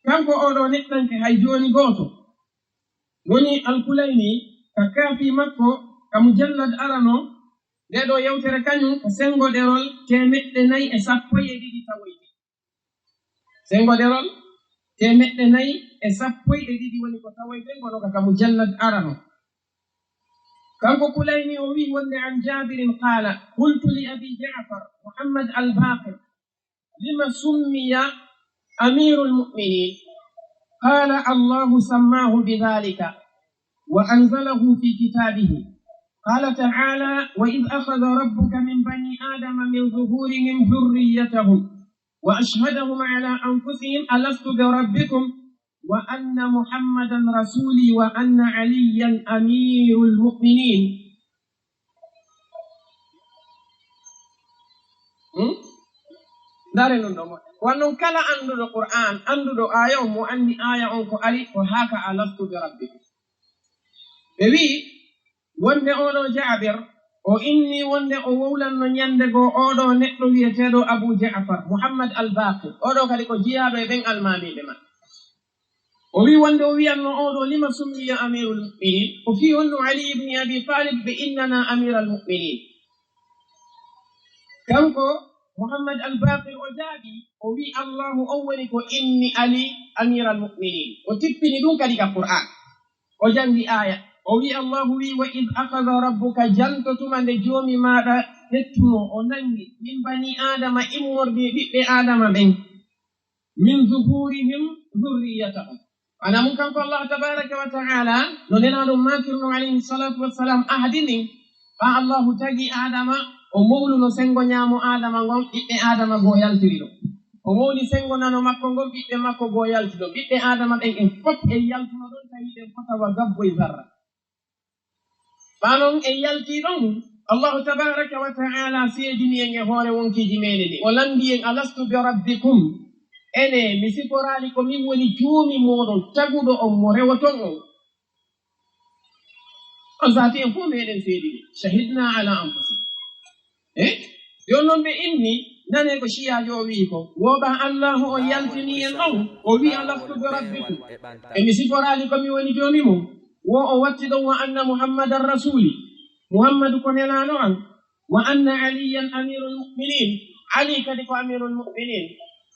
kanko oɗo neɗɗanke hay jooni gooto woni Al-Kulayni ka Kafi makko ka mujallad arano, nde ɗo yewtere kañum ko senngoɗerol teemeɗɗe nayi e sappo e ɗiɗi tawoyde. Senngoɗerol teemeɗɗe nayi e sappo e ɗiɗi woni ko tawoyde, kono ko ka mujallad arano. Kanko Kulayni o wi'i wonde an Jabirin qala, qultu li Abi Ja'far Muhammad al-Baqir, lima summiya Amirul Mu'minin? Qala, Allahu sammahu bidhalika wa anzalahu fi kitabihi. Qala ta'ala, wa idh akhadha rabbuka min bani Adama min zuhurihim dhurriyyatahum wa ashhadahum ala anfusihim alastu bi rabbikum wa anna Muhammadan rasuli wa anna Aliyan amirul mu'minin. Hmm? Ndare nun ɗo mo. Wano kala annduɗo Qur'an, annduɗo aaya on, mo anndi aaya on ko ari, ko haka alastu bi rabbikum. Ɓe wi'i, wonde oɗo Jaabir, o inni wonde o wowlanno ñande goo oɗo neɗɗo wi'eteeɗo Abu Ja'far, Muhammad al-Baqir. Oɗo kadi ko jiyaaɗo e ɓen almaamiiɓe maɓɓe. O wi'i wonde o wi'anno oɗo, lima summiya Amirul Mu'minin? Ko fii honɗum Ali ibn Abi Talib ɓe innana Amiral Mu'minin? Kanko Muhammad al-Baqir o jaabi, o wi'i Allahu on woni ko inni Ali Amiral Mu'minin. O tippini ɗum kadi ka Qur'an. O jangi aaya. O wi'i Allahu wi'i, wa id akhadha rabbuka, janto tuma nde Joomi maaɗa ƴettuno, o nangi, min bani Adama, immorde e ɓiɓɓe Adama ɓen, min zuhurihim dhurriyatahum. Ana mun kanko Allah tabaraka wa ta'ala, no Nelaaɗo maakirno alayhi salatu wassalam ahdi ndin, ɓaa Allahu tagi Adama, o mowluno sengo ñaamo Adama ngon, ɓiɓɓe Adama goo yaltiri ɗon. O mowni senngo nano makko ngon, ɓiɓɓe makko goo yalti ɗon. Ɓiɓɓe Aadama ɓen en fof en yaltuno ɗon, tawi ɗen fotawa gabboy zarra. Ɓaa non en yaltii ɗon, Allahu tabaaraka wa ta'aala seedini en e hoore wonkiiji meeɗen ɗin. O lanndii en, "Alastu bi rabbikum?" Ene, mi siforaali ko min woni Joomi mooɗon, taguɗo on, mo rewoton on? On saatii en fof meeɗen seedii. "Shahidna ala anfusina." Eh? Yo non ɓe inni, nane ko Shi'aajo o wi'i ko. Wo ɓaa Allaahu on yaltinii en ɗon, o wi'i, "Alastu bi rabbikum?" E mi siforaali ko mi woni Joomi mon? Wo o watti ɗon, "Wa anna Muhammadan rasuuli." Muhammadu ko nelaaɗo an. "Wa anna Aliyyan amiirul mu'miniin." Ali kadi ko amiirul mu'miniin.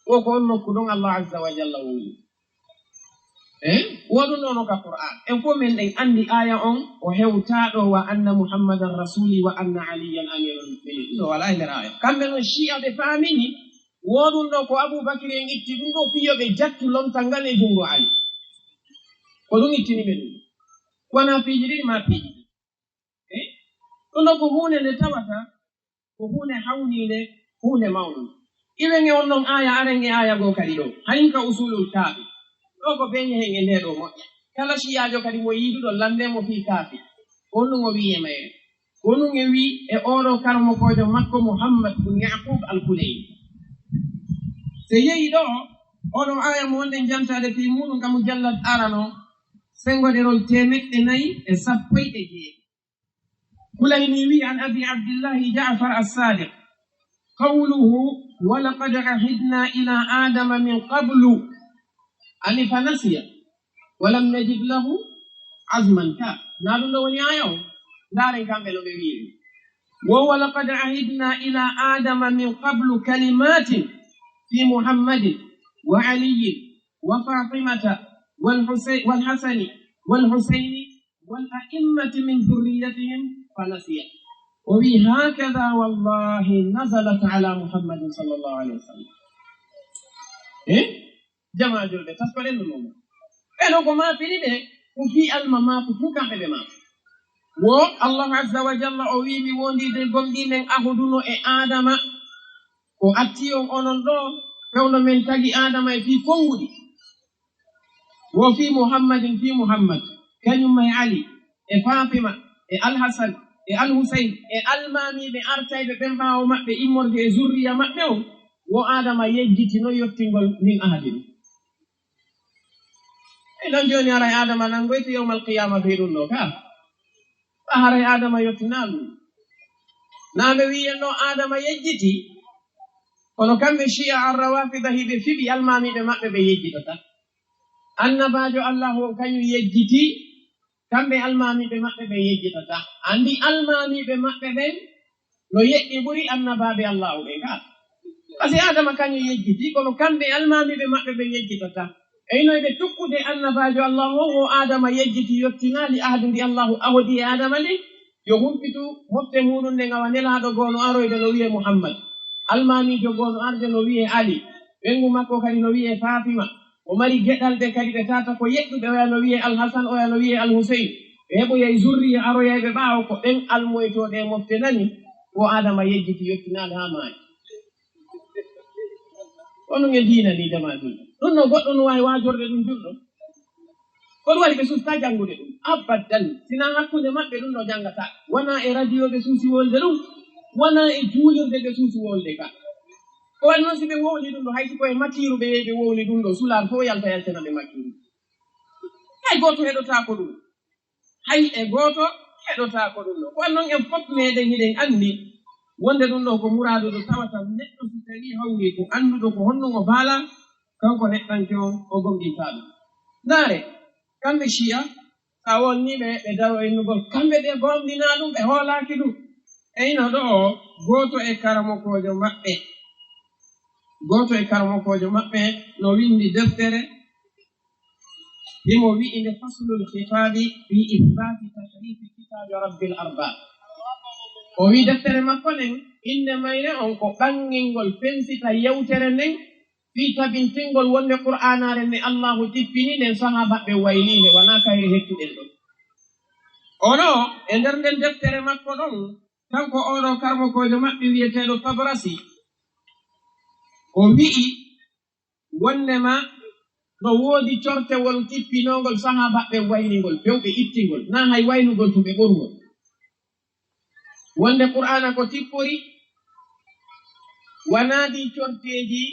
Wo ko on nokku ɗon Allah azza wa jalla woni. Eh? Wo ɗum ɗo no ka Qur'an. En fof men ɗen anndi aaya on, o hewtaa ɗo, "Wa anna Muhammadan rasuuli wa anna Aliyyan amiirul mu'miniin." Ɗum ɗo walaa e nder aaya. Kamɓe non Shi'a ɓe faamini, wo ɗum ɗo ko Abuu Bakri en itti ɗum ɗo, fii yo ɓe jattu lontal ngal e junngo Ali. Ko ɗum ittini ɓe ɗum. Ko wanaa piiji ɗiɗi maa piiji ɗiɗi. Eh? Ɗum ɗo ko huunde nde tawata ko huunde hawniinde, huunde mawnde. Iwen e on ɗon aaya, aren e aaya goo kadi ɗo. Hayin ka Usuulul Kaafi. Ɗo ko beñe hen e ndee ɗo moƴƴa. Kala Shi'aajo kadi mo yiiduɗo, lanndee mo fii Kaafi. Ko honɗum o wi'i e mayre? Ko honɗum e wi'i e oo ɗo karamokoojo makko Muhammad bun Ya'quub Al-Kulayni? Se yehi ɗo, oo ɗo aaya mo wonɗen jantaade fii muuɗum ka mujallad arano, senngoderol teemeɗɗe nayi e sappo e jeego. Kulayni wi'i, an Abi Abdillahi Ja'far As-Sadiq, qawluhu, "Wa laqad ahidna ila Adama min qablu," ani fa nasiya, "wa lam najid lahu azman." Ka, na ɗum ɗo woni aaya o? Ndaaren kamɓe no ɓe wi'i. Wo, "Wa laqad ahidna ila Adama min qablu kalimatin fi Muhammadin wa Aliyyin wa Fatimata wal Husay-, wal Hasani wal Husayni wal a'immati min dhurriyyatihim fa nasiya." O wi'i, "Hakadha wallahi nazalat ala Muhammadin sallallahu alayhi wa sallam." Eh? Jamaa julɓe, taskoɗen no noon. Ɓe no ko maapini ɓe, ko fii alma maaku fuu kamɓe ɓe maaku. Wo Allahu azza wa jalla o wi'i, mi wondiiɓe gomɗii men ahuduno e Aadama, ko atti on onon ɗo, fewndo men tagi Aadama e fii konnguɗi. Wo fii Muhammadin, fii Muhammad, kañum e Ali, e Faatima, e Alhasan, e Alhusayn, e almaamiiɓe artayɓe ɓen ɓaawo maɓɓe immorde e zurriya maɓɓe on, wo Aadama yejjitino yottingol min ahadi ɗum. E ɗon jooni haray Aadama nangoyte yawmal qiyaama fii ɗum ɗo ka? Ɓa haray Aadama yottinaa ɗum. Naa ɓe wi'i en ɗo Aadama yejjiti, kono kamɓe Shi'a Ar-Rawafida hiɓe fiɓi almaamiiɓe maɓɓe ɓe yejjitata. Annabaajo Allaahu on kañum yejjiti, kamɓe almaamiiɓe maɓɓe ɓe yejjitata. Anndi almaamiiɓe maɓɓe ɓen no yeɗɗi ɓuri annabaaɓe Allaahu ɓen ka. Kasi Aadama kañum yejjiti, kono kamɓe almaamiiɓe maɓɓe ɓe yejjitata. E ino ɓe tokkude annabaajo Allaahu on, wo Aadama yejjiti, yottinaali ahdi ndi Allaahu ahodi e Aadama ndin, yo humpitu mofte muuɗum nden awa nelaaɗo goo no aroyde no wi'ee Muhammad. Almaamiijo goo no arde no wi'ee Ali. Ɓeyngu makko kadi no wi'ee Faatima. O mari geɗalɓe kadi ɓe tata ko yeɗɗuɓe, oya no wi'ee Alhasan, oya no wi'ee Alhuseyn. Ɓe heɓoyay zurriya aroyayɓe ɓaawo, ko ɓen almoytooɓe e mofte nani, wo Aadama yejjiti yottinaali haa maayi. Ko ɗum e diina ni, jamaa ɗum. Ɗum no goɗɗo no waawi waajorde ɗum julɗo. Ko ɗum waɗi ɓe suustaa janngude ɗum. Abadan. Sinaa hakkunde maɓɓe ɗum no janngata. Wanaa e radio ɓe suusi wolde ɗum. Wanaa e juulirde ɓe suusi wolde ka. Ko waɗi noon si ɓe wowli ɗum ɗo, hay si ko e makiiru ɓe yehi ɓe wowli ɗum ɗo, sulaar fof yalta yaltana ɓe makiiru. Hay gooto heɗotaako ɗum. Hay e gooto heɗotaako ɗum ɗo. Ko waɗi noon en fof meɗen hiɗen anndi wonde ɗum ɗo ko muraadu ɗo tawata neɗɗo si tawii hawri ko annduɗo ko honno o faala, kanko neɗɗanke on o gomɗintaa ɗum. Ndaare, kamɓe Shi'a, so a wonnii ɓe, ɓe daro innugol, kamɓe ɓe gomɗinaa ɗum, ɓe hoolaaki ɗum. E ino ɗo, gooto e karamokoojo maɓɓe, gooto e karamokoojo maɓɓe no winndi deftere, himo wi'i nde Faslul Khitaabi fi Ithbaati Tahriifi Kitaabi Rabbil Arbaab. O wi'i deftere makko nden, innde mayre on ko ɓanngingol fensita yewtere nden, fii tabintingol wonde Qur'aanaare nde Allaahu tippini nden sahaabaaɓe waylii nde, wanaa kayre hettuɗen ɗon. Ono, e nder nden deftere makko ɗon, kanko oo ɗoo karmokoojo maɓɓe wi'eteeɗo Tabrasi, o wi'i, wonnde ma no woodi cortewol tippinoongol sahaabaaɓe waylingol, few ɓe ittingol, naa hay waylugol tun ɓe ɓorugol. Wonde Qur'aana ko tippori, wanaa ɗii corteeji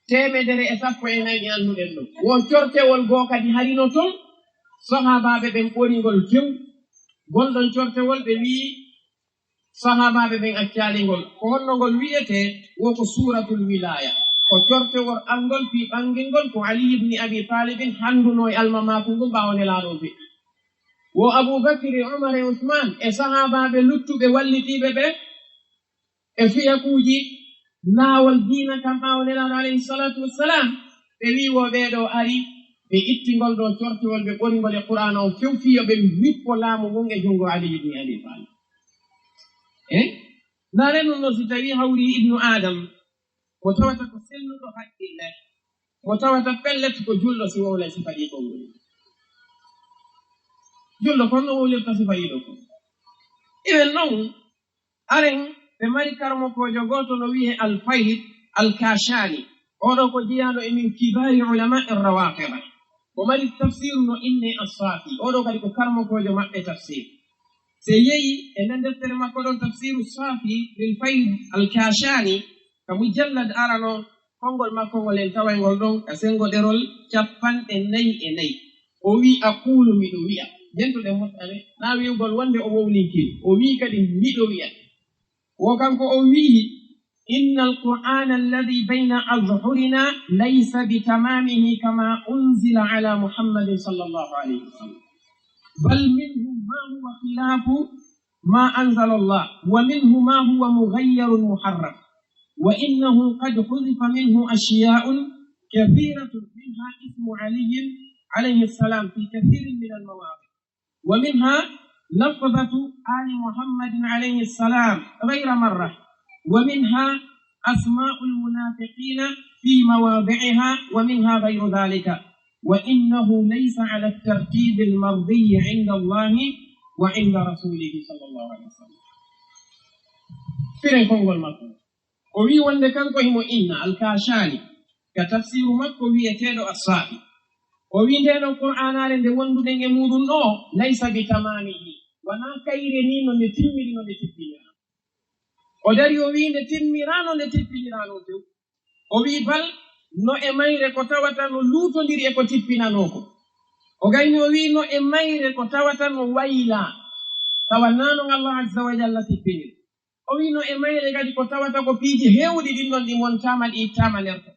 teemedere e sappo e nayi ɗi annduɗen ɗoo. Wo cortewol goo kadi harino ton, sahaabaaɓe ɓen ɓorigol few. Ngol ɗon cortewol ɓe wi'i, sahaabaaɓe ɓen accaali ngol. Ko honno ngol wi'etee? Wo ko Suuratul Wilaaya. Ko cortewol angol fii ɓangingol ko Ali ibn Abi Talibin handunoo e almamaaku ngun ɓaawo Nelaaɗo on feƴƴi. Wo Abu Bakri, Umar e Usmaan e sahaabaaɓe luttuɓe wallitiiɓe ɓe e fiyakuuji laawol diina kan ɓaawo Nelaaɗo alayhi salaatu wassalaam, ɓe wi'i wo ɓee ɗoo ari, ɓe itti ngol ɗoo cortewol, ɓe ɓori ngol e Qur'aana on few fii yo ɓe wippo laamu ngun e junngo Ali ibn Abi Talib. Eh? Ndaaree non no si tawii hawri ibnu Adam, mo tawata ko selluɗo haqqille, mo tawata pellet ko julɗo si wowlay sifa ɗii konngol. Julɗo kon no wowlirta sifa ɗii ɗoo kon. Iwen non, aren ɓe mari karmokoojo gooto no wi'ee Al-Fayd Al-Kashani. Oo ɗoo ko jeyaaɗo e min kibaari ulamaa'i Rawafida. O mari tafsiru no innee As-Safi. Oo ɗoo kadi ko karmokoojo maɓɓe tafsir. Si en yehii e nden deftere makko ɗon, Tafsiru Safi lil Fayd Al-Kashani, ka mujallad arano, konngol makko ngol en taway ngol ɗon ka senngo ɗerol cappanɗe nayi e nayi. O wi'i, "Aqulu, miɗo wi'a." Ndentuɗen moƴƴere, naa wi'ugol wonde o wowlinkii. O wi'i kadi, "Miɗo wi'a." Wo kanko o wi'i, "Inna al-Qur'ana alladhi bayna azhurina laysa bi tamamihi kama unzila ala Muhammadin sallallahu alayhi wa sallam. Bal minhu ma huwa khilafu ma anzala Allah, wa minhu ma huwa mughayyarun muharraf, wa innahu qad huzifa minhu ashya'un kathiratun, minha ismu Aliyyin alayhi salam fi kathirin min al-mawadi', wa minha lafzatu ali Muhammadin alayhi salam ghayra marrah, wa minha asma'ul munafiqina fi mawadi'iha, wa minha ghayru dhalika, wa innahu laysa ala at-tartibi al-mardiyi inda Allahi wa inda rasulihi sallallahu alayhi wa sallam." Firen konngol makko. O wi'i wonde kanko himo inna Al-Kashani ka tafsiru makko wi'eteeɗo As-Safi. O wi'i ndee ɗoo Qur'aanaare nde wonduɗen e muuɗum ɗoo, laysa bi tamamihi. Wanaa kayre nii no nde timmiri, no nde tippinira. O dari o wi'i nde timmiraa no nde tippiniraanoo few. O wi'i bal no e mayre ko tawata no luutondiri e ko tippinanoo ko. O gayni o wi'i no e mayre ko tawata no waylaa, tawa naa non Allah azza wa jalla tippiniri. O wi'i no e mayre kadi ko tawata ko piiji heewɗi ɗin ɗon ɗi montaama, ɗi ittaama nder ton.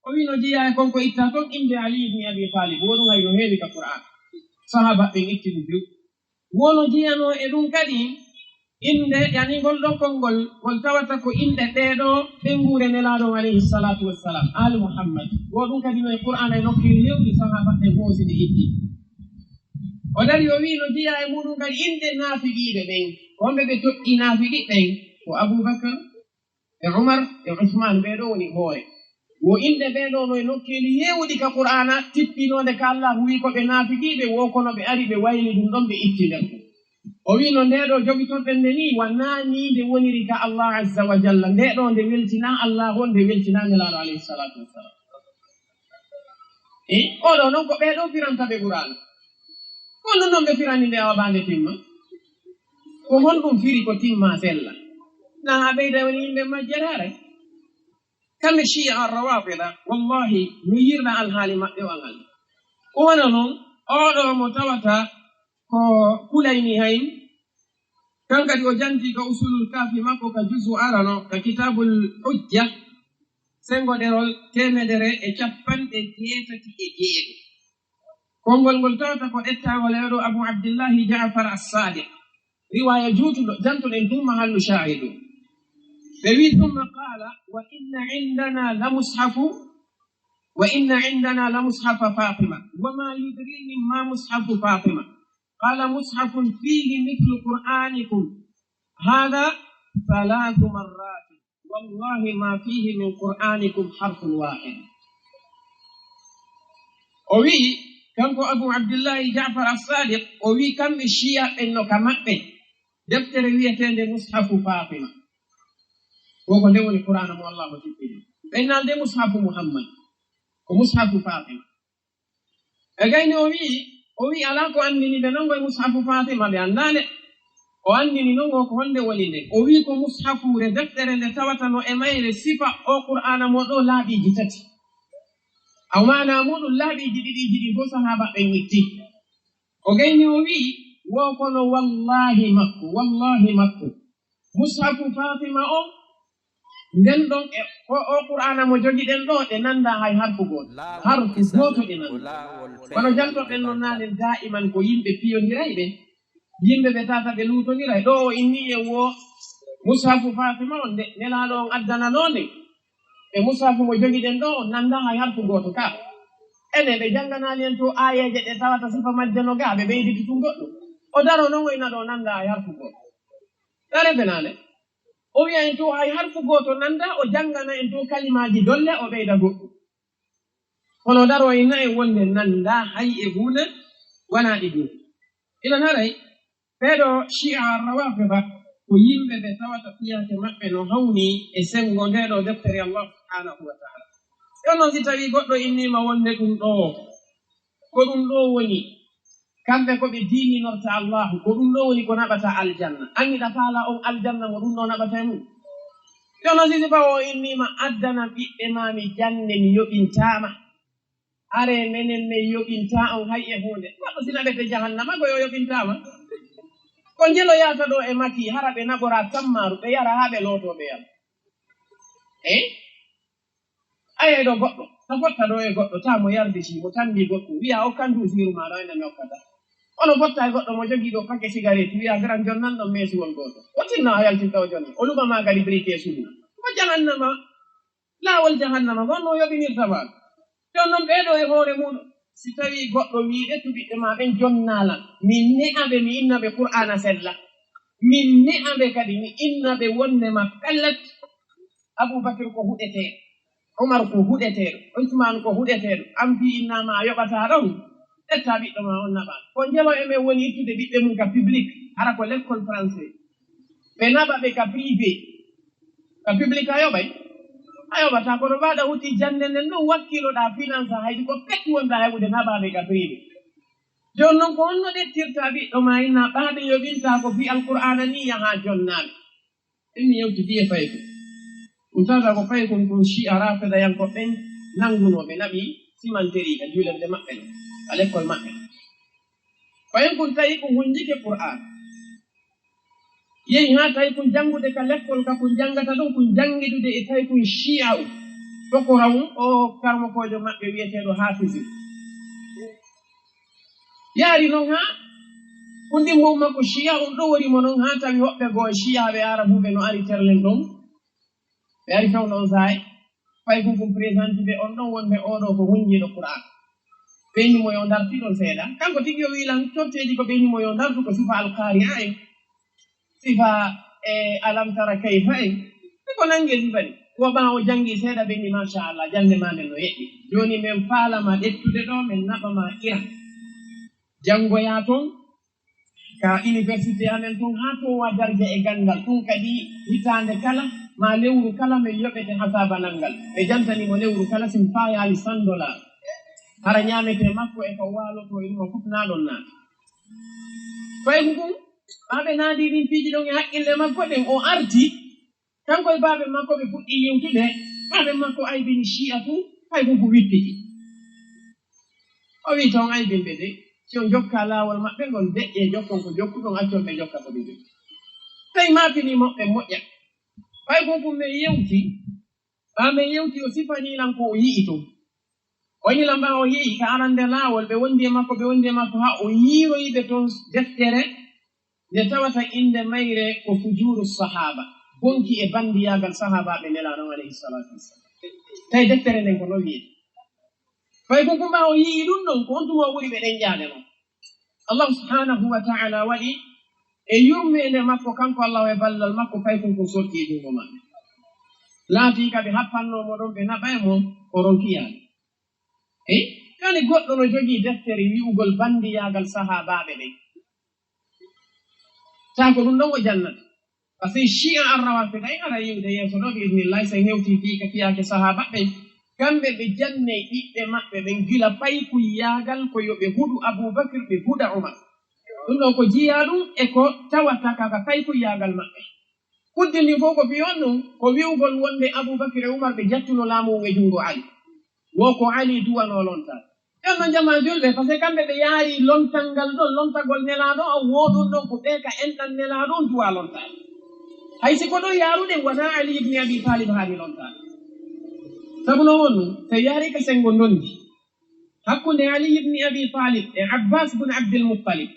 O wi'i no jeyaa e kon ko ittaa ton innde Ali ibn Abi Talib, wo ɗum hay no heewi ka Qur'aan. Sahaaba ɓen itti ɗum few. Wo no jeyanoo e ɗum kadi innde, yani ngol ɗoo konngol, ngol tawata ko inɗe ɓee ɗoo ɓeynguure Nelaaɗo on alayhi salaatu wassalaam, Aali Muhammad. Wo ɗum kadi no e Qur'aana e nokkeeli heewɗi sahaaba ɓen hoosi ɗe itti. O dari o wi'i no jeyaa e muuɗum kadi inɗe naafiqiiɓe ɓen. Ko homɓe ɓe toɗɗii naafiqi ɓen? Ko Abubakar, e Umar e Usmaan, ɓee ɗoo woni hoore. Wo inɗe ɓee ɗoo no e nokkeeli heewɗi ka Qur'aana, tippinoonde ka Allaahu wi'i ko ɓe naafiqiiɓe, wo kono ɓe ari ɓe wayli ɗum ɗon, ɓe itti nder ɗum. O wi'i no ndee ɗoo jogitorɗen nde nii, wanaa nii nde woniri ka Allah azza wa jalla. Ndee ɗoo nde weltinaa Allaahu on, nde weltinaa Nelaaɗo alayhi salaatu wassalaam. E oo ɗoo non ko ɓee ɗoo firanta ɓe Qur'aana. Ko honɗum non ɓe firani nde awa baa nde timma? Ko honɗum firi ko timma sella? Na a ɓeyda woni yimɓe majjere haray? Kamɓe Shi'a Rawafida, wallahi, mi yirna alhaali maɓɓe o angal. Ko wona non, oo ɗoo mo tawata ko Kulayni hayn, kan kadi o janti ka Usulul Kafi makko ka juzu arano, ka Kitabul Hujja, sengo ɗerol teemedere e cappanɗe jeetati e jeego. Konngol ngol tawata ko ɗettaangol e ɗoo Abu Abdillahi Ja'far As-Sadiq. Riwaaya juutuɗo, jantuɗen tun mahallu shaahidu. Ɓe wi'i, ثم قال: وإن عندنا لمصحف، وإن عندنا لمصحف فاطمة، وما يدريهم ما مصحف فاطمة؟ قال: مصحف فيه مثل قرآنكم هذا ثلاث مرات، والله ما فيه من قرآنكم حرف واحد. O wi'i, kanko Abu Abdillahi Ja'far As-Sadiq, o wi'i kamɓe Shi'a ɓen no ka maɓɓe deftere wi'eteende Mushafu Fatima. Ko ko nde woni Qur'aana mo Allah mo tippini. Ɓen nal nde Mushafu Muhammad. Ko mushafu Fatima. Ɓe gayni o wi'i, o wi'i alaa ko anndini ɓe non ko e mushafu Fatima, ɓe anndaa nde. O anndini non o ko honde woni nde. O wi'i ko mushafuure deftere nde tawata no e mayre sifa o Qur'aana mo ɗo laaɓiiji tati. Aw maanaa muuɗum laaɓiiji ɗiɗiiji ɗin fof sahaaba ɓen itti. O gayni o wi'i, wo kono wallaahi makko, wallaahi makko. Mushafu Fatima on, nden ɗon e o, o Qur'aana mo jogiɗen ɗo, ɗe nanndaa hay harfu gooto. Harfu gooto ɗe nanndaa. Kono jantoɗen non naane daa'iman ko yimɓe piyondirayɓe, yimɓe ɓe tata ɓe luutondiray. Ɗo o inni en wo mushafu Fatima on, nde Nelaaɗo on addananoo nden. E mushafu mo jogiɗen ɗo, on nanndaa hay harfu gooto ka. Enen ɓe jannganaali en to aayeeje ɗe tawata sifa majje no gaa, ɓe ɓeyditi tun goɗɗum. O daro non o ina ɗo nanndaa hay harfu gooto. Ɗare fenaande. O wi'a en to hay harfu gooto nanndaa, o janngana en to kalimaaji dolle, o ɓeyda goɗɗum. Kono daro o inna en wonde nanndaa hay e huunde, wanaa ɗi gootum. Ina haray, ɓeeɗo Shi'a Rawafida, ko yimɓe ɓe tawata piyaake maɓɓe no hawni e senngo nde ɗo deftere Allah subhanahu wa ta'ala. Jooni non si tawii goɗɗo inniima wonde ɗum ɗo, ko ɗum ɗo woni, kamɓe ko ɓe diininorta Allahu, ko ɗum ɗo woni ko naɓata aljanna. An hiɗa faala on aljanna mo ɗum ɗo naɓata e mum? Jooni non si sifa o inniima addana ɓiɓɓe maa mi jannde mi yoɓintaama. Are menen men yoɓintaa on hay e huunde. Goɗɗo si naɓete jahannama ko yo yoɓintaama. Ko njeloyaata ɗo e maki hara ɓe naɓora tammaaru, ɓe yara haa ɓe lootoo ɓe yara. Eh? Aye ɗo goɗɗo, no fotta ɗo e goɗɗo, taa mo yarditi, mo tambi goɗɗum, wi'a okkan duusiiru maa ɗo, ene mi okkata. Ono fotta e goɗɗo mo jogii ɗo pake sigaret, wi'a garan jon nan ɗon meesuwol gooto. O tinna o yaltin ɗo jon, o luɓa maa kadi brique e sunna. Ko jahannama, laawol jahannama, ko on no yoɓinirta maa. Jooni non ɓee ɗo e hoore muuɗum, si tawii goɗɗo wi'i ɓe tuɓiɓɓe maa ɓen jonnaalan, min ne'a ɓe, mi inna ɓe Qur'aana sella. Min ne'a ɓe kadi, mi inna ɓe wonde ma pellet. Abubakar ko huɗeteeɗo, Umar ko huɗeteeɗo, Usmaan ko huɗeteeɗo, an fii innaama a yoɓataa ɗon, ƴetta ɓiɗɗo maa on naɓa. Ko njelo e men woni ittude ɓiɓɓe mum ka public, hara ko lekkol français. Ɓe naɓa ɓe ka privé, ka public a yoɓay? A yoɓataa, kono ɓaaɗa huti jannde nden ɗon wakkiloɗaa finance haydi ko pet wonɗaa heɓude naɓaa ɓe ka privé. Jooni non ko honno ɗettirtaa ɓiɗɗo maa inna ɓaaɓe yoɓintaa ko fii Alqur'aana nii yahaa jonnaaɓe? Min mi yewtidi e Faykun. Ɗum tawata ko Faykun kun Shi'a Rafidayankoɓe ɓen nanngunoo ɓe naɓi simanteri ka juulerde maɓɓe, ka lekkol maɓɓe. Faykun tawi kun hunjike Qur'aan. Yehi haa tawi kun janngude ka lekkol ka kun janngata ɗum, kun janngidude e Faykun Shi'a un. Tokora un o karmokoojo maɓɓe wi'eteeɗo Hafizi. Yaari non haa kunndi mum makko Shi'a un ɗo wori mo non haa tawi hoɓɓe goo e Shi'aaɓe Arabuɓe no ari terlen ɗon. Ɓe ari fewndo on saa'i, Faykun kun présentude on ɗon wonde oo ɗoo ko hunjiiɗo Qur'aan. Ɓe inni mo yo ndarti ɗon seeɗa. Kanko tigi o wi'i lan corteeji ko ɓe inni mo yo ndartu ko sifa Alqaari'a en. Sifa e alam tara kayfa en. Ɓe ko nanngee sifa ɗi. Wo ɓaawo janngi seeɗa ɓe inni machallah jannde maa nden no yeɗɗi. Jooni men faalama ƴettude ɗo men naɓa ma Iran. Janngoyaa ton ka université amen tun haa towa darja e ganndal. Ɗum kadi hitaande kala maa lewru kala men yoɓete hasaabanal ngal. Ɓe jantani mo lewru kala si mi faayaali cent dollars. Hara ñaametee makko e ko waalotoo e ɗum o fof naa ɗon naata. Faykun kun, ɓaaɓe naadii ɗin piiji ɗon e haqqille makko ɗen, o arti, kanko e baaɓe makko ɓe fuɗɗii yewtude, baaɓe makko aybini Shi'a tun, Faykun kun wippiti. O wi'i, "To on aybin ɓe de, si on jokkaa laawol maɓɓe ngol, deƴƴee jokkon ko jokkuɗon, accon ɓe jokka ko ɓe jokki." Tawi maapinii moɓɓe moƴƴa. Faykun kun men yewti, ɓaa men yewti, o sifanii lan ko o yi'i ton. O inni lan ɓaa o yi'i ka arande laawol, ɓe wondi e makko, ɓe wondi e makko, haa o yiiroyi ɓe ton deftere nde tawata innde mayre ko Fujuuru Sahaaba, bonki e banndiyaagal sahaabaaɓe Nelaaɗo on alayhi salaatu wassalam. Tawi deftere nden ko non wi'ete. Faykun kun ɓaa o yi'i ɗum ɗon, ko on tuma o ɓuri ɓe ɗenƴaade non. Allah subhanahu wa ta'ala waɗi e yurmeende makko, kanko Allah e ballal makko, Faykun kun sorti e junngo maɓɓe. Laatii ka ɓe happannoo mo ɗon, ɓe naɓay mo, o ronki yaade. Eyi, kadi goɗɗo no jogii deftere wi'ugol banndiyaagal sahaabaaɓe ɓen. Taa ko ɗum ɗon o jannata. Parce que Shi'a Ar-Rawafida en ara yi'ude yeeso ɗo, bi idnillahi, sen hewtii fii ka fiyaake sahaaba ɓen. Kamɓe ɓe janney ɓiɓɓe maɓɓe ɓen gila paykuyyaagal ko yo ɓe huɗu Abuu Bakr, ɓe huɗa Umar. Ɗum ɗoo ko jiyaa ɗum e ko tawata ka, ka paykuyyaagal maɓɓe. Kuddi ndin fof ko fii honɗum? Ko wi'ugol wonde Abuu Bakr e Umar ɓe jattuno laamu ngun e junngo Ali. Wo ko Ali duwanoo lontaade. Ɓen non jamaa julɓe, parce que kamɓe ɓe yaari lontal ngal ɗon, lontagol Nelaaɗo on, wo ɗum ɗon ko ɓe ka enɗan Nelaaɗo on duwaa lontaade. Hay si ko ɗon yaaruɗen, wonaa Ali ibn Abi Talib haani lontaade. Sabu non honɗum? Si yaari ka senngo ndondi hakkunde Ali ibn Abi Talib e Abbas bun Abdul Muttalib.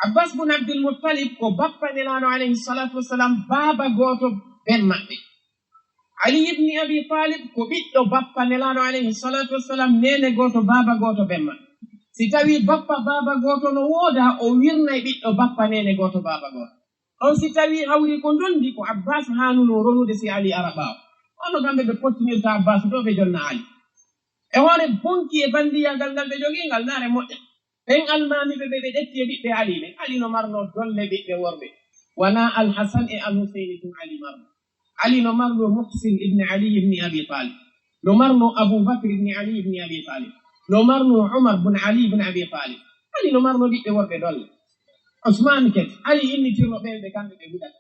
Abbas bun Abdul Muttalib ko bappa Nelaaɗo alayhi salaatu wassalaam, baaba gooto ben maɓɓe. Ali ibn Abi Talib ko ɓiɗɗo bappa Nelaaɗo alayhi salaatu wassalaam, neene gooto, baaba gooto ben maɓɓe. Si tawii bappa, baaba gooto no woodaa, o wirnay ɓiɗɗo bappa, neene gooto, baaba gooto. On si tawii hawri ko ndondi, ko Abbas haanunoo ronude si Ali ara ɓaawo. Honno kamɓe ɓe pottinirta Abbas ɗoo ɓe jonna Ali? E hoore bonki e banndiyaagal ngal ɓe jogii ngal, naare moƴƴa. Ɓen almaami ɓe, ɓe, ɓe ɗetti e ɓiɓɓe Ali ɓen. Ali no marnoo dolle ɓiɓɓe worɓe. Wonaa Al-Hasan e Al-Huseyni tun Ali marnoo. Ali no marnoo Muhsin ibn Ali ibn Abi Talib. No marnoo Abu Bakr ibn Ali ibn Abi Talib. No marnoo Umar bun Ali ibn Abi Talib. Ali no marnoo ɓiɓɓe worɓe dolle. Usmaan kadi, Ali innitirno ɓen ɓe kamɓe ɓe huɗata.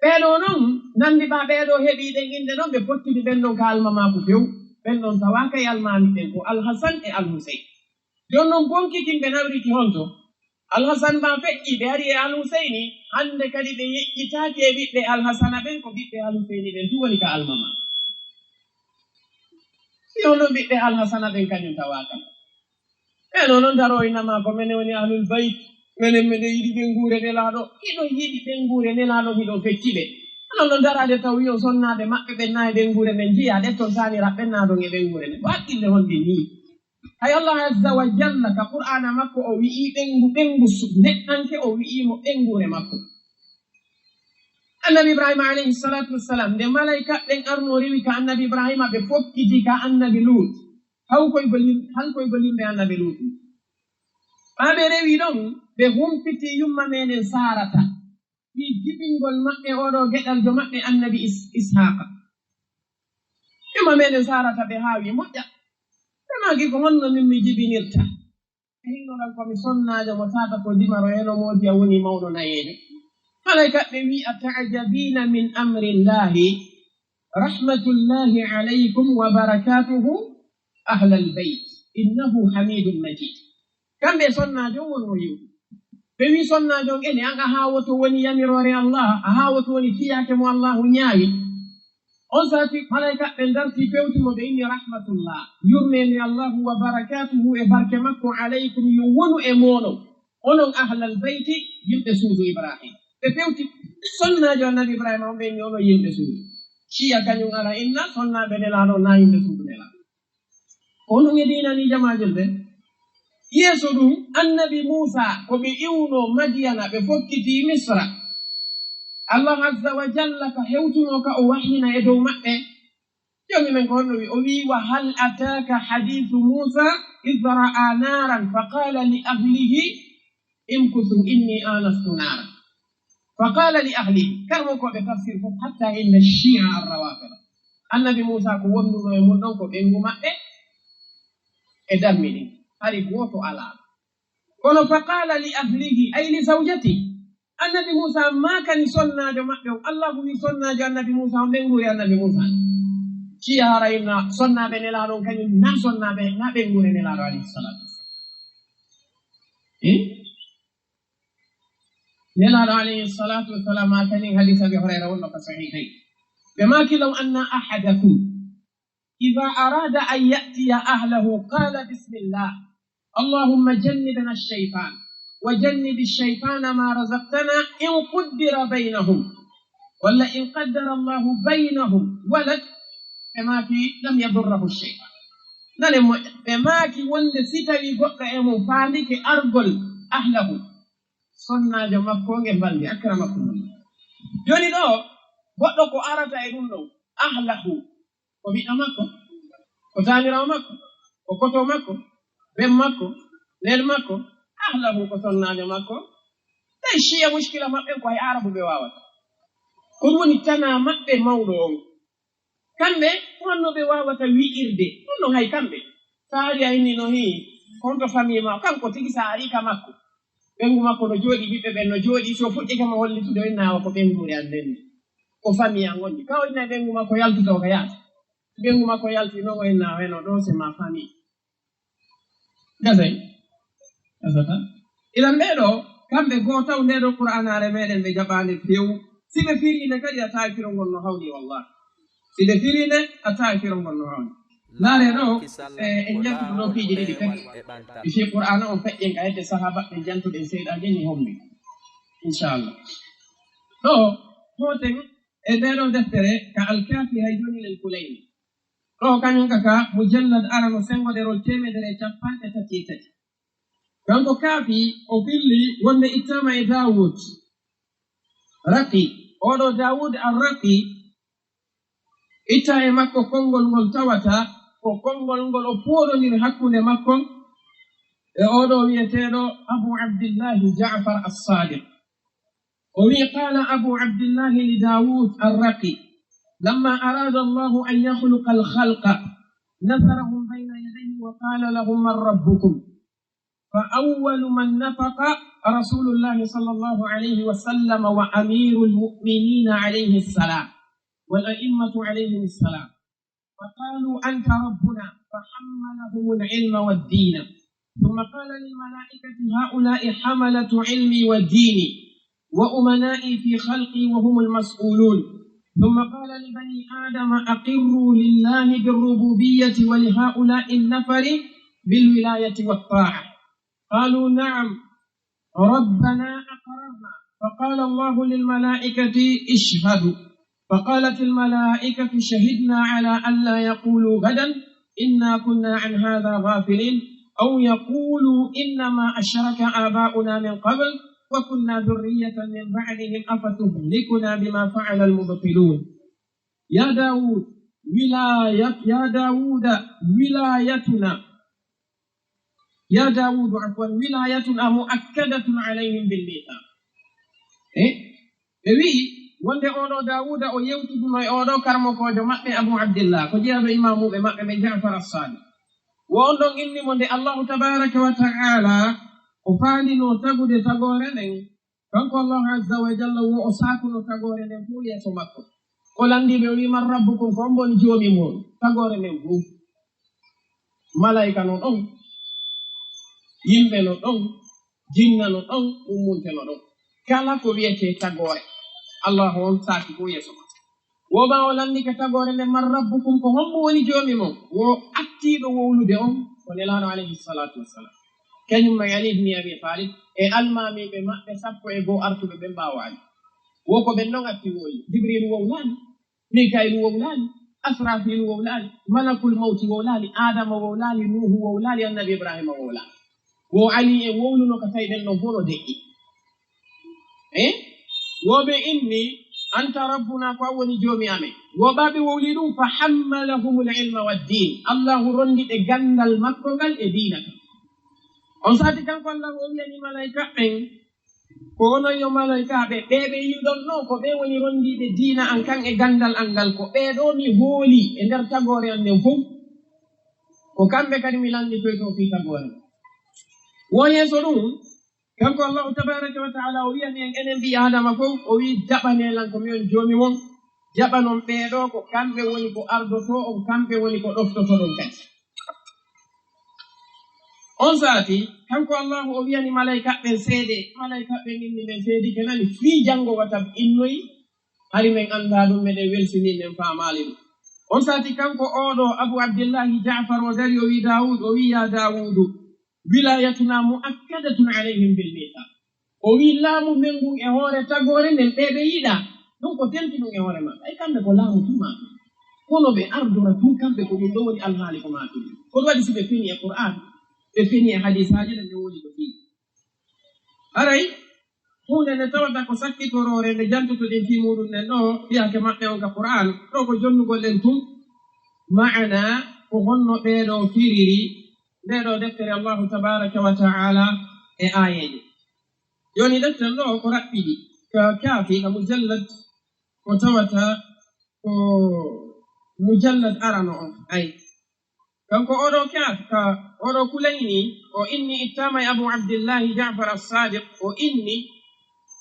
Ɓee ɗoo non, nanndi ɓaa ɓee ɗoo heɓii ɗen innde ɗon, ɓe pottini ɓen ɗon ka almamaaku few. Ɓen ɗon tawaaka e almaami ɓen, ko Al-Hasan e Al-Huseyn. Jooni non, bonki kin ɓe nawriti honto? Al-Hasan maa feƴƴi, ɓe ari e Al-Huseyni, hannde kadi ɓe yeƴƴitaaki e ɓiɓɓe Al-Hasana ɓen, ko ɓiɓɓe Al-Huseyni ɓen tun woni ka almama. Si onon ɓiɓɓe Al-Hasana ɓen kañum tawaaka. Ɓee ɗoo non daroo ina maa ko menen woni Ahlul Bayt, menen miɗen yiɗi ɓeynguure Nelaaɗo. Hiɗon yiɗi ɓeynguure Nelaaɗo, hiɗon fecci ɓe. Onon non daraade taw wi'on sonnaaɓe maɓɓe ɓen naa e ɓeynguure men, njiyaa ɗe ton taanira ɓen naa ɗon e ɓeynguure men. Ko haqqille honde nii? Hay Allah azza wa jalla ka Qur'aana makko o wi'ii ɓeyngu, ɓeyngu su-, neɗɗanke o wi'ii mo ɓeynguure makko. Annabi Ibrahima alayhi salaatu wassalaam, nde malayka ɓen arnoo rewi ka Annabi Ibrahima, ɓe fokkiti ka Annabi Luut. Hawkoygol yim-, halkoygol yimɓe Annabi Luutu. Ɓaa ɓe rewi ɗon, ɓe humpiti yumma meɗen Saarata, fii jibingol maɓɓe oo ɗoo geɗaljo maɓɓe Annabi Is-, Ishaaqa. Yumma meɗen Saarata ɓe haawi moƴƴa. Ɓe maaki, "Ko honno min mi jibinirta? E hinno ngal ko mi sonnaajo mo tata ko dimaro eno moodi a woni mawɗo nayeejo." Malayka ɓe wi'i, "Ata'jabiina min amrillahi, rahmatullahi alaykum wa barakatuhu ahlal bayt, innahu hamidun majid." Kamɓe sonnaajo on wonno yew. Ɓe wi'i sonnaajo on, "Ene an a haa woto woni yamiroore Allah, a haa woto woni fiyaake mo Allahu ñaawi?" On saati malayka ɓe darti pewti mo ɓe inni rahmatullah, yurmeende Allahu wa barakatuhu e barke makko alaykum yo wonu e mooɗon, onon ahlal bayti, yimɓe suudu Ibrahim. Ɓe pewti sonnaajo Annabi Ibrahima on ɓe inni onon yimɓe suudu. Ciya kañum ara inna sonnaaɓe Nelaaɗo naa yimɓe suudu Nelaaɗo. Ko honɗum e diina ni jamaajel ɓe? Yeeso ɗum, Annabi Muusa, ko ɓe iwno Madiyana, ɓe fokkiti Misra. Allah azza wa jalla ka hewtuno ka o wahyina e dow maɓɓe. Joomi men ko honno wi? O wi, "Wa hal ataka hadithu Musa idh ra'a naran fa qala li ahlihi imkuthu inni anastu nara." Fa qala li ahlihi, karmokooɓe tafsir fof, hatta inna Shia ar-Rawafida. Annabi Muusa ko wonduno e mun ɗon ko ɓeyngu maɓɓe e dammi ɗin. Hari gooto alaa. Kono fa qala li ahlihi, ay li zawjati. Annabi Muusa maakani sonnaajo maɓɓe on. Allahu wi sonnaajo Annabi Muusa on ɓeynguure Annabi Muusa. Ciya haray na sonnaaɓe Nelaaɗo on kañum na sonnaaɓe na ɓeynguure Nelaaɗo alayhi salatu wassalam. Eh? Nelaaɗo alayhi salatu wassalam maakani hadis Abi Hurayra wonno ka sahihayn. Ɓe maaki, "Law anna ahadakum idha arada an ya'tiya ahlahu qala bismillah, Allahumma jannibna ash-shaytan, wa jannibi ash-shaytana ma razaqtana, in quddira baynahum, walla in qaddara Allahu baynahum walad," ɓe maaki, "lam yadurrahu ash-shaytan." Nane moƴƴa, ɓe maaki wonde si tawi goɗɗo e mum faandike argol ahlahu, sonnaajo makko nge mbalndi, akramakumullah. Jooni ɗo, goɗɗo ko arata e ɗum ɗon, ahlahu, ko ɓiɗɗo makko, ko taaniraawo makko, ko koto makko, ben makko, leel makko, ahlahu ko sonnaajo makko. Tawi Shiya mushkila maɓɓe ko hay Arabu ɓe waawata. Ko ɗum woni tanaa maɓɓe mawɗo on. Kamɓe, honno ɓe waawata wi'irde? Ɗum ɗon hay kamɓe. So a ari a inni no hii, honto famille ma, kanko tigi so a ari ka makko. Ɓeyngu makko no jooɗi, ɓiɓɓe ɓen no jooɗi, so fuɗɗike mo hollitude o inna o ko ɓeynguure an nden. Ko famille an woni. Ka o inna ɓeyngu makko yaltito ka yaata. Ɓeyngu makko yalti non o inna o heno ɗo c'est ma famille. Gasay. Gasata. Idan ɓee ɗo, kamɓe goo taw nde ɗo Qur'aanaare meɗen ɓe jaɓaande few. Si ɓe firiinde kadi a tawi firongol no hawni wallahi. Si ɓe firiinde a tawi firongol no hawni. Laare ɗo, e, en jantuɗo ɗo piiji ɗiɗi kadi. E fii Qur'aana on feƴƴen ka hedde sahaaba ɓen jantuɗen seeɗa nden ni hommi. Inchallah. Ɗo, hoten e nde ɗo deftere ka Alkaafi hay jooni lel Kulayni. Ɗo kañum ka, ka mujallad arano sengoɗerol teemedere e capanɗe tati e tati. Kanko Kaafi o filli wonde ittaama e Daawud Raqi. Oɗo Daawud Ar-Raqi itta e makko konngol ngol tawata ko konngol ngol o pooɗondiri hakkunde makko e oɗo wi'eteeɗo Abu Abdillahi Ja'far As-Sadiq. O wi'i, قال أبو عبد الله لداود الرقي لما أراد الله أن يخلق الخلق نثرهم بين يديه وقال لهم من ربكم؟ فأول من نطق رسول الله صلى الله عليه وسلم وأمير المؤمنين عليه السلام والأئمة عليهم السلام. فقالوا أنت ربنا، فحملهم العلم والدين. ثم قال للملائكة هؤلاء حملة علمي وديني وأمنائي في خلقي وهم المسؤولون. ثم قال لبني آدم أقروا لله بالربوبية ولهؤلاء النفر بالولاية والطاعة. قالوا نعم ربنا أقررنا. فقال الله للملائكة اشهدوا. فقالت الملائكة شهدنا على ألا يقولوا غدا إنا كنا عن هذا غافلين أو يقولوا إنما أشرك آباؤنا من قبل وكنا ذرية من بعدهم أفتهلكنا بما فعل المبطلون. يا داود ولاية، يا داود ولايتنا يا داود عفوا ولايتنا مؤكدة عليهم بالميثاق. Eh? Ɓe wi'i wonde oɗo Daawuda o yewtuduno e oɗo karmokoojo maɓɓe Abu Abdillah, ko jeyaaɗo imaamuɓe maɓɓe ɓe Ja'far As-Sadiq. Wo on ɗon inni mo nde Allahu tabaraka wa ta'ala o faandino tagude tagoore nden. Kanko Allahu Azza wa Jalla wo o saakuno tagoore nden fow yeeso makko. O lanndii ɓe, o wi'i, "Man rabbukum?" Ko on woni joomi mon? Tagoore nden fow. Malaa'ika no ɗon, yimɓe no ɗon, jinna no ɗon, ummunte no ɗon. Kala ko wi'etee tagoore, Allahu on saaki fow yeeso makko. Wo ɓaawo lanndike tagoore nden, "Man rabbukum?" Ko hombo woni joomi mon? Wo attiiɗo wowlude on, ko Nelaaɗo alayhi salatu wassalam. Kañum e Ali ibn Abi Talib e almaamiiɓe maɓɓe sappo e goo artuɓe ɓen ɓaawo Ali. Wo ko ɓen non atti wowli. Jibriilu wowlaali, Mikaa'iilu wowlaali, Asrafiilu wowlaali, Malakul Mawti wowlaali, Aadama wowlaali, Nuuhu wowlaali, Annabi Ibraahiima wowlaali. Wo Ali en wowluno ka tawi ɓen non fow no deƴƴi. Eh? Wo ɓe inni, "Anta rabbuna," ko an woni joomi amen. Wo ɓaaɓe wowli ɗum, "Fa hammalahumul ilma wad din." Allahu rondi ɓe ganndal makko ngal e diina kan. On saati kanko Allahu o wi'ani malaa'ika ɓen, ko onon yo malaa'ikaaɓe, ɓee ɓe yi'uɗon no, ko ɓe woni rondiiɓe diina an kan e ganndal an ngal, ko ɓee ɗo mi hooli e nder tagoore an nden fow. Ko kamɓe kadi mi lannditoyto fii tagoore. Wo yeeso ɗum, kanko Allahu tabaraka wa ta'ala o wi'ani en enen ɓii Aadama fow, o wi'i, "Jaɓanee lan ko mi on joomi mon, jaɓanon ɓee ɗo, ko kamɓe woni ko ardotoo on, kamɓe woni ko ɗoftotoɗon kadi." On saati, kanko Allahu o wi'ani malaa'ikaaɓe ɓen, "Seedee." Malaa'ikaaɓe ɓen inni, "Men seedike nani, fii janngo wata innoyi, hari men anndaa ɗum, meɗen welsinii, men faamaali ɗum." On saati, kanko oo ɗoo Abu Abdillahi Ja'far o dari, o wi'i Daawuud, o wi'i, "Yaa Daawuudu, wilaayatuna mu'akkadatun alayhim bil miisaaq." O wi'i, "Laamu men ngun e hoore tagoore nden, ɓee ɓe yiɗaa, ɗum ko tentuɗum e hoore maɓɓe." Ay, kamɓe ko laamu tuma. Kono ɓe ardora tun, kamɓe ko ɗum ɗo woni alhaali ko maatude. Ko ɗum waɗi si ɓe fini e Qur'aan, ɓe fini e hadiisaaji ɗen, ɓe woni ko fii. Haray, huunde nde tawata ko sakkitoroore nde jantotoɗen fii muuɗum nden ɗo, fiyaake maɓɓe on ka Qur'aan, ɗo ko jonnugol en tun, maana ko honno ɓee ɗoo firiri ndee ɗoo deftere Allahu tabaaraka wa ta'aala e aayeeje. Jooni, deftere ɗoo ko raɓɓiɗi ka Kaafi, ka mujallad ko tawata ko Mujallad arano on, ay. Kanko oɗo ka, ka oɗo Kulayni, o inni ittama e Abu Abdillahi Ja'far as-Sadiq, o inni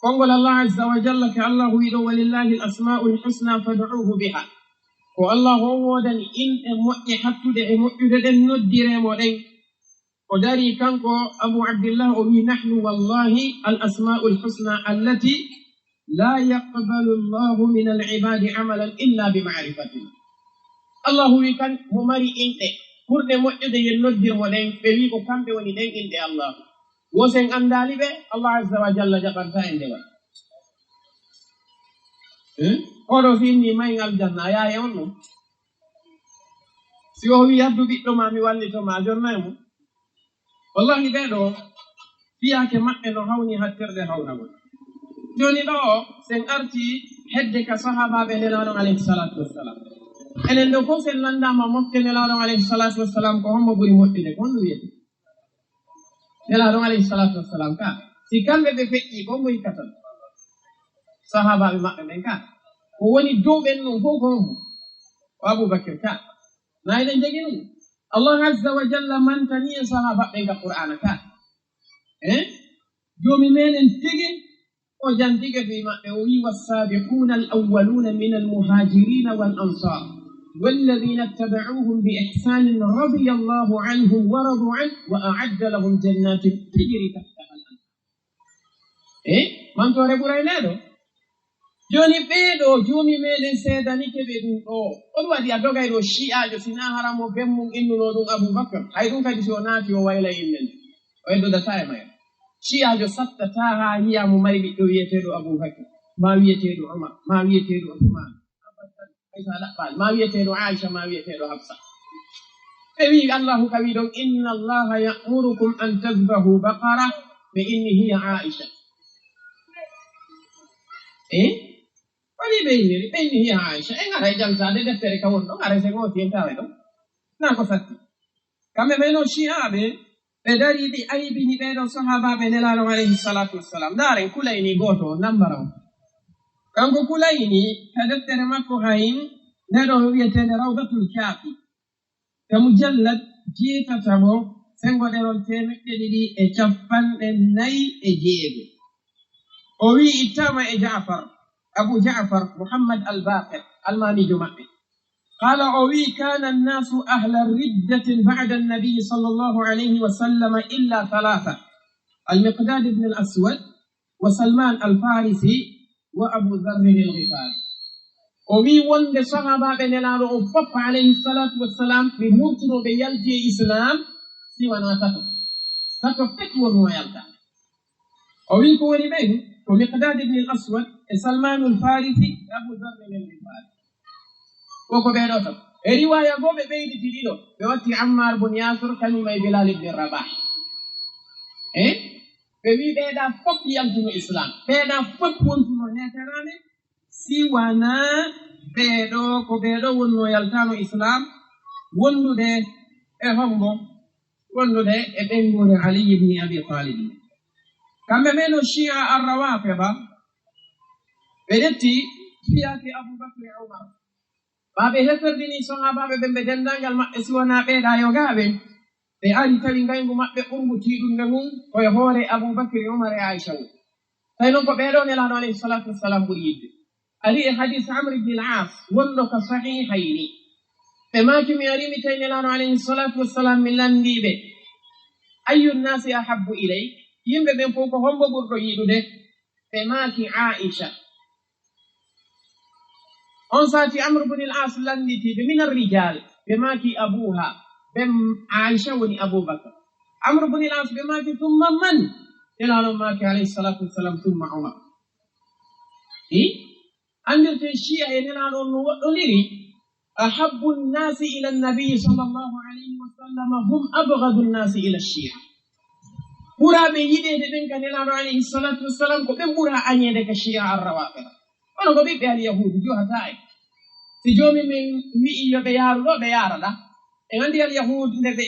konngol Allah azza wa jalla, ka Allahu wi'i ɗo, "Walillahi al-asma'ul husna fad'uhu biha." Ko Allahu on woodani inɗe moƴƴe hattude e moƴƴude ɗen, noddire mo ɗen. O dari kanko Abu Abdillah, o wi'i, "Nahnu wallahi al-asma'ul husna allati la yaqbalu Allahu min al-ibadi amalan illa bi ma'rifatin." Allahu wi'i kan mo mari inɗe ɓurɗe moƴƴude yen noddir mo ɗen, ɓe wi'i ko kamɓe woni ɗen inɗe Allahu. Wo sen anndaali ɓe, Allah azza wa jalla jaɓanta en nde waɗi. Hmm? Oɗo finni may aljanna, a yaye on ɗum. Si o wi'i, "Addu ɓiɗɗo ma, mi wallito ma," a jonna e mum. Wallahi, ɓee ɗoo fiyaake maɓɓe no hawni hattirde hawnagol. Jooni ɗoo, sen arti hedde ka sahaabaaɓe Nelaaɗo alayhi salaatu wassalam. Enen ɗoo fof sen lanndaama mofte Nelaaɗo alayhi salaatu wassalam, ko hombo ɓuri moƴƴude? Ko honɗum wiyete? Nelaaɗo alayhi salaatu wassalam ka, si kamɓe ɓe feƴƴi, ko hombo hikkata? Sahaabaaɓe maɓɓe ɓen ka. Ko woni dow ɓen ɗum fof ko hombo? Ko Abubakir ka. Na eɗen jogii ɗum? Allah azza wa jalla mantani en sahaaba ɓen ka Qur'aana ka. Eh? Joomi meɗen tigi, o jantike fii maɓɓe, o wi'i, "Wassaabiquuna al-awwaluuna mina al-muhaajiriina wal ansaar, walladiina ittaba'uuhum bi ihsaanin radiyallaahu anhum wa radu anhu wa a'adda lahum jannaatin tajrii tahtaha al-anhaar." Eh? Mantoore ɓuray nde ɗoo. Jooni ɓee ɗoo, Joomi meɗen seedanike ɓe ɗum ɗoo. On waɗi a dogay ɗoo Shi'aajo, si naa haram o ben mum innunoo ɗum Abubakar. Hay ɗum kadi si o naati, o wayla yimɓe nde. O eddodataa e mayre. Shi'aajo sattataa haa yi'a mo mari ɓiɗɗo wi'eteeɗo Abubakar, maa wi'eteeɗo Umar, maa wi'eteeɗo Usmaan. Abadan. Hay so a ɗaɓɓaali, maa wi'eteeɗo Aisha, maa wi'eteeɗo Hafsa. Ɓe wi'i Allahu ka wi'i ɗon, "Inna Allaha ya'murukum an tadhbahu baqara," ɓe inni, "Hiya Aisha." Eh? Woni ɓe inniri, ɓe inni, "Hiya Aisha." En ara e jantaade deftere ka woni ɗon, ara e sen ooti en tawa ɗon. Naa ko satti. Kamɓe ɓe no Shi'aaɓe, ɓe dari, ɓe aybini ɓee ɗoo sahaabaaɓe Nelaaɗo alayhi salaatu wassalam. Ndaaren Kulayni gooto on, nambara on. Kanko Kulayni, ka deftere makko hayin, nde ɗoo wi'eteende Rawdatul Kaafi, ka mujallad jeetataɓo, senngo ɗerol teemeɗɗe ɗiɗi e cappanɗe nayi e jeego. O wi'i, ittaama e Ja'far, Abu Ja'far, Muhammad al-Baqir, almaamiijo maɓɓe. Qaala, o wi'i, "Kaana annaasu ahla riddatin ba'da annabi sallallahu alayhi wa sallam illa thalatha, al-Miqdaad ibn al-Aswad, wa Salmaan al-Faarisi, wa Abu Dharrin al-Ghifaari." O wi'i wonde sahaabaaɓe Nelaaɗo on fof, alayhi salaatu wassalam, ɓe murtuno, ɓe yalti e Islaam, si wanaa tato. Tato pet wonno yalta. O wi'i ko woni ɓen, ko Miqdaad ibn al-Aswad e Salmaanul Faarisi e Abu Dharr ibn al-Ghifaari. Ko ko ɓee ɗoo tan. E riwaaya goo ɓe ɓeyditi ɗiɗo, ɓe watti Ammaar bun Yaasir kañum e Bilaal ibn Rabah. Eh? Ɓe wi'i ɓee ɗaa fof yaltuno Islaam. Ɓee ɗaa fof wontuno heeferaaɓe, si wanaa ɓee ɗoo, ko ɓee ɗoo wonno yaltaano Islaam, wondude e hombo? Wondude e ɓeynguure Ali ibn Abi Talib. Kamɓe ɓee no Shia Ar-Rawafida, ɓe ƴetti fiyaake Abu Bakr e Umar. Ɓaa ɓe heferdini sahaabaaɓe ɓen, ɓe denndaangal maɓɓe, si wanaa ɓee ɗaa yogaaɓe, ɓe ari tawi ngayngu maɓɓe ɓurngu tiiɗunde ngun ko e hoore Abu Bakr e Umar e Aisha woni. Tawi non ko ɓee ɗoo Nelaaɗo alayhi salaatu wassalaam ɓuri yiɗde. Ari e hadiis Amr ibn al-As wonɗo ka Sahihayni. Ɓe maaki, mi ari mi tawi Nelaaɗo alayhi salaatu wassalaam, mi lanndii ɓe, "Ayyu nnaasi ahabbu ilayk?" Yimɓe ɓen fow ko hombo ɓurɗo yiɗude? Ɓe maaki, "Aisha." On saati Amr ibn al-As lannditi ɓe, "Mina rrijal?" Ɓe maaki, "Abuha." Ɓe, Aisha woni Abu Bakr. Amr ibn al-As ɓe maaki, "Thumma man?" Nelaaɗo maaki alayhi salaatu wassalaam, "Thumma Umar." I? Anndirten Shia e Nelaaɗo on no woɗɗondiri. "Ahabbu nnaasi ila nnabii sallallahu alayhi wa sallam hum abghadu nnaasi ila Shia." Ɓuraaɓe yiɗeede ɓen ka Nelaaɗo alayhi salaatu wassalaam ko ɓen ɓuraa añeede ka Shia Ar-Rawafida. Kono ko ɓiɓɓe Al-Yahuudu, juhataa en. Si jooni min wi'i yo ɓe yaaru ɗoo, ɓe yaara ɗaa. En anndi Al-Yahuudu nde ɓe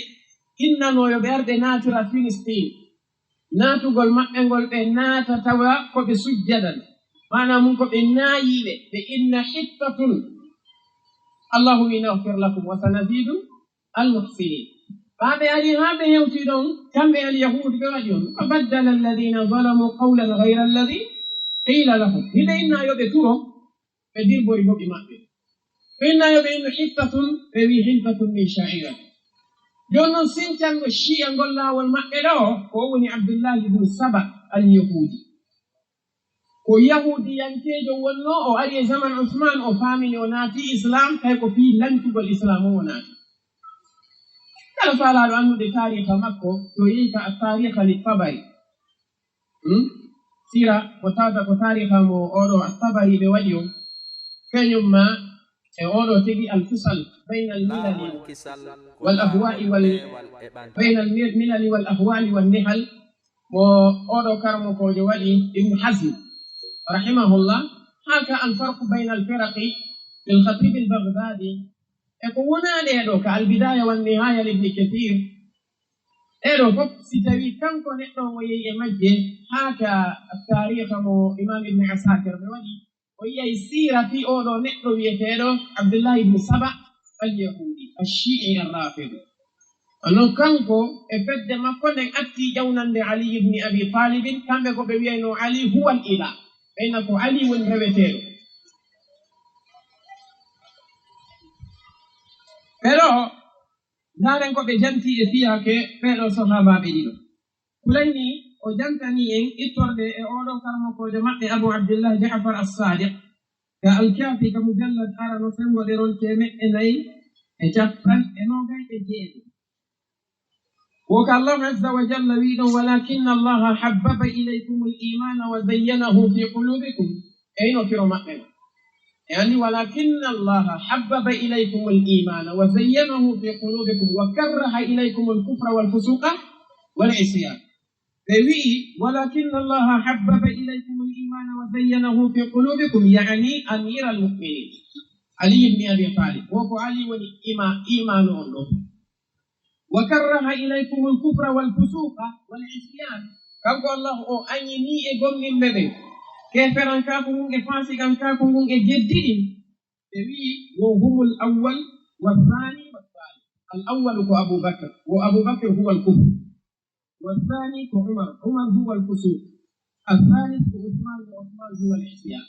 innanoo yo ɓe ar ɓe naatira Filistiin. Naatugol maɓɓe ngol, ɓe naata tawa ko ɓe sujjadan. Maanaa mun ko ɓe naayiiɓe, ɓe inna hittatun. Allahu wi, "Naghfir lakum wa sanazidu al-muhsinin." Ɓaaɓe ari haa ɓe hewti ɗon, kamɓe al-Yahuud ɓe waɗi on. "Fa baddala alladhina zalamu qawlan ghayra alladhi qila lahum." Hiɓe inna yo ɓe turo, ɓe dirbori hoɓi maɓɓe. Ɓe inna yo ɓe innu hittatun, ɓe wi, "Hittatun min sha'ira." Jooni noon, sincango Shi'a ngol laawol maɓɓe ɗo, ko o woni Abdullahi ibn Saba al-Yahuudi. Ko Yahuudiyankeejo wonnoo, o ari e zaman Usmaan, o faamini, o naati Islaam, tawi ko fii lancugol Islaam o, o naati. Kala faalaaɗo anndude taariika makko, yo yehi ka At-Taariikh li Tabari. Hmm? Siira ko tawata ko taariika mo oɗo At-Tabari ɓe waɗi o, kañum ma e oɗo tigi al-fisal bayna al-milali wal ahwa'i wal, bayna al-milali wal ahwa'i wan nihal, mo oɗo karamokoojo waɗi Ibn Hazm, rahimahullah, haka al-farqu bayna al-firaqi lil Khatib al-Baghdadi, e ko wonaa ɗee ɗo ka Al-Bidaya wan Nihaya li Ibn Kathir. Ɗee ɗo fof, si tawii kanko neɗɗo o yehi e majje, haa ka taariikha mo Imam Ibn Asakir ɓe waɗi, o yiyay siira fii oo ɗo neɗɗo wiyeteeɗo Abdullah ibn Saba al-Yahudi, al-Shi'i al-Rafidi. Kono kanko, e fedde makko nden, atti ƴawnande Ali ibn Abi Talibin, kamɓe ko ɓe wiyaynoo Ali huwa al-ilah, ɓeyna ko Ali woni reweteeɗo. Ɓe ɗo, ndaaren ko ɓe janti e fiyaake ɓee ɗoo sahaabaaɓe ɗiɗo. Kulayni o jantanii en ittorde e oo ɗoo karamokoojo maɓɓe Abu Abdillah Ja'far as-Sadiq, ka Al-Kaafi ka mujallad arano, senngo ɗerol teemeɗɗe nayi e cappanɗe noogay e jeego. Wo ka Allahu azza wa jalla wii ɗon, "Walakinna Allaha habbaba ilaykumul imaana wa zayyanahu fi qulubikum." E ino firo maɓɓe no. E anndi, "Walakinna Allaha habbaba ilaykumul imaana wa zayyanahu fi qulubikum wa karraha ilaykumul kufra wal fusuqa wal isyan." Ɓe wi'i, "Walakinna Allaha habbaba ilaykumul imaana wa zayyanahu fi qulubikum," ya'ani amiral mu'minin, Ali ibn Abi Talib. Wo ko Ali woni ima-, imaanu on ɗon. "Wa karraha ilaykumul kufra wal fusuqa wal isyan." Kanko Allah o añinii e gomɗinɓe ɓen keeferankaaku ngun e faasiqankaaku ngun e geddi ɗin. Ɓe wi'i, "Wo humul awwal wa thani wa thalith." Al awwalu ko Abu Bakr, wo Abu Bakr huwa al kufr. Wa thani ko Umar, Umar huwa al fusuq. Al thalith ko Usman, ko Usman huwa al isyan.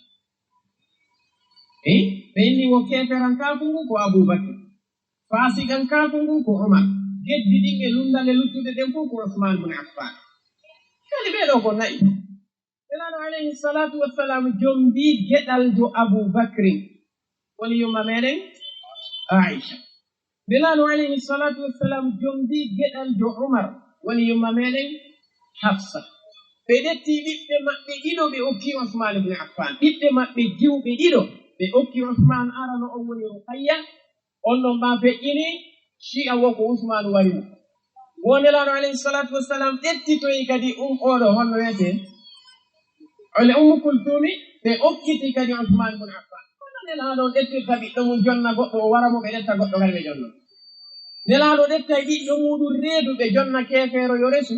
Eh? Ɓe inni wo keeferankaaku ngun ko Abu Bakr. Faasiqankaaku ngun ko Umar. Geddi ɗin e lunndale luttuɗe ɗen fof ko Usman bun Affan. Kadi ɓee ɗoo ko nayi. Nelaaɗo alayhi salatu wassalam jombii geɗaljo Abu Bakrin, woni yumma meɗen Aisha. Nelaaɗo alayhi salatu wassalam jombii geɗaljo Umar, woni yumma meɗen Hafsa. Ɓe ƴetti ɓiɓɓe maɓɓe ɗiɗo, ɓe okki Usman ibn Affan. Ɓiɓɓe maɓɓe jiwɓe ɗiɗo, ɓe okki Usman arano, on woni Ruqayya. On ɗon ɓaa feƴƴini, Shi'a wo ko Usman wari mo. Wo Nelaaɗo alayhi salatu wassalam ƴettitoyi kadi um, oo ɗoo, honno wiyetee? Ole Ummu Kultumi, ɓe okkiti kadi Usman bun Affan. Kono Nelaaɗo on ƴettirta ɓiɗɗo mum jonna goɗɗo, o wara mo, ɓe ƴetta goɗɗo kadi ɓe jonna. Nelaaɗo ƴettay ɓiɗɗo muuɗum reedu, ɓe jonna keefeero yo resu.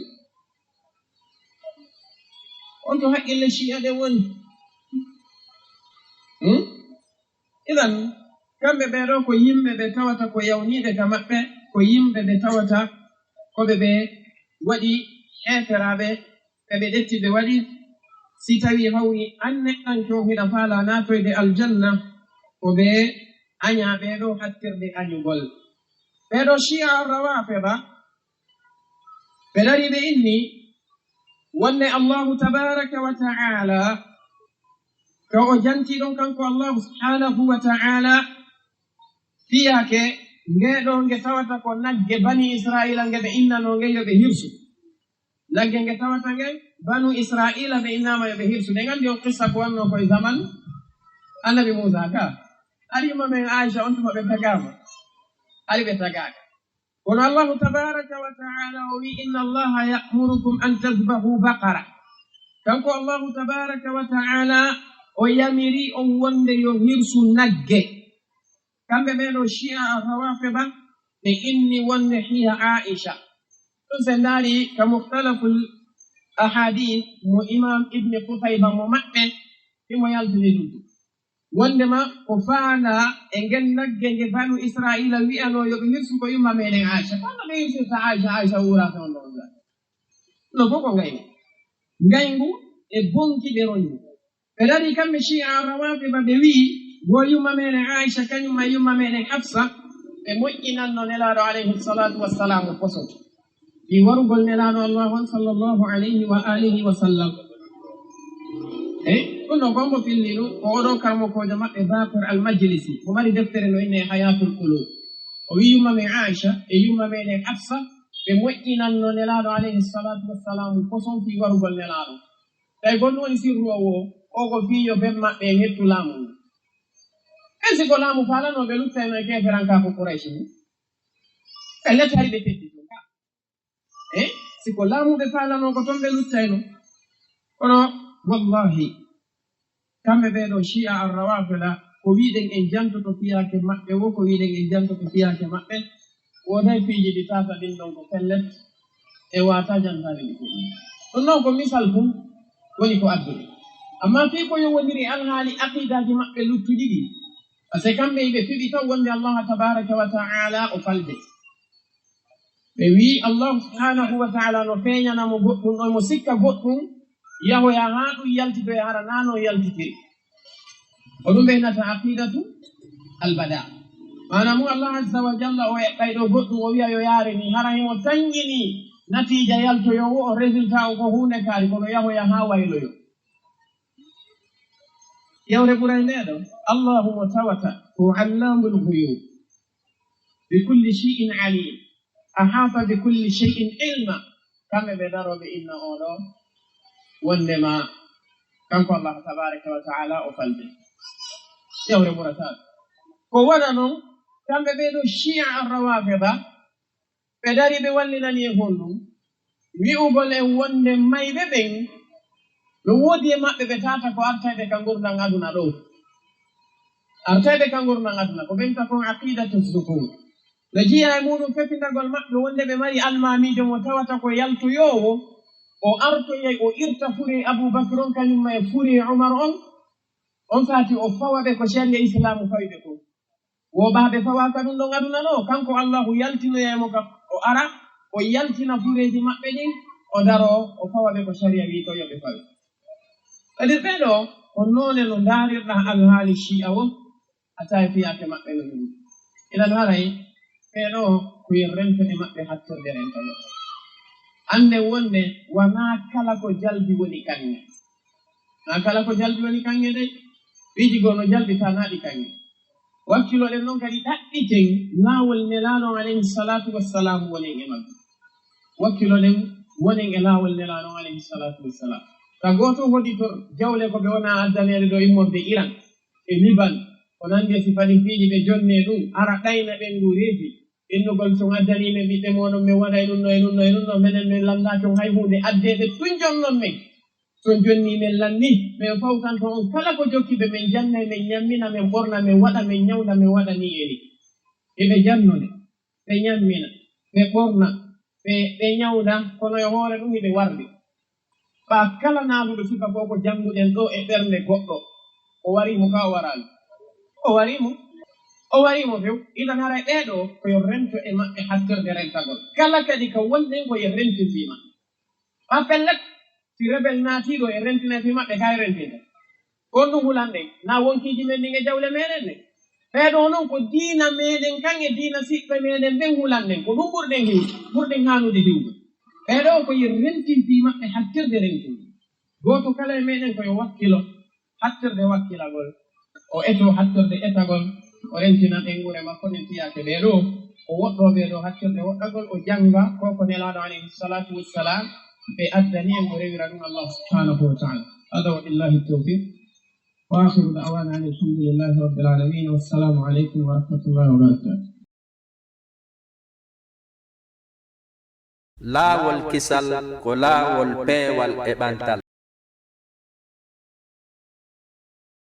On to haqqille Shi'a ɗen woni? Hmm? Idan, kamɓe ɓee ɗoo ko yimɓe ɓe tawata ko yawniiɓe ka maɓɓe, ko yimɓe ɓe tawata ko ɓe ɓe waɗi heeferaaɓe, ɓe ɓe ƴetti ɓe waɗi. Si tawii hawri an neɗɗanke on hiɗa faalaa naatoyde aljanna, ko ɓe añaa ɓee ɗoo hattirde añugol. Ɓee ɗoo Shi'a Rawafiba, ɓe darii ɓe inni wonde Allahu tabaraka wa ta'ala, ko o janti ɗon kanko Allahu subhanahu wa ta'ala, fiyaake ngee ɗoo nge tawata ko nagge Bani Israila nge ɓe innanoo nge yo ɓe hirsu. Nagge nge tawata nge Banu Israila ɓe innaama yo ɓe hirsu. Ɗen anndi on qissa ko wonnoo ko e zaman Annabi Muusa ka. Ari yumma men Aisha on tuma ɓe tagaama. Ari ɓe tagaaka. Kono Allahu tabaraka wa ta'ala o wi, "Inna Allaha ya'murukum an tadhbahu baqara." Kanko Allahu tabaraka wa ta'ala o yamiri on wonde yo hirsu nagge. Kamɓe ɓee ɗoo Shi'a Rawafiba, ɓe inni wonde hiya Aisha. Ɗum sen ndaari ka Mukhtalaful Ahadith mo Imam Ibn Qutayba mo maɓɓe, himo yaltini ɗum. Wondema ko faandaa e ngel nagge nge Banu Israa'iila wi'anoo yo ɓe hirsu ko yumma meeɗen Aa'isha. Faa no ɓe hirsirta Aa'isha, Aa'isha wuuraaka on ɗon. No fof ko ngayngu. Ngayngu e bonki ɓe ronndi. Ɓe darii kamɓe Shi'a Rawaafida ɓe wi'i, wo yumma meeɗen Aa'isha, kañum e yumma meeɗen Hafsa, ɓe moƴƴinanno Nelaaɗo alayhi salaatu wassalaamu koso. Fii warugol Nelaaɗo Allah on sallallahu alayhi wa alihi wa sallam. E ɗum ɗo, ko mbo filli ɗum, ko oɗo karamokoojo maɓɓe Baqir al-Majlisi, mo mari deftere no innee Hayatul Qulub. O wi'i yumma men Aisha e yumma meɗen Hafsa, ɓe moƴƴinanno Nelaaɗo alayhi salatu wassalam koson fii warugol Nelaaɗo. Tawi ko ɗum woni sirru o wo, o ko fii yo ben maɓɓe en hettu laamu ngu. En si ko laamu faalano ɓe luttayno e keeferankaaku Qurayshi ni? Ɓe letaari ɓe teddi ɗum ka. E si ko laamu ɓe faalano ko ton ɓe luttayno. Kono wallahi, kamɓe ɓee ɗoo Shi'a Ar-Rawafida, ko wi'ɗen en jantoto fiyaake maɓɓe wo, ko wi'ɗen en jantoto fiyaake maɓɓe, wooday piiji ɗi tata ɗin ɗon ko pellet, e waata jantaade ɗi ko ɗum. Ɗum noon ko misal tun woni ko addude. Amma fii ko yowondiri e alhaali aqiidaaji maɓɓe luttuɗi ɗi, parce que kamɓe iɓe fiɓi taw wonde Allah tabaraka wa ta'ala o falde. Ɓe wi'i Allah subhanahu wa ta'ala no feeñana mo goɗɗum, ɗon mo sikka goɗɗum, yahoya haa ɗum yaltitoya hara naa no yaltitiri. Ko ɗum ɓe innata aqidatu albada. Maana mum Allah azza wa jalla o eɓɓay ɗo goɗɗum o wi'a yo yaare ni, hara himo tanƴini natiija yaltoyoowo o, résultat o ko huunde kaari, kono yahoya haa wayloyo. Yewre ɓuray nde ɗo, Allahu mo tawata ko allamul ghuyub. Bi kulli shay'in alim. Ahata bi kulli shay'in ilma. Kamɓe ɓe darooɓe inna oo ɗoo wondema kanko Allah tabaraka wa ta'ala o falde. Yewre ɓurata. Ko wona non, kamɓe ɓee ɗoo Shi'a Ar-Rawafida, ɓe darii ɓe wallinanii e honɗum? Wi'ugol en wonde mayɓe ɓen, no woodi e maɓɓe ɓe tata ko artayɓe ka ngurndan aduna ɗoo. Artayɓe ka ngurndan aduna, ko ɓen ka kon aqidatu zukur. No jiyaa e muɗum fefindagol maɓɓe wonde ɓe mari almaamiijo mo tawata ko yaltoyoowo, o artoyay o irta furee Abu Bakr on, kañum ma e furee Umar on, on saati o fawa ɓe ko shari'a Islaamu fawi ɓe kon. Wo ɓaaɓe fawaaka ɗum ɗon aduna ɗoo, kanko Allahu yaltinoyay mo ka o ara, o yaltina fureeji maɓɓe ɗin, o daroo, o fawa ɓe ko shari'a wi'i ko yo ɓe fawe. Kadi ɓee ɗoo, ko noone no ndaarirɗaa alhaali Shi'a woo, a tawi fiyaake maɓɓe no ɗum. Inan haray, ɓee ɗoo, ko yo rento e maɓɓe hattirde rentagol. Annden wonde wanaa kala ko jalbi woni kaŋŋe. Naa kala ko jalbi woni kaŋŋe dey. Piiji goo no jalbi taa naa ɗi kaŋŋe. Wakkiloɗen non kadi ɗaɓɓiten laawol Nelaaɗo on alayhi salatu wassalam wonen e maggu. Wakkiloɗen wonen e laawol Nelaaɗo on alayhi salatu wassalam. Ka gooto hoditor jawle ko ɓe wona addaneede ɗoo immorde Iran e Liban. Ko nanndi e sifa ɗin piiji ɓe jonnee ɗum, ara ɗayna ɓen ngu reefi. Innugol so on addanii men ɓiɓɓe mooɗon, men waɗay ɗum ɗoo e ɗum ɗoo e ɗum ɗoo, menen men lanndaaki on hay huunde, addee ɓe tun jonnon men. So on jonnii men lanni, men fawtanto on kala ko jokki ɓe, men jannay, men ñammina, men ɓorna, men waɗa, men ñawnda, men waɗa nii e nii. Eɓe jannone, ɓe ñammina, ɓe ɓorna, ɓe, ɓe ñawnda, kono e hoore ɗum hiɓe wardi. Ɓaa kala naanduɗo sifa ko ko jannguɗen ɗoo e ɓernde goɗɗo, o warii mo kaa o waraali? O warii mo. O warii mo few. Idan haray ɓee ɗoo ko yo rento e maɓɓe hattirde rentagol. Kala kadi ka wonɗen ko yo rentin fii maɓɓe. Ɓaa pellet, si rebel naatii ɗoo e rentinay fii maɓɓe, kaa e rentinde. Ko honɗum hulanɗen? Naa wonkiiji men ɗin e jawle meɗen ɗen? Ɓee ɗoo non ko diina meɗen kan e diina siɓɓe meɗen ɓen hulanɗen. Ko ɗum ɓurɗen hiwde, ɓurɗen haanude hiwde. Ɓee ɗoo ko yo rentin fii maɓɓe hattirde rentude. Gooto kala e meɗen ko yo wakkilo hattirde wakkilagol. O eto hattirde etagol, o rentina ɓeynguure makko nden fiyaake ɓee ɗoo. O woɗɗoo ɓee ɗoo hattirde woɗɗagol, o jannga ko ko Nelaaɗo alayhi salatu wassalam ɓe addani en, o rewira ɗum Allah subhanahu wa ta'ala. Hada wa billahi tawfiq. Wa akhiru da'wana anil hamdulillahi rabbil alamin. Wassalamu alaikum wa rahmatullahi wa barakatuh. Laawol kisal ko laawol peewal e ɓantal.